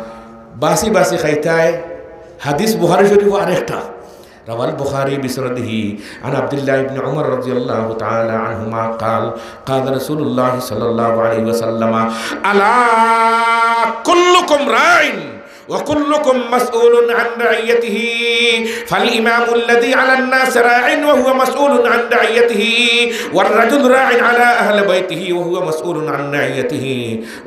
বাছি বাছি খাইতায়। হাদিস বুখারী শরীফো আরেকটা, رواه البخاري بسنده عن عبد الله بن عمر رضي الله تعالى عنهما قال: قال رسول الله صلى الله عليه وسلم: ألا كلكم راع وكلكم مسؤول عن رعيته، فالإمام الذي على الناس راع وهو مسؤول عن رعيته، والرجل راع على أهل بيته وهو مسؤول عن رعيته،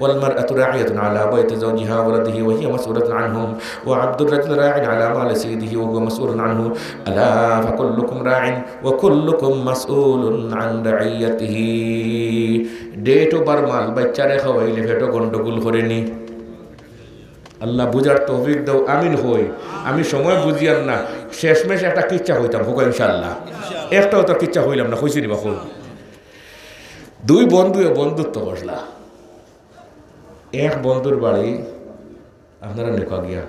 والمرأة راعية على بيت زوجها وولده وهي مسؤولة عنهم، وعبد الرجل راع على مال سيده وهو مسؤول عنه، ألا فكلكم راع وكلكم مسؤول عن رعيته. ডেট ওভার মাল বাচ্চারে খাওয়াইলে পেটো গন্ডগোল করে নি? আল্লাহ বুঝার তৌফিক দাও, আমিন কই। আমি সময় বুঝিয়ার না, শেষমেশ একটা কিচ্ছা কইতাম, হোক ইনশাআল্লাহ। একটাও তো কিচ্ছা কইলাম না, কইছি নি বা কই? দুই বন্ধুয়ে বন্ধুত্ব করলা। এক বন্ধুর বাড়ি আপনারা নেউকা গিয়া,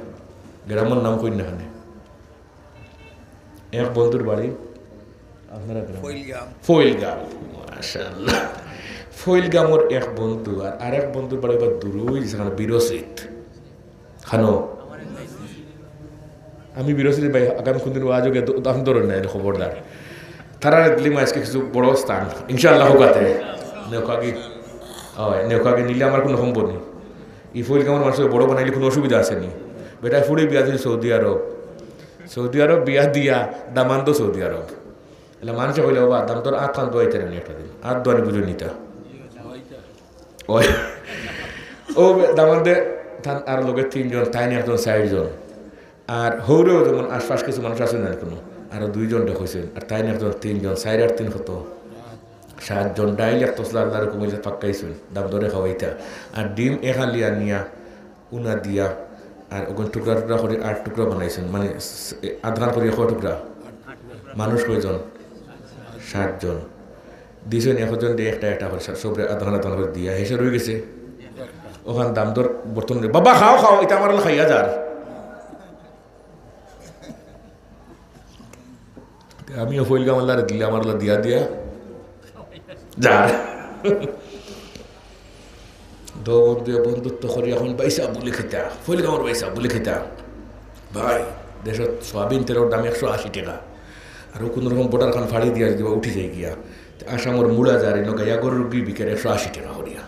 গ্রামর নাম কইন না কেনে। এক বন্ধুর বাড়ি আপনারা গ্রাম? ফইলগাম। ফইলগাম, মাশাআল্লাহ। ফইলগামর এক বন্ধু আর আরেক বন্ধুর বাড়ি বা দূরই, যেখানে বিরসিত। খানো? আমি বিরসিত ভাই, আগামী কোনদিন ওয়াজো গিয়া দ-, দাম ধরেন না, এটা খবরদার। তারারে দিলিমু আজকে কিছু বড় স্থান, ইনশাআল্লাহ, হোকাতে। নেউকা গি-, অয়, নেউকা গি নিলে আমার কোনো সম্ভব নেই। ই ফইলগামর মানুষরে বড় বানাইলে কোনো অসুবিধা আছে নি? বেটায় ফুড়ি বিয়া দিছে সৌদি আরব। সৌদি আরব বিয়া দিয়া দামান্দও সৌদি আরব। এলা মানষে কইলে, "বাবা, দামান্দর আত খান ধোয়াইতা নি একটা দিন?" আত ধোয়ানি বুঝো নিতা। ওই, ও দামান্দে তান আর লগে তিনজন, তাইন একজন চাইরজন। আর হউরেও যেমন আশপাশ কিছু মানুষ আছে না কোনো, আরো দুইজন দেখইছেন। আর তাইন একজন তিনজন, চাইর আর তিন কত? সাতজন। ডাইল এক তসলা আল্লাহর হুকুমে যে পাক্কাইছেন, দামান্দরে খাওয়াইতা। আর ডিম এক হালি আনিয়া উনা দিয়া, আর ওগুন টুকরা টুকরা করি আট টুকরা বানাইছেন, মানে, স-, আধখান করি কয় টুকরা? মানুষ কয়জন? সাতজন। দিছেন একজন দিয়ে একটা একটা করি, সা-, সবরে আধখান আধখান করি দিয়া, হেষে রই গেছে। ওখান দামান্দর বর্তন, "বাবা, খাও, খাও, এটা আমার খাইয়া যার।" আমিও ফইলগাম আল্লাহরে দিলে আমার আল্লাহ দিয়া দিয়া যার। দো বন্ধুয়ে বন্ধুত্ব করি এখন বাইসা বুলি খেতা, ফইলগামর বাইসা বুলি খেতা। ভাই, দেশত সয়াবিন তেলর দাম একশো আশি টাকা, আর ও কোনো রকম বর্ডার খান ফাড়ি দিয়া যদি বা উঠি যায় গিয়া, তে আসামর মুলা যার ইনো গাইয়া গরুর ঘি বিকের একশো আশি টাকা করিয়া।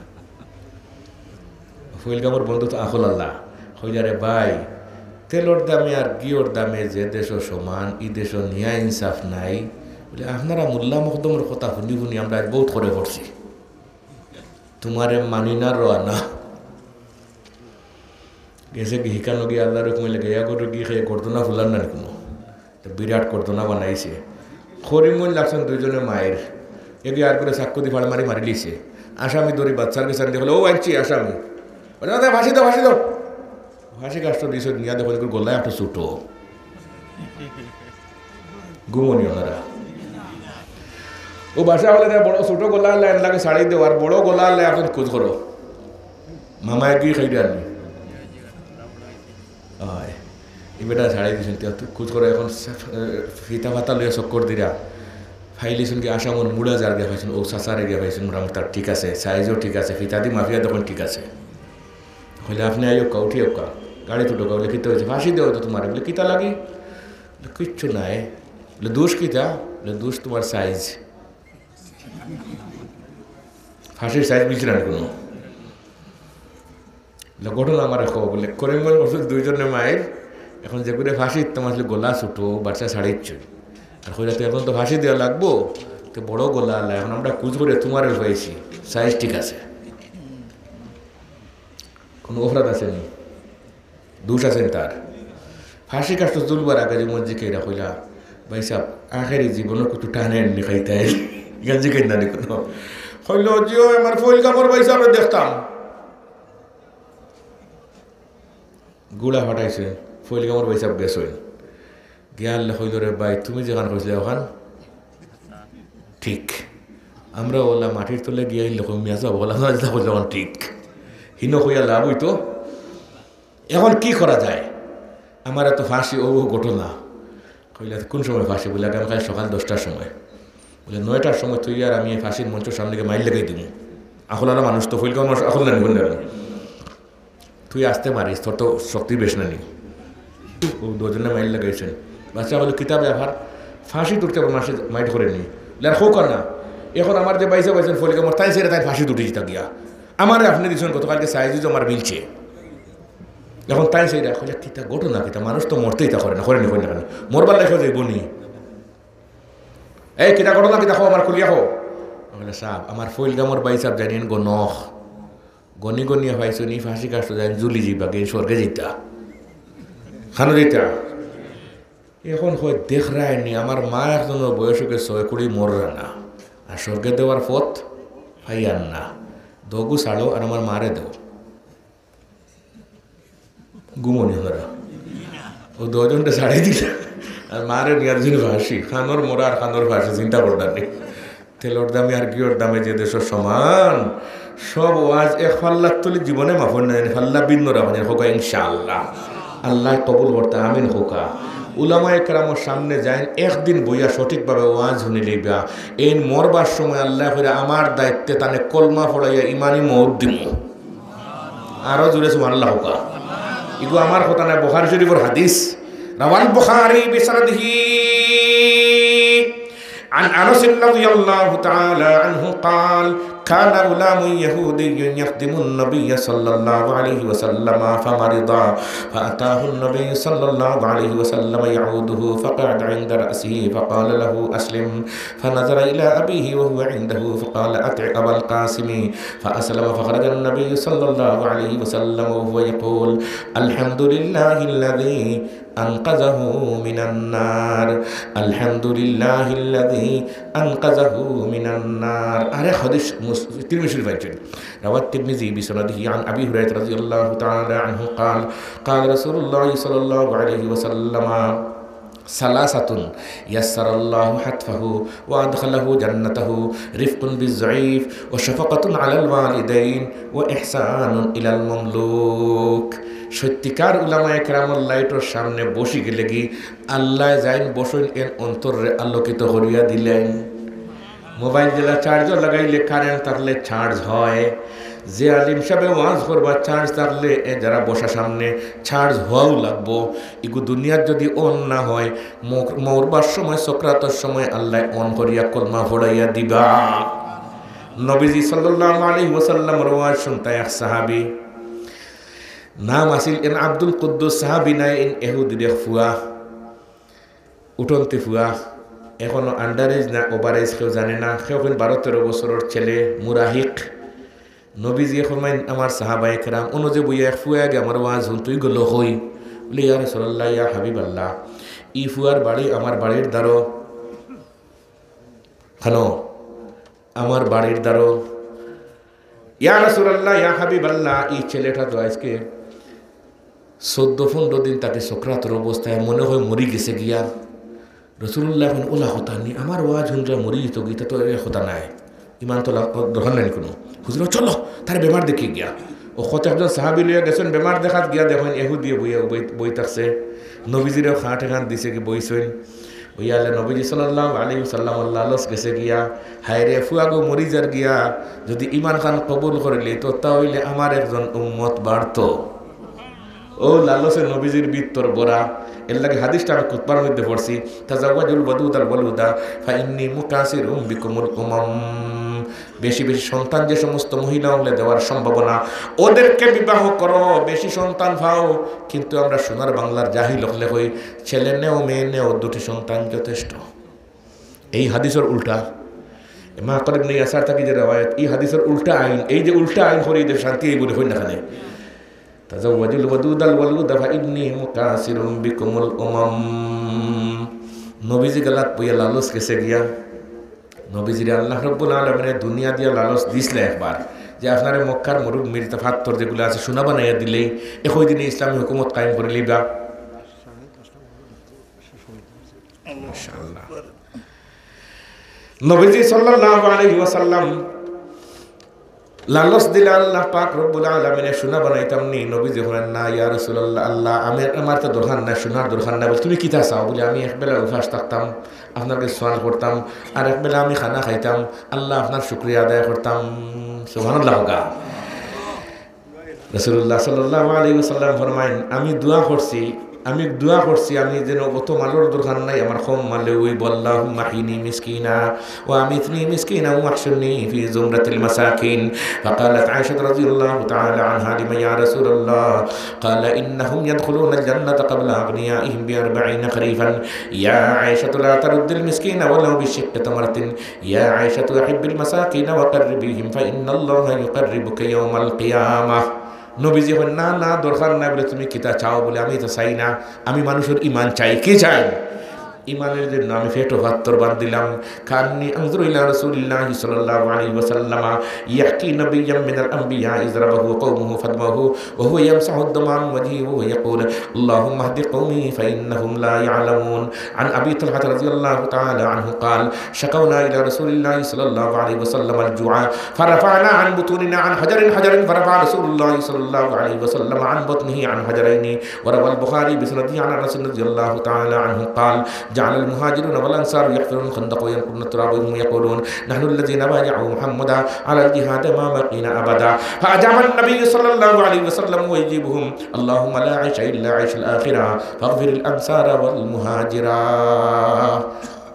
ফইলগামর বন্ধু তো আখল আল্লাহ। কইলা, "রে ভাই, তেলর দামে আর ঘিওর দামে যে দেশো সমান, ই দেশো নিয়া ইনসাফ নাই।" বলে, "আপনারা মোল্লা মকদমর কথা হুনি হুনি আমরা আজ বউত করে পড়ছি। তুমারে মানি না রওয়ানা।" গেছে কি হিকানো গিয়া আল্লাহর হুকুমে লেগে ইয়া করে গিয়ে খেয়ে গর্দনা ফুলার না কোনো। তো বিরাট ঘটনা বানাইছে। করিমগঞ্জ লাগছেন দুইজনে মাইর, এগিয়ে আর করে চাক্কু দি ফাড় মারি মারি লিছে। আসামি ধরি বাচ্চার গেছে আনতে হলে, "ও আনছি আসামি।" বলে, "দাদা, ফাঁসি দাও, ফাঁসি দাও।" ফাঁসি গাছ তো দিছে, নিয়া দেখো, দেখো, গলায় একটা ছোট। ঘুমনি ওনারা। ও বাসা হলে দেয়, "বড় ছোট গলা আনলে এন লাগে শাড়ি দেও, আর বড় গলা আনলে এখন খোঁজ করো।" মামায় কি খাইতে আনলি? অয়, ই বেটা ছাড়াই দিছইন, তে তুই খুঁজ করে এখন সে-, এ, ফিতা ফাতা লইয়া চক্কর দিরা। ফাইলিছইন কি আসামর মুড়া যার গিয়া পাইছইন, ও চাচারে গিয়া পাইছইন, মোটামুটি তার ঠিক আছে, সাইজও ঠিক আছে, ফিতা দি মাফিয়া তখন ঠিক আছে। কইলে, "আপনে আইও কা, উঠি আইও কা, গাড়ি তুটো কা।" বলে, "কিতা হইছে?" "ফাঁসি দেওয়া হইতো তোমারে।" বলে, "কিতা লাগি?" বলে, "কিচ্ছু নাই।" বলে, "দোষ কিতা?" বলে, "দোষ তোমার সাইজ।" ফাঁসির সাইজ বুঝছি না কোনো। বলে, "ঘটনা আমারে কও।" বলে, "করিমগঞ্জ মসজিদ দুইজনে মাইর, এখন যে করে ফাঁসি দিতাম আসলে গলা ছোট, বাচ্চা ছাড়াইছ। আর কইলা, 'তো এখন তো ফাঁসি দেওয়া লাগবো, তো বড় গলা আলা, এখন আমরা খুঁজ করে তোমারে পাইছি, সাইজ ঠিক আছে, কোনো অপরাধ আছে নি, দোষ আছে নি তার?'" ফাঁসি কাটতো তুলবার আগে যে মসজিদ কেরা কইলা, "ভাই সাহেব, আখেরি জীবনও কিছু টানে নি খাইতে আইল?" ইখান জিকাইন না নি কোনো। কইলো, "জি অয়, আমার ফইল কামর ভাই সাহেব দেখতাম।" গুড়া ফাটাইছে, ফইল কামর ভাই সাহেব গেছইন। গিয়া আল্লাহ কইল, "রে ভাই, তুমি যেখান কইছিলে ওখান ঠিক। আমরা ওলা মাটির তলে গিয়া আইলে কই মিয়া সাহেব, ওলা না যেটা কইলে ওখান ঠিক।" হিনো কইয়া লাভ হইতো। এখন কি করা যায়? আমার এত ফাঁসি, ও, ও ঘটনা। কইলা, "কোন সময় ফাঁসি?" বলে, "আগামীকাল সকাল দশটার সময়।" বলে, "নয়টার সময় তুই আর আমি এই ফাঁসির মঞ্চের সামনে গিয়ে মাইর লাগাই দিব।" আখলালা মানুষ তো, ফইল কামর মানুষ আখল না নিবেন না। "তুই আসতে পারিস, তোর তো শক্তি বেশ না নি।" ও দুজনে মাইর লাগাইছেন। বাদশা কইলো, "কিতা ব্যাপার? ফাঁসিত উঠতে আবার মাসে মাইট করে নি? লের খোকা না।" এখন আমার যে বাইসা বাইসেন ফলিকা মর তাই সেরে তাই ফাঁসিত উঠি জিতা গিয়া। আমারে আপনে দিছইন গতকালকে সাইজুজ আমার মিলছে। এখন তাই সেরে কইলে, "কিতা ঘটনা কিতা? মানুষ তো মরতেই তা করে না, করে নি, করে না কেন? মরবার লেখা যাইব নি?" "এই কিতা ঘটনা কিতা কও, আমার খুলিয়া কও।" বলে, "সাব, আমার ফইল গামর বাইসাব জানিয়েন গো নখ। গনি গনিয়া পাইছো নি ফাঁসি কাটতো যাইন জুলি যাইবা গে স্বর্গে যাইতা।" খানো যাইতা। এখন কয়, "দেখরায় নি, আমার মা একজনর বয়স অইগেছে ছয় কুড়ি মররা না, আর স্বর্গে দেওয়ার পথ পাইয়ার না, দগু ছাড়ো আর আমার মারে দেও।" ঘুমনি হরা। ও দুইজনটা ছাড়ি দিলা, আর মারে নিয়ার দিন ফাঁসি, খানোর মরা আর খানোর ফাঁসি, চিন্তা করলাম নি। তেলর দামে আর ঘিওর দামে যে দেশর সমান, সব ওয়াজ এক ফাল্লার তলি জীবনে মাফ না জানি, ফাল্লা ভিন্ন রাখুন, এর হোকা ইনশাআল্লাহ। আল্লাহ কবুল করতা, আমিন হোকা। উলামায়ে কেরামর সামনে যাইন, একদিন বইয়া সঠিকভাবে ওয়াজ হুনি লইবা। এইন মরবার সময় আল্লাহ কইরা আমার দায়িত্বে তানে কলমা পড়াইয়া ইমানি মউত দিমু। আরো জোরে সুবহানাল্লাহ হোকা। ইগু আমার কথা নায়, বুখারী শরীফর হাদিস। রাওয়াল বুখারী বিসনাদিহি عن أنس رضي الله تعالى عنه قال: كان غلام يهودي يخدم النبي صلى الله عليه وسلم فمرض، فأتاه النبي صلى الله عليه وسلم يعوده، فقعد عند رأسه فقال له: أسلم. فنظر إلى أبيه وهو عنده فقال: أطع أبا القاسم. فأسلم، فخرج النبي صلى الله عليه وسلم وهو يقول: الحمد لله الذي أنقذه من النار، الحمد لله الذي أنقذه من النار. আরেক হাদিস মুস-, তিরমিজি শরীফ আনছেন। رواه الترمذي بسنده عن أبي هريرة رضي الله تعالى عنه قال: قال رسول الله صلى الله عليه وسلم: ثلاثة يسر الله حتفه وأدخله جنته: رفق بالضعيف، وشفقة على الوالدين، وإحسان إلى المملوك। সত্যিকার উলামায়ে কেরামর লাইটর সামনে বসি গেলে কি আল্লাহ যাইন বসইন এন অন্তররে আলোকিত করিয়া দিলেন। মোবাইল যেলা চার্জও লাগাইলে কারেন্ট থাকলে চার্জ হয়, যে আলিম সাহেবে ওয়াজ করবা চার্জ থাকলে এ যারা বসা সামনে চার্জ হওয়াও লাগবো। ইগু দুনিয়ার যদি অন না হয়, মর-, মরবার সময়, সকরাতর সময় আল্লাহ অন করিয়া কলমা পড়াইয়া দিবা। নবীজি সাল্লাল্লাহু আলাইহি ওয়াসাল্লামর ওয়াজ শুনতা এক সাহাবী, নাম আছিল এন আব্দুল কুদ্দুস, সাহাবী নায়, এন এহুদির এক ফুয়া। উঠন্তি ফুয়া, এখনো আন্ডার এজ না ওভার এজ কেউ জানে না। কেউ কইন বারো তেরো বছরর ছেলে, মুরাহিক। নবীজি ফরমাইন, আমার সাহাবায়ে কেরাম, অনো যে বইয়া এক ফুয়া আগে আমার ওয়াজ হুনতই গেল কই? বলে, ইয়া রাসূলুল্লাহ, ইয়া হাবিবাল্লাহ, ই ফুয়ার বাড়ি আমার বাড়ির দ্বারো। খানো, আমার বাড়ির দ্বারো। ইয়া রাসূলুল্লাহ, ইয়া হাবিবাল্লাহ, ই ছেলেটা তো আজকে চৌদ্দ পনরো দিন তাকে সকরাতর অবস্থায় মনে হয় মরি গেছে গিয়া। রাসূলুল্লাহ এখন ওলা কথা নি, আমার ওয়াজ হুনরা মরি যেত গিয়া, ইতা তো এ কথা নায়। ইমান তো লা-, দরকার নাই কোনো। হুজুর, চলো, তার বেমার দেখি গিয়া। ও কত একজন সাহাবী লইয়া গেছেন, বেমার দেখাত গিয়া দেখইন, এহুদিয়ে বইয়া বই, বই থাকছে। নবীজিরেও খাট এখান দিছে কি বইছইন। ওই আলে নবীজি সাল্লাল্লাহু আলাইহি ওয়াসাল্লাম লালচ গেছে গিয়া, হায় রে, ফুয়াগো মরি যার গিয়া, যদি ইমান খান কবুল করিলে তো তা হইলে আমার একজন উম্মত বাড়তো। ও লালচে নবীজির ভিতর ভরা। এর লাগি হাদিসটা আমি খুতবার মধ্যে পড়ছি, "তাজাওয়াজুল ওয়াদুদাল ওয়ালুদা, ফা ইন্নী মুকাসিরুম বিকুমুল উমাম।" বেশি বেশি সন্তান যে সমস্ত মহিলা হলে দেওয়ার সম্ভাবনা, ওদেরকে বিবাহ করো, বেশি সন্তান পাও। কিন্তু আমরা সোনার বাংলার জাহিল হকলে কই, ছেলে নেও, মেয়ে নেও, দুটি সন্তান যথেষ্ট। এই হাদিসর উল্টা, মাকল ইবনে ইয়াসার থাকি যে রেওয়ায়েত, এই হাদিসর উল্টা আইন, এই যে উল্টা আইন করি, এদের শান্তি এই বলে হই না খানে। তাজাওয়াজুল ওয়াদুদাল ওয়ালুদা ফা ইন্নী মুকাসিরুম বিকুমুল উমাম। নবীজি গালাত বইয়া লালচ গেছে গিয়া। নবীজিরে আল্লাহ রাব্বুল আলামিনে দুনিয়া দিয়া লালচ দিছলা একবার, যে আপনারে মক্কার মরুভূমির ইতা ফাত্তর যেগুলা আছে সোনা বানাইয়া দিলেই একই দিনে ইসলামী হুকুমত কায়েম করি লিবা। ইনশাআল্লাহ। নবীজি সাল্লাল্লাহু আলাইহি ওয়াসাল্লাম লালচ দিলা আল্লাহ পাক রব্বুল আলামিনে সোনা বানাইতাম নি। নবীজি বলেন, "না ইয়া রাসূলুল্লাহ, আল্লাহ, আমি, আমার তো দরকার নাই, সোনার দরকার নাই।" বলে, "তুমি কিতা চাও?" বলে, "আমি এক বেলা উপাস থাকতাম, আপনার কাছে সওয়াল করতাম, আর এক বেলা আমি খানা খাইতাম, আল্লাহ আপনার শুকরিয়া আদায় করতাম।" সুবহানাল্লাহ হোগা। রাসূলুল্লাহ সাল্লাল্লাহু আলাইহি ওয়াসাল্লাম ফরমাইন, "আমি দোয়া করছি, আমি দোয়া করছি, আমি যেন অত মালর দরকার নাই, আমার কম মালে অইবো। اللهم احيني مسكينا وأمتني مسكينا واحشرني في زمرة المساكين. فقالت عائشة رضي الله تعالى عنها: لم يا رسول الله؟ قال: إنهم يدخلون الجنة قبل أغنيائهم بأربعين خريفا. يا عائشة، لا ترد المسكين ولو بشق تمرة. يا عائشة، أحب المساكين وقربيهم فإن الله يقربك يوم القيامة. নবীজি কইন, "না, না, দরকার নাই," বলে, "তুমি কিতা চাও?" বলে, "আমি তো চাই না, আমি মানুষর ইমান চাই।" কি চাই? ইমানের জন্য আমি পেটো পাত্তর বান্ধিলাম। كأني أنظر إلى رسول الله صلى الله عليه وسلم يحكي نبيا من الأنبياء إذ ضربه قومه فدمه وهو يمسح الدم عن وجهه وهو يقول: اللهم اهد قومي فإنهم لا يعلمون. عن أبي طلحة رضي الله تعالى عنه قال: شكونا إلى رسول الله صلى الله عليه وسلم الجوع فرفعنا عن بطوننا عن حجر حجر فرفع رسول الله صلى الله عليه وسلم عن بطنه عن حجرين. وروى البخاري بسنده عن أنس رضي الله تعالى عنه قال: جعل المهاجرون والأنصار يحفرون الخندق وينقلون التراب وهم يقولون: نحن الذين بايعوا محمدا على الجهاد ما بقينا أبدا. فأجاب النبي صلى الله عليه وسلم ويجيبهم: اللهم لا عيش إلا عيش الآخرة فاغفر الأنصار والمهاجرة.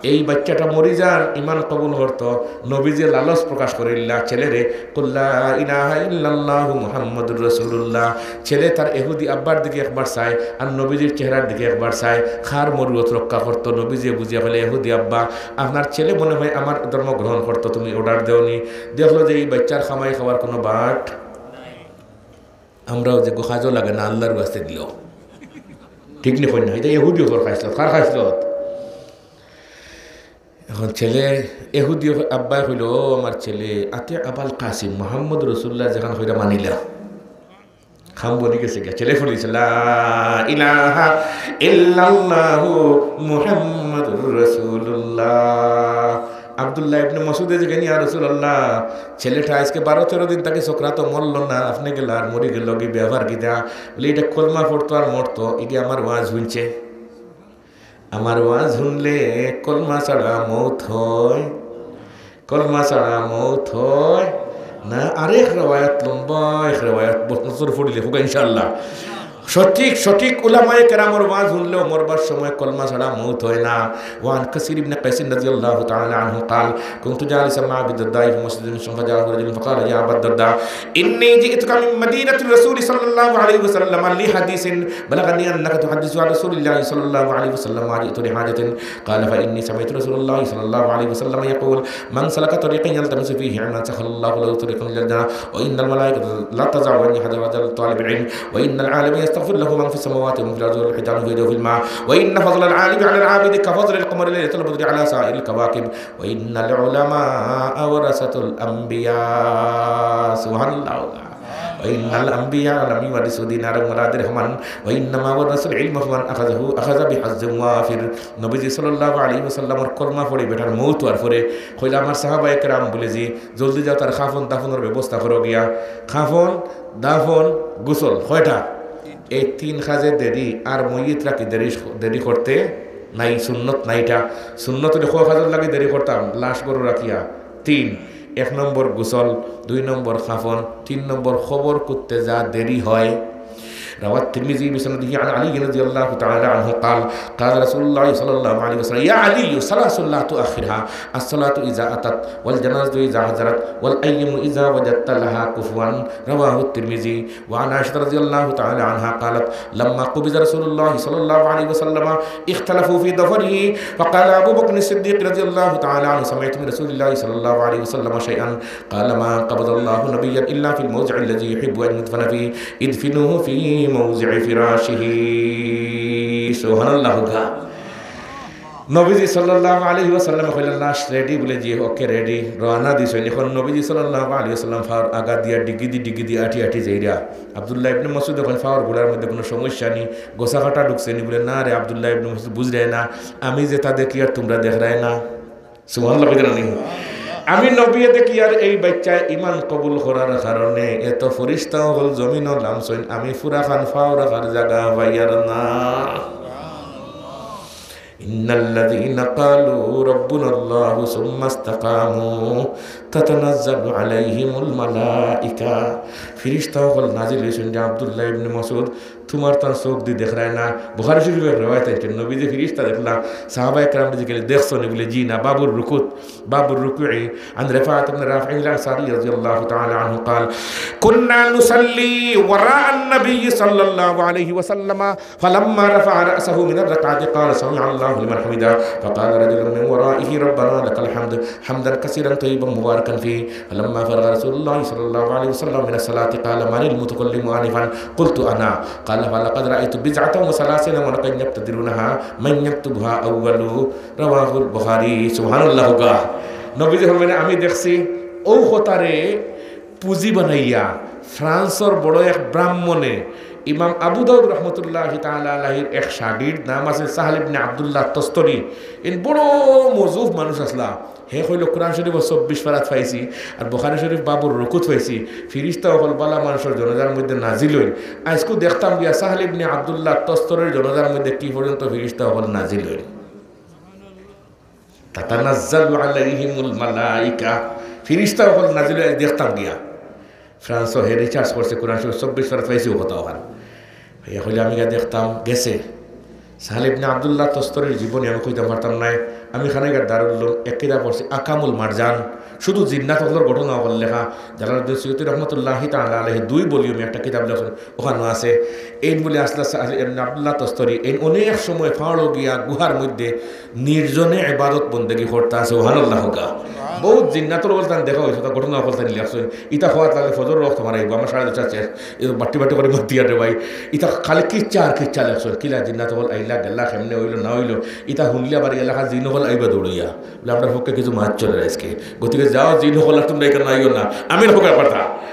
এই বাচ্চাটা মরি যার, ইমান কবুল করতো, নবীজি লালচ প্রকাশ করিলা ছেলেরে, قل لا إله إلا الله محمد رسول الله। ছেলে তার এহুদি আব্বার দিকে একবার চায়, আর নবীজির চেহারার দিকে একবার চায়। কার মরুয়ত রক্ষা করতো? নবীজি বুঝিয়া কইলা, "এহুদি আব্বা, আপনার ছেলে মনে হয় আমার ধর্ম গ্রহণ করতো, তুমি অর্ডার দেওনি।" দেখলো যে এই বাচ্চার কামাই খাওয়ার কোনো বাট, আমরাও যে গো কাজও লাগে না, আল্লাহর ওয়াস্তে দিল। ঠিক নি কই না? ইটা এহুদি অকলর খাসলত। কার খাসলত? এখন ছেলে, এহুদি আব্বায় কইলো, "ও আমার ছেলে, আতে আবাল কাসিম, মোহাম্মদ রসুল্লাহ যেখান কইরা মানিলা।" কাম বনি গেছে গিয়া। ছেলে ফুলিছে, "লা ইলাহা ইল্লাল্লাহু মুহাম্মাদুর রাসূলুল্লাহ।" আব্দুল্লাহ ইবনে মাসউদে জিগাইন, "ইয়া রাসূলুল্লাহ, ছেলেটা আইজকে বারো তেরো দিন থাকি সকরাতো মরলো না, আপনে গেলা আর মরি গেলো, কি ব্যাপার কিতা?" বলে, "ইটা কলমা পড়তো আর মরতো, ইগি আমার ওয়াজ হুনছে।" আমার ওয়াজ হুনলে কলমা ছাড়া মউত হয়, কলমা ছাড়া মউত হয় না। আরেক রেওয়ায়াত লম্বা, এক রেওয়ায়াত বছর পড়িলে হোক ইনশাআল্লাহ। সঠিক, সঠিক উলামায়ে কেরামর ওয়াজ হুনলেও মরবার সময় কলমা ছাড়া মউত হয় না। وعن كثير بن قيس رضي الله تعالى عنه قال: كنت جالسا مع أبي الدرداء في مسجد فجاءه رجل فقال: يا أبا الدرداء، إني جئتك من مدينة الرسول صلى الله عليه وسلم لحديث بلغني أنك تحدث عن رسول الله صلى الله عليه وسلم ما جئت لحاجة. قال: فإني سمعت رسول الله صلى الله عليه وسلم يقول: من سلك طريقا يلتمس فيه علما سهل الله له طريقا إلى الجنة، وإن الملائكة لا تضع أجنحتها لطالب العلم، وإن العالم يستغفر له من في السماوات ومن في الأرض والحيتان في جوف الماء، وإن فضل العالم على العابد كفضل القمر ليلة البدر على سائر الكواكب، وإن العلماء ورثة الأنبياء. سبحان الله. وإن الأنبياء لم يورثوا دينارا ولا درهما، وإنما ورثوا العلم فمن أخذه أخذ بحظ وافر। নবীজি সাল্লাল্লাহু আলাইহি ওয়াসাল্লামর কলমা পড়ি বেটার মউত হওয়ার পরে কইলা, "আমার সাহাবায়ে কেরাম," বলে, "জি, জলদি যাও, তার কাফন দাফনর ব্যবস্থা করো গিয়া।" কাফন, দাফন, গোসল, কয়টা? এই তিন কাজে দেরি, আর মইয়িত রাখি দেরি, দেরি করতে নাই, সুন্নত নাই ইটা। সুন্নত অইলে কয় কাজর লাগি দেরি করতাম, লাশ গরু রাখিয়া। তিন, এক নম্বর গোসল, দুই নম্বর কাফন, তিন নম্বর কবর কুদতে যা দেরি হয়। رواه الترمذي بسنده عن علي رضي الله تعالى عنه قال: قال رسول الله صلى الله عليه وسلم: يا علي ثلاث لا تؤخرها، الصلاة إذا أتت، والجنازة إذا حضرت، والأيم إذا وجدت لها كفوا. رواه الترمذي. وعن عائشة رضي الله تعالى عنها قالت: لما قبض رسول الله صلى الله عليه وسلم اختلفوا في ظفره، فقال أبو بكر الصديق رضي الله تعالى عنه: سمعت من رسول الله صلى الله عليه وسلم شيئا، قال: ما قبض الله نبيا إلا في الموضع الذي يحب أن يدفن فيه، ادفنوه في موضع فراشه. সুবহানাল্লাহ। নবীজি সাল্লাল্লাহু আলাইহি ওয়াসাল্লামে কইলা, "লাশ রেডি?" বলে, "জি, ওকে, রেডি।" রওয়ানা দিছইন। এখন নবীজি সাল্লাল্লাহু আলাইহি ওয়াসাল্লাম পাওর আগা দিয়া ডিগি দি, ডিগি দি আটি আটি যাইরা। আব্দুল্লাহ ইবনে মাসউদে কইন, "পাওর গোড়ার মধ্যে কোনো সমস্যা নি, গোছা কাটা ঢুকছে নি?" বলে, "না রে আব্দুল্লাহ ইবনে মাসউদ, বুঝরায় না, আমি যেটা দেখি আর তুমরা দেখরায় না।" সুবহানাল্লাহ কইরা নি? আমি নবীয়ে দেখিয়ার এই বাচ্চায় ইমান কবুল করার কারণে এত ফিরিস্তা অকল জমিনো লামছইন, আমি পুরাখান পাও রাখার জাগা পাইয়ার না। إن الذين قالوا ربنا الله ثم استقاموا تتنزل عليهم الملائكة। ফিরিস্তা অকল নাজিল অইছইন যে আব্দুল্লাহ ইবনে মাসউদ তুমার তান চউখ দি দেখরায় না। বুখারী শরীফর রেওয়ায়েত আনছইন, নবীজি ফিরিস্তা দেখলা, সাহাবায়ে কেরাম জিকাইলা, "দেখছো নি?" বলে, "জি না।" বাবুর রুকুত, বাবুর রুকুই, আন রিফাআত ইবনে রাফি'আল আনসারী রাদিয়াল্লাহু তাআলা আনহু قال: كنا نصلي وراء النبي صلى الله عليه وسلم، فلما رفع رأسه من الركعة قال: سمع الله لمن حمده، فقال رجل من ورائه: ربنا لك الحمد، حمدا كثيرا طيبا مباركا فيه. فلما فرغ رسول الله صلى الله عليه وسلم من الصلاة قال: من المتكلم آنفا؟ قلت: أنا. قال: فلقد رأيت بضعة وثلاثين ملكا يقتدرونها، من يكتبها أول. رواه البخاري. সুবহানাল্লাহ কউক্কা। নবীজি ফরমাইন, আমি দেখছি অউ কথারে পুঁজি বানাইয়া ফ্রান্সর বড় এক ব্রাহ্মণে, ইমাম আবু দাউদ রহমতুল্লাহি তাআলা আলাইহির এক শাগির্দ, নাম আছে সাহাল ইবনে আব্দুল্লাহ তস্তরি, ইন বড় মজুফ মানুষ আছলা। হে কইলো, "কুরআন শরীফ চব্বিশ পারাত পাইছি, আর বুখারী শরীফ বাবুর রুকুত পাইছি, ফিরিস্তা অকল বালা মানুষর জানাজার মধ্যে নাজিল অইন।" আইজকু দেখতাম গিয়া সাহাল ইবনে আব্দুল্লাহ তস্তরির জানাজার মধ্যে কি পর্যন্ত ফিরিস্তা অকল নাজিল অইন। তাতানাজ্জালু আলাইহিমুল মালাইকা, ফিরিস্তা অকল নাজিল অইন, দেখতাম গিয়া। ফ্রান্সো হে রিসার্চ করছে, কুরআন শরীফ চব্বিশ পারাত পাইছি, অউ কথা অখান। হে কইলো, আমি গিয়া দেখতাম, গেছে। সাহাল ইবনে আব্দুল্লাহ তস্তরির জীবনী আমি কইতাম পারতাম নায়। আমি খানাইঘাট দারুল উলুম এক কিতাব পড়ছি, আহকামুল মারজান, শুধু জিন্নাত অকলর ঘটনা অকল লেখা। জালালউদ্দিন সুয়ুতী রহমতুল্লাহি তাআলা আলাইহি দুই ভলিউমে একটা কিতাব লেখছইন, অখানো আছে। এইন বলে আছলা সাহাল ইবনে আব্দুল্লাহ তস্তরি, এইন অনেক সময় পাহাড়ো গিয়া গুহার মধ্যে নির্জনে ইবাদত বন্দেগি করতা আছে, সুবহানাল্লাহ কউক্কা। বউত জিন্নাতর অকলতান দেখা অইছে, তা ঘটনা অকলতান লেখছইন। ইতা কওয়াত লাগলে ফজরর ওয়াক্ত মারাইবো, আমার সাড়ে দশটা শেষ, এই বাট্টি বাট্টি করি মাতিয়া রে ভাই। ইতা খালি কিচ্ছা আর কিচ্ছা লেখছইন, কিলা জিন্নাত অকল আইলা গেলা, কেমনে অইলো না অইলো, ইতা হুনলে আবার এলাকা জিন অকল আইবা দৌড়াইয়া, বলে, "আমরার পক্ষে কিছু মাত চলে আইজকে, গতিকে যাও জিন অকল, আর তুমরা ইখানো আইও না।" আমিন কউক্কা পারতা।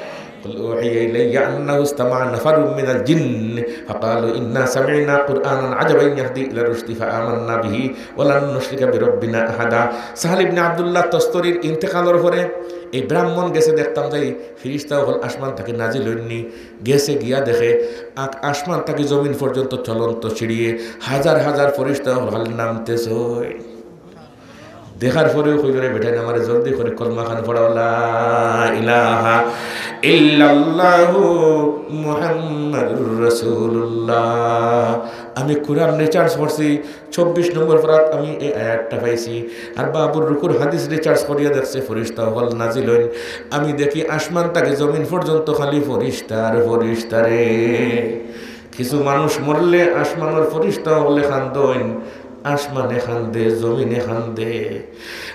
قل أوحي إلي أنه استمع نفر من الجن فقالوا إنا سمعنا قرآنا عجبا يهدي إلى الرشد فآمنا به ولن نشرك بربنا أحدا। সাহাল ইবনে আব্দুল্লাহ তস্তরির ইন্তেকালর পরে এই ব্রাহ্মণ গেছে দেখতাম যাই, ফিরিস্তা অকল আসমান থাকি নাজিল অইননি, গেছে গিয়া দেখে আক-, আসমান থাকি জমিন পর্যন্ত চলন্ত সিঁড়িয়ে হাজার হাজার ফিরিস্তা অকল খালি নামতেছইন। দেখার পরেউ কইলো, "রে বেটাইন, আমারে জলদি করি কলমা খান পড়াও, লা ইলাহা ইল্লাল্লাহু মুহাম্মাদুর রাসূলুল্লাহ।" আমি কুরআন রিসার্চ করছি, চব্বিশ নম্বর পারাত আমি এই আয়াতটা পাইছি। আর বাবুর রুকুর হাদিস রিসার্চ করিয়া দেখছি, ফিরিস্তা অকল নাজিল অইন। আমি দেখি আসমান থাকি জমিন পর্যন্ত খালি ফিরিস্তা আর ফিরিস্তা রে। কিছু মানুষ মরলে আসমানর ফিরিস্তা অকলে কান্দইন, আসমানে কান্দে, জমিনে কান্দে।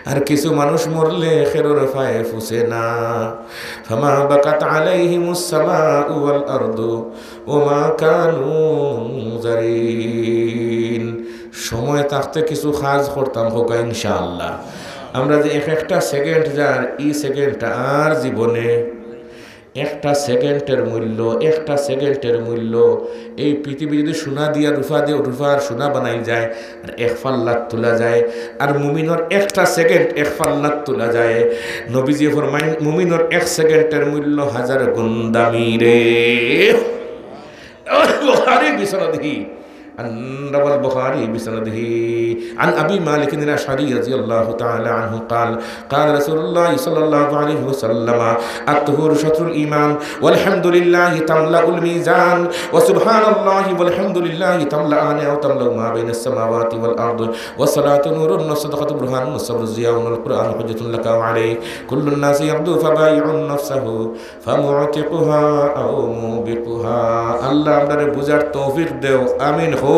আর কিছু মানুষ মরলে খেরর পায়ে ফুসে না। فما بكت عليهم السماء والأرض وما كانوا منظرين। সময় থাকতে কিছু কাজ করতাম, কউক্কা ইনশাআল্লাহ। আমরা যে এক একটা সেকেন্ড যার, ই সেকেন্ডটা আর জীবনে একটা সেকেন্ডের মূল্য, একটা সেকেন্ডের মূল্য। এই পৃথিবী যদি সোনা দিয়া রূপা দিয়া, রূপা আর সোনা বানাইল যায়, আর এক পাল্লাত তুলা যায়, আর মুমিনর একটা সেকেন্ড এক পাল্লাত তুলা যায়। নবীজি ফরমাইন, মুমিনর এক সেকেন্ডের মূল্য হাজার গুণ দামি রে। বুখারী বিসনদিহি। عن، روى البخاري بسنده عن أبي مالك الأشعري رضي الله تعالى عنه قال: قال رسول الله صلى الله عليه وسلم: الطهور شطر الإيمان، والحمد لله تملأ الميزان، وسبحان الله والحمد لله تملأان أو تملأ ما بين السماوات والأرض، والصلاة نور والصدقة برهان والصبر ضياء والقرآن حجة لك أو عليك، كل الناس يغدو فبائع نفسه فمعتقها أو موبقها। আল্লাহ আমরারে বুঝার তৌফিক দেও, আমিন কই।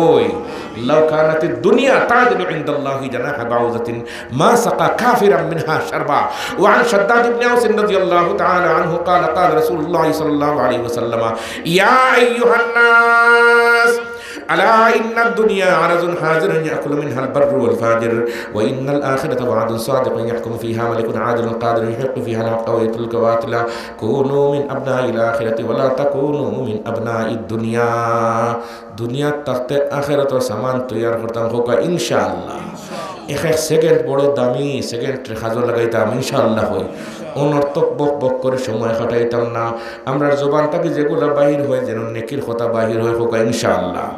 لو كانت الدنيا تعدل عند الله جناح بعوضة ما سقى كافرا منها شربة। وعن شداد بن أوس رضي الله تعالى عنه قال: قال رسول الله صلى الله عليه وسلم: يا أيها الناس، ألا إن الدنيا عرض حاضر يأكل منها البر والفاجر، وإن الآخرة وعد صادق يحكم فيها ملك عادل قادر يحق فيها الحق ويبطل الباطل، كونوا من أبناء الآخرة ولا تكونوا من أبناء الدنيا। দুনিয়াত থাকতে আখেরাতর সামান তৈয়ার করতাম, কউক্কা ইনশাআল্লাহ। এক এক সেকেন্ড বড় দামি, সেকেন্ডরে কাজো লাগাইতাম ইনশাআল্লাহ। অই অনর্থক বক বক করি সময় কাটাইতাম না। আমরার জবান থাকি যেগুলা বাহির হয়, যেন নেকির কথা বাহির হয়, কউক্কা ইনশাআল্লাহ।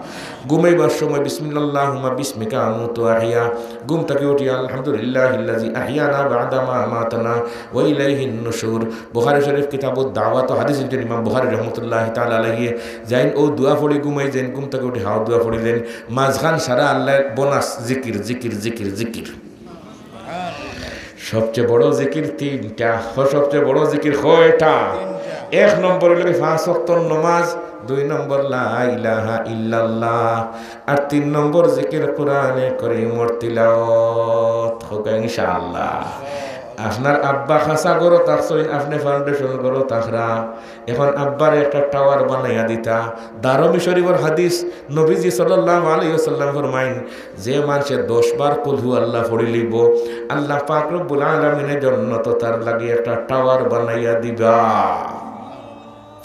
ঘুমাইবার সময় বিসমিল্লাহ আল্লাহুম্মা বিসমিকা আমুতু ওয়া আহইয়া, ঘুম থাকি উঠিয়া আলহামদুলিল্লাহিল্লাযী আহইয়ানা বা'দা মা আমাতানা ওয়া ইলাইহিন নুশুর। বুখারী শরীফ, কিতাবুদ দাওয়াত, হাদিস আনছইন ইমাম বুখারী রহমতুল্লাহি তাআলা আলাইহি। যেইন অউ দোয়া পড়ি ঘুমাই যেইন, ঘুম থাকি উঠি হাও দোয়া পড়ি যেইন, মাঝখান সারা আল্লায় বোনাস জিকির, জিকির, জিকির, জিকির। সবচেয়ে বড় জিকির তিনটা। হ, সবচেয়ে বড় জিকির কয়টা? এক নম্বর অইলো কি পাঁচ ওয়াক্ত নমাজ, দুই নম্বর লা ইলাহা ইল্লাল্লাহ, আর তিন নম্বর জিকির কোরআনে করিমর তিলাওয়াত। কউক্কা ইনশাআল্লাহ। আপনার আব্বা খাসা ঘরো থাকছইন, আপনে ফাউন্ডেশন ঘরো থাকরা। এখন আব্বারে একটা টাওয়ার বানাইয়া দিতা। দারমি শরীফর হাদিস, নবীজি সাল্লাল্লাহু আলাইহি ওয়াসাল্লাম ফরমাইন, যে মানষে দশ বার কুলহু আল্লাহ পড়ি লইবো, আল্লাহ পাক রব্বুল আলামিনে জন্নতো তার লাগি একটা টাওয়ার বানাইয়া দিবা।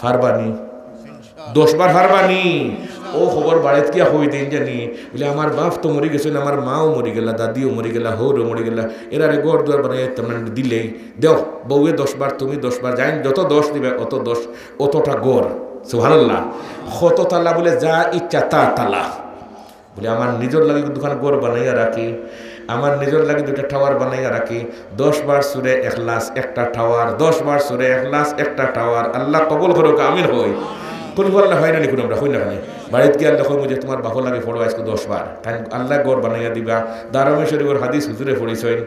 পারবানি? দশ বার পারবানি? অউ খবর বাড়িত গিয়া কই দেইন জানি, বুলে, "আমার বাপ তো মরি গেছইন, আমার মাও মরি গেলা, দাদিও মরি গেলা, হউরও মরি গেলা, এরারে ঘর দুয়ার বানাইয়া দিতাম না, দিলেই দেও, বউয়ে দশ বার, তুমি দশ বার, যেইন যত দশ দিবা, অত দশ, অতটা ঘর।" সুবহানাল্লাহ। কত তালা? বুলে, "যা ইচ্ছা তা তালা।" বুলে, "আমার নিজর লাগি দুখান ঘর বানাইয়া রাখি, আমার নিজর লাগি দুইটা টাওয়ার বানাইয়া রাখি, দশ বার সুরে এখলাস একটা টাওয়ার, দশ বার সুরে এখলাস একটা টাওয়ার।" আল্লাহ কবুল করউক, আমিন কই। কুলহু আল্লাহ হয় না নি কুনু, আমরা কই না কেনে? বাড়িত গিয়া আল্লাহ কইমু যে, "তুমার বাপর লাগি পড়ো আইজকু দশ বার।" তাইন আল্লায় ঘর বানাইয়া দিবা। দারমি শরীফর হাদিস হুজুরে পড়ছইন।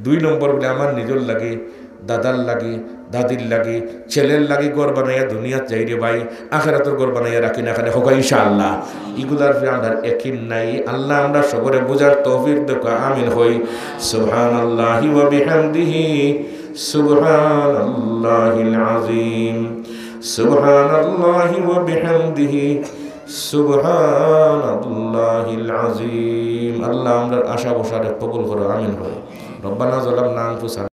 দুই নম্বর বুলে, "আমার নিজর লাগি, দাদার লাগি, দাদির লাগি, ছেলের লাগি ঘর বানাইয়া দুনিয়াত যাই রে ভাই, আখেরাতর ঘর বানাইয়া রাখি না কেনে?" কউক্কা ইনশাআল্লাহ। ইগুলার উপরে আমরার একিন নাই। আল্লাহ আমরার সবরে বুঝার তৌফিক দেউক্কা, আমিন কই। সুবহানাল্লাহি ওয়া বিহামদিহি, সুবহানাল্লাহিল আযীম, সুবহানাল্লাহি ওয়া বিহামদিহি, সুবহানাল্লাহিল আযীম। আল্লাহ আমরার আশা ভরসারে কবুল করো, আমিন কই। রব্বানা যালামনা আনফুসানা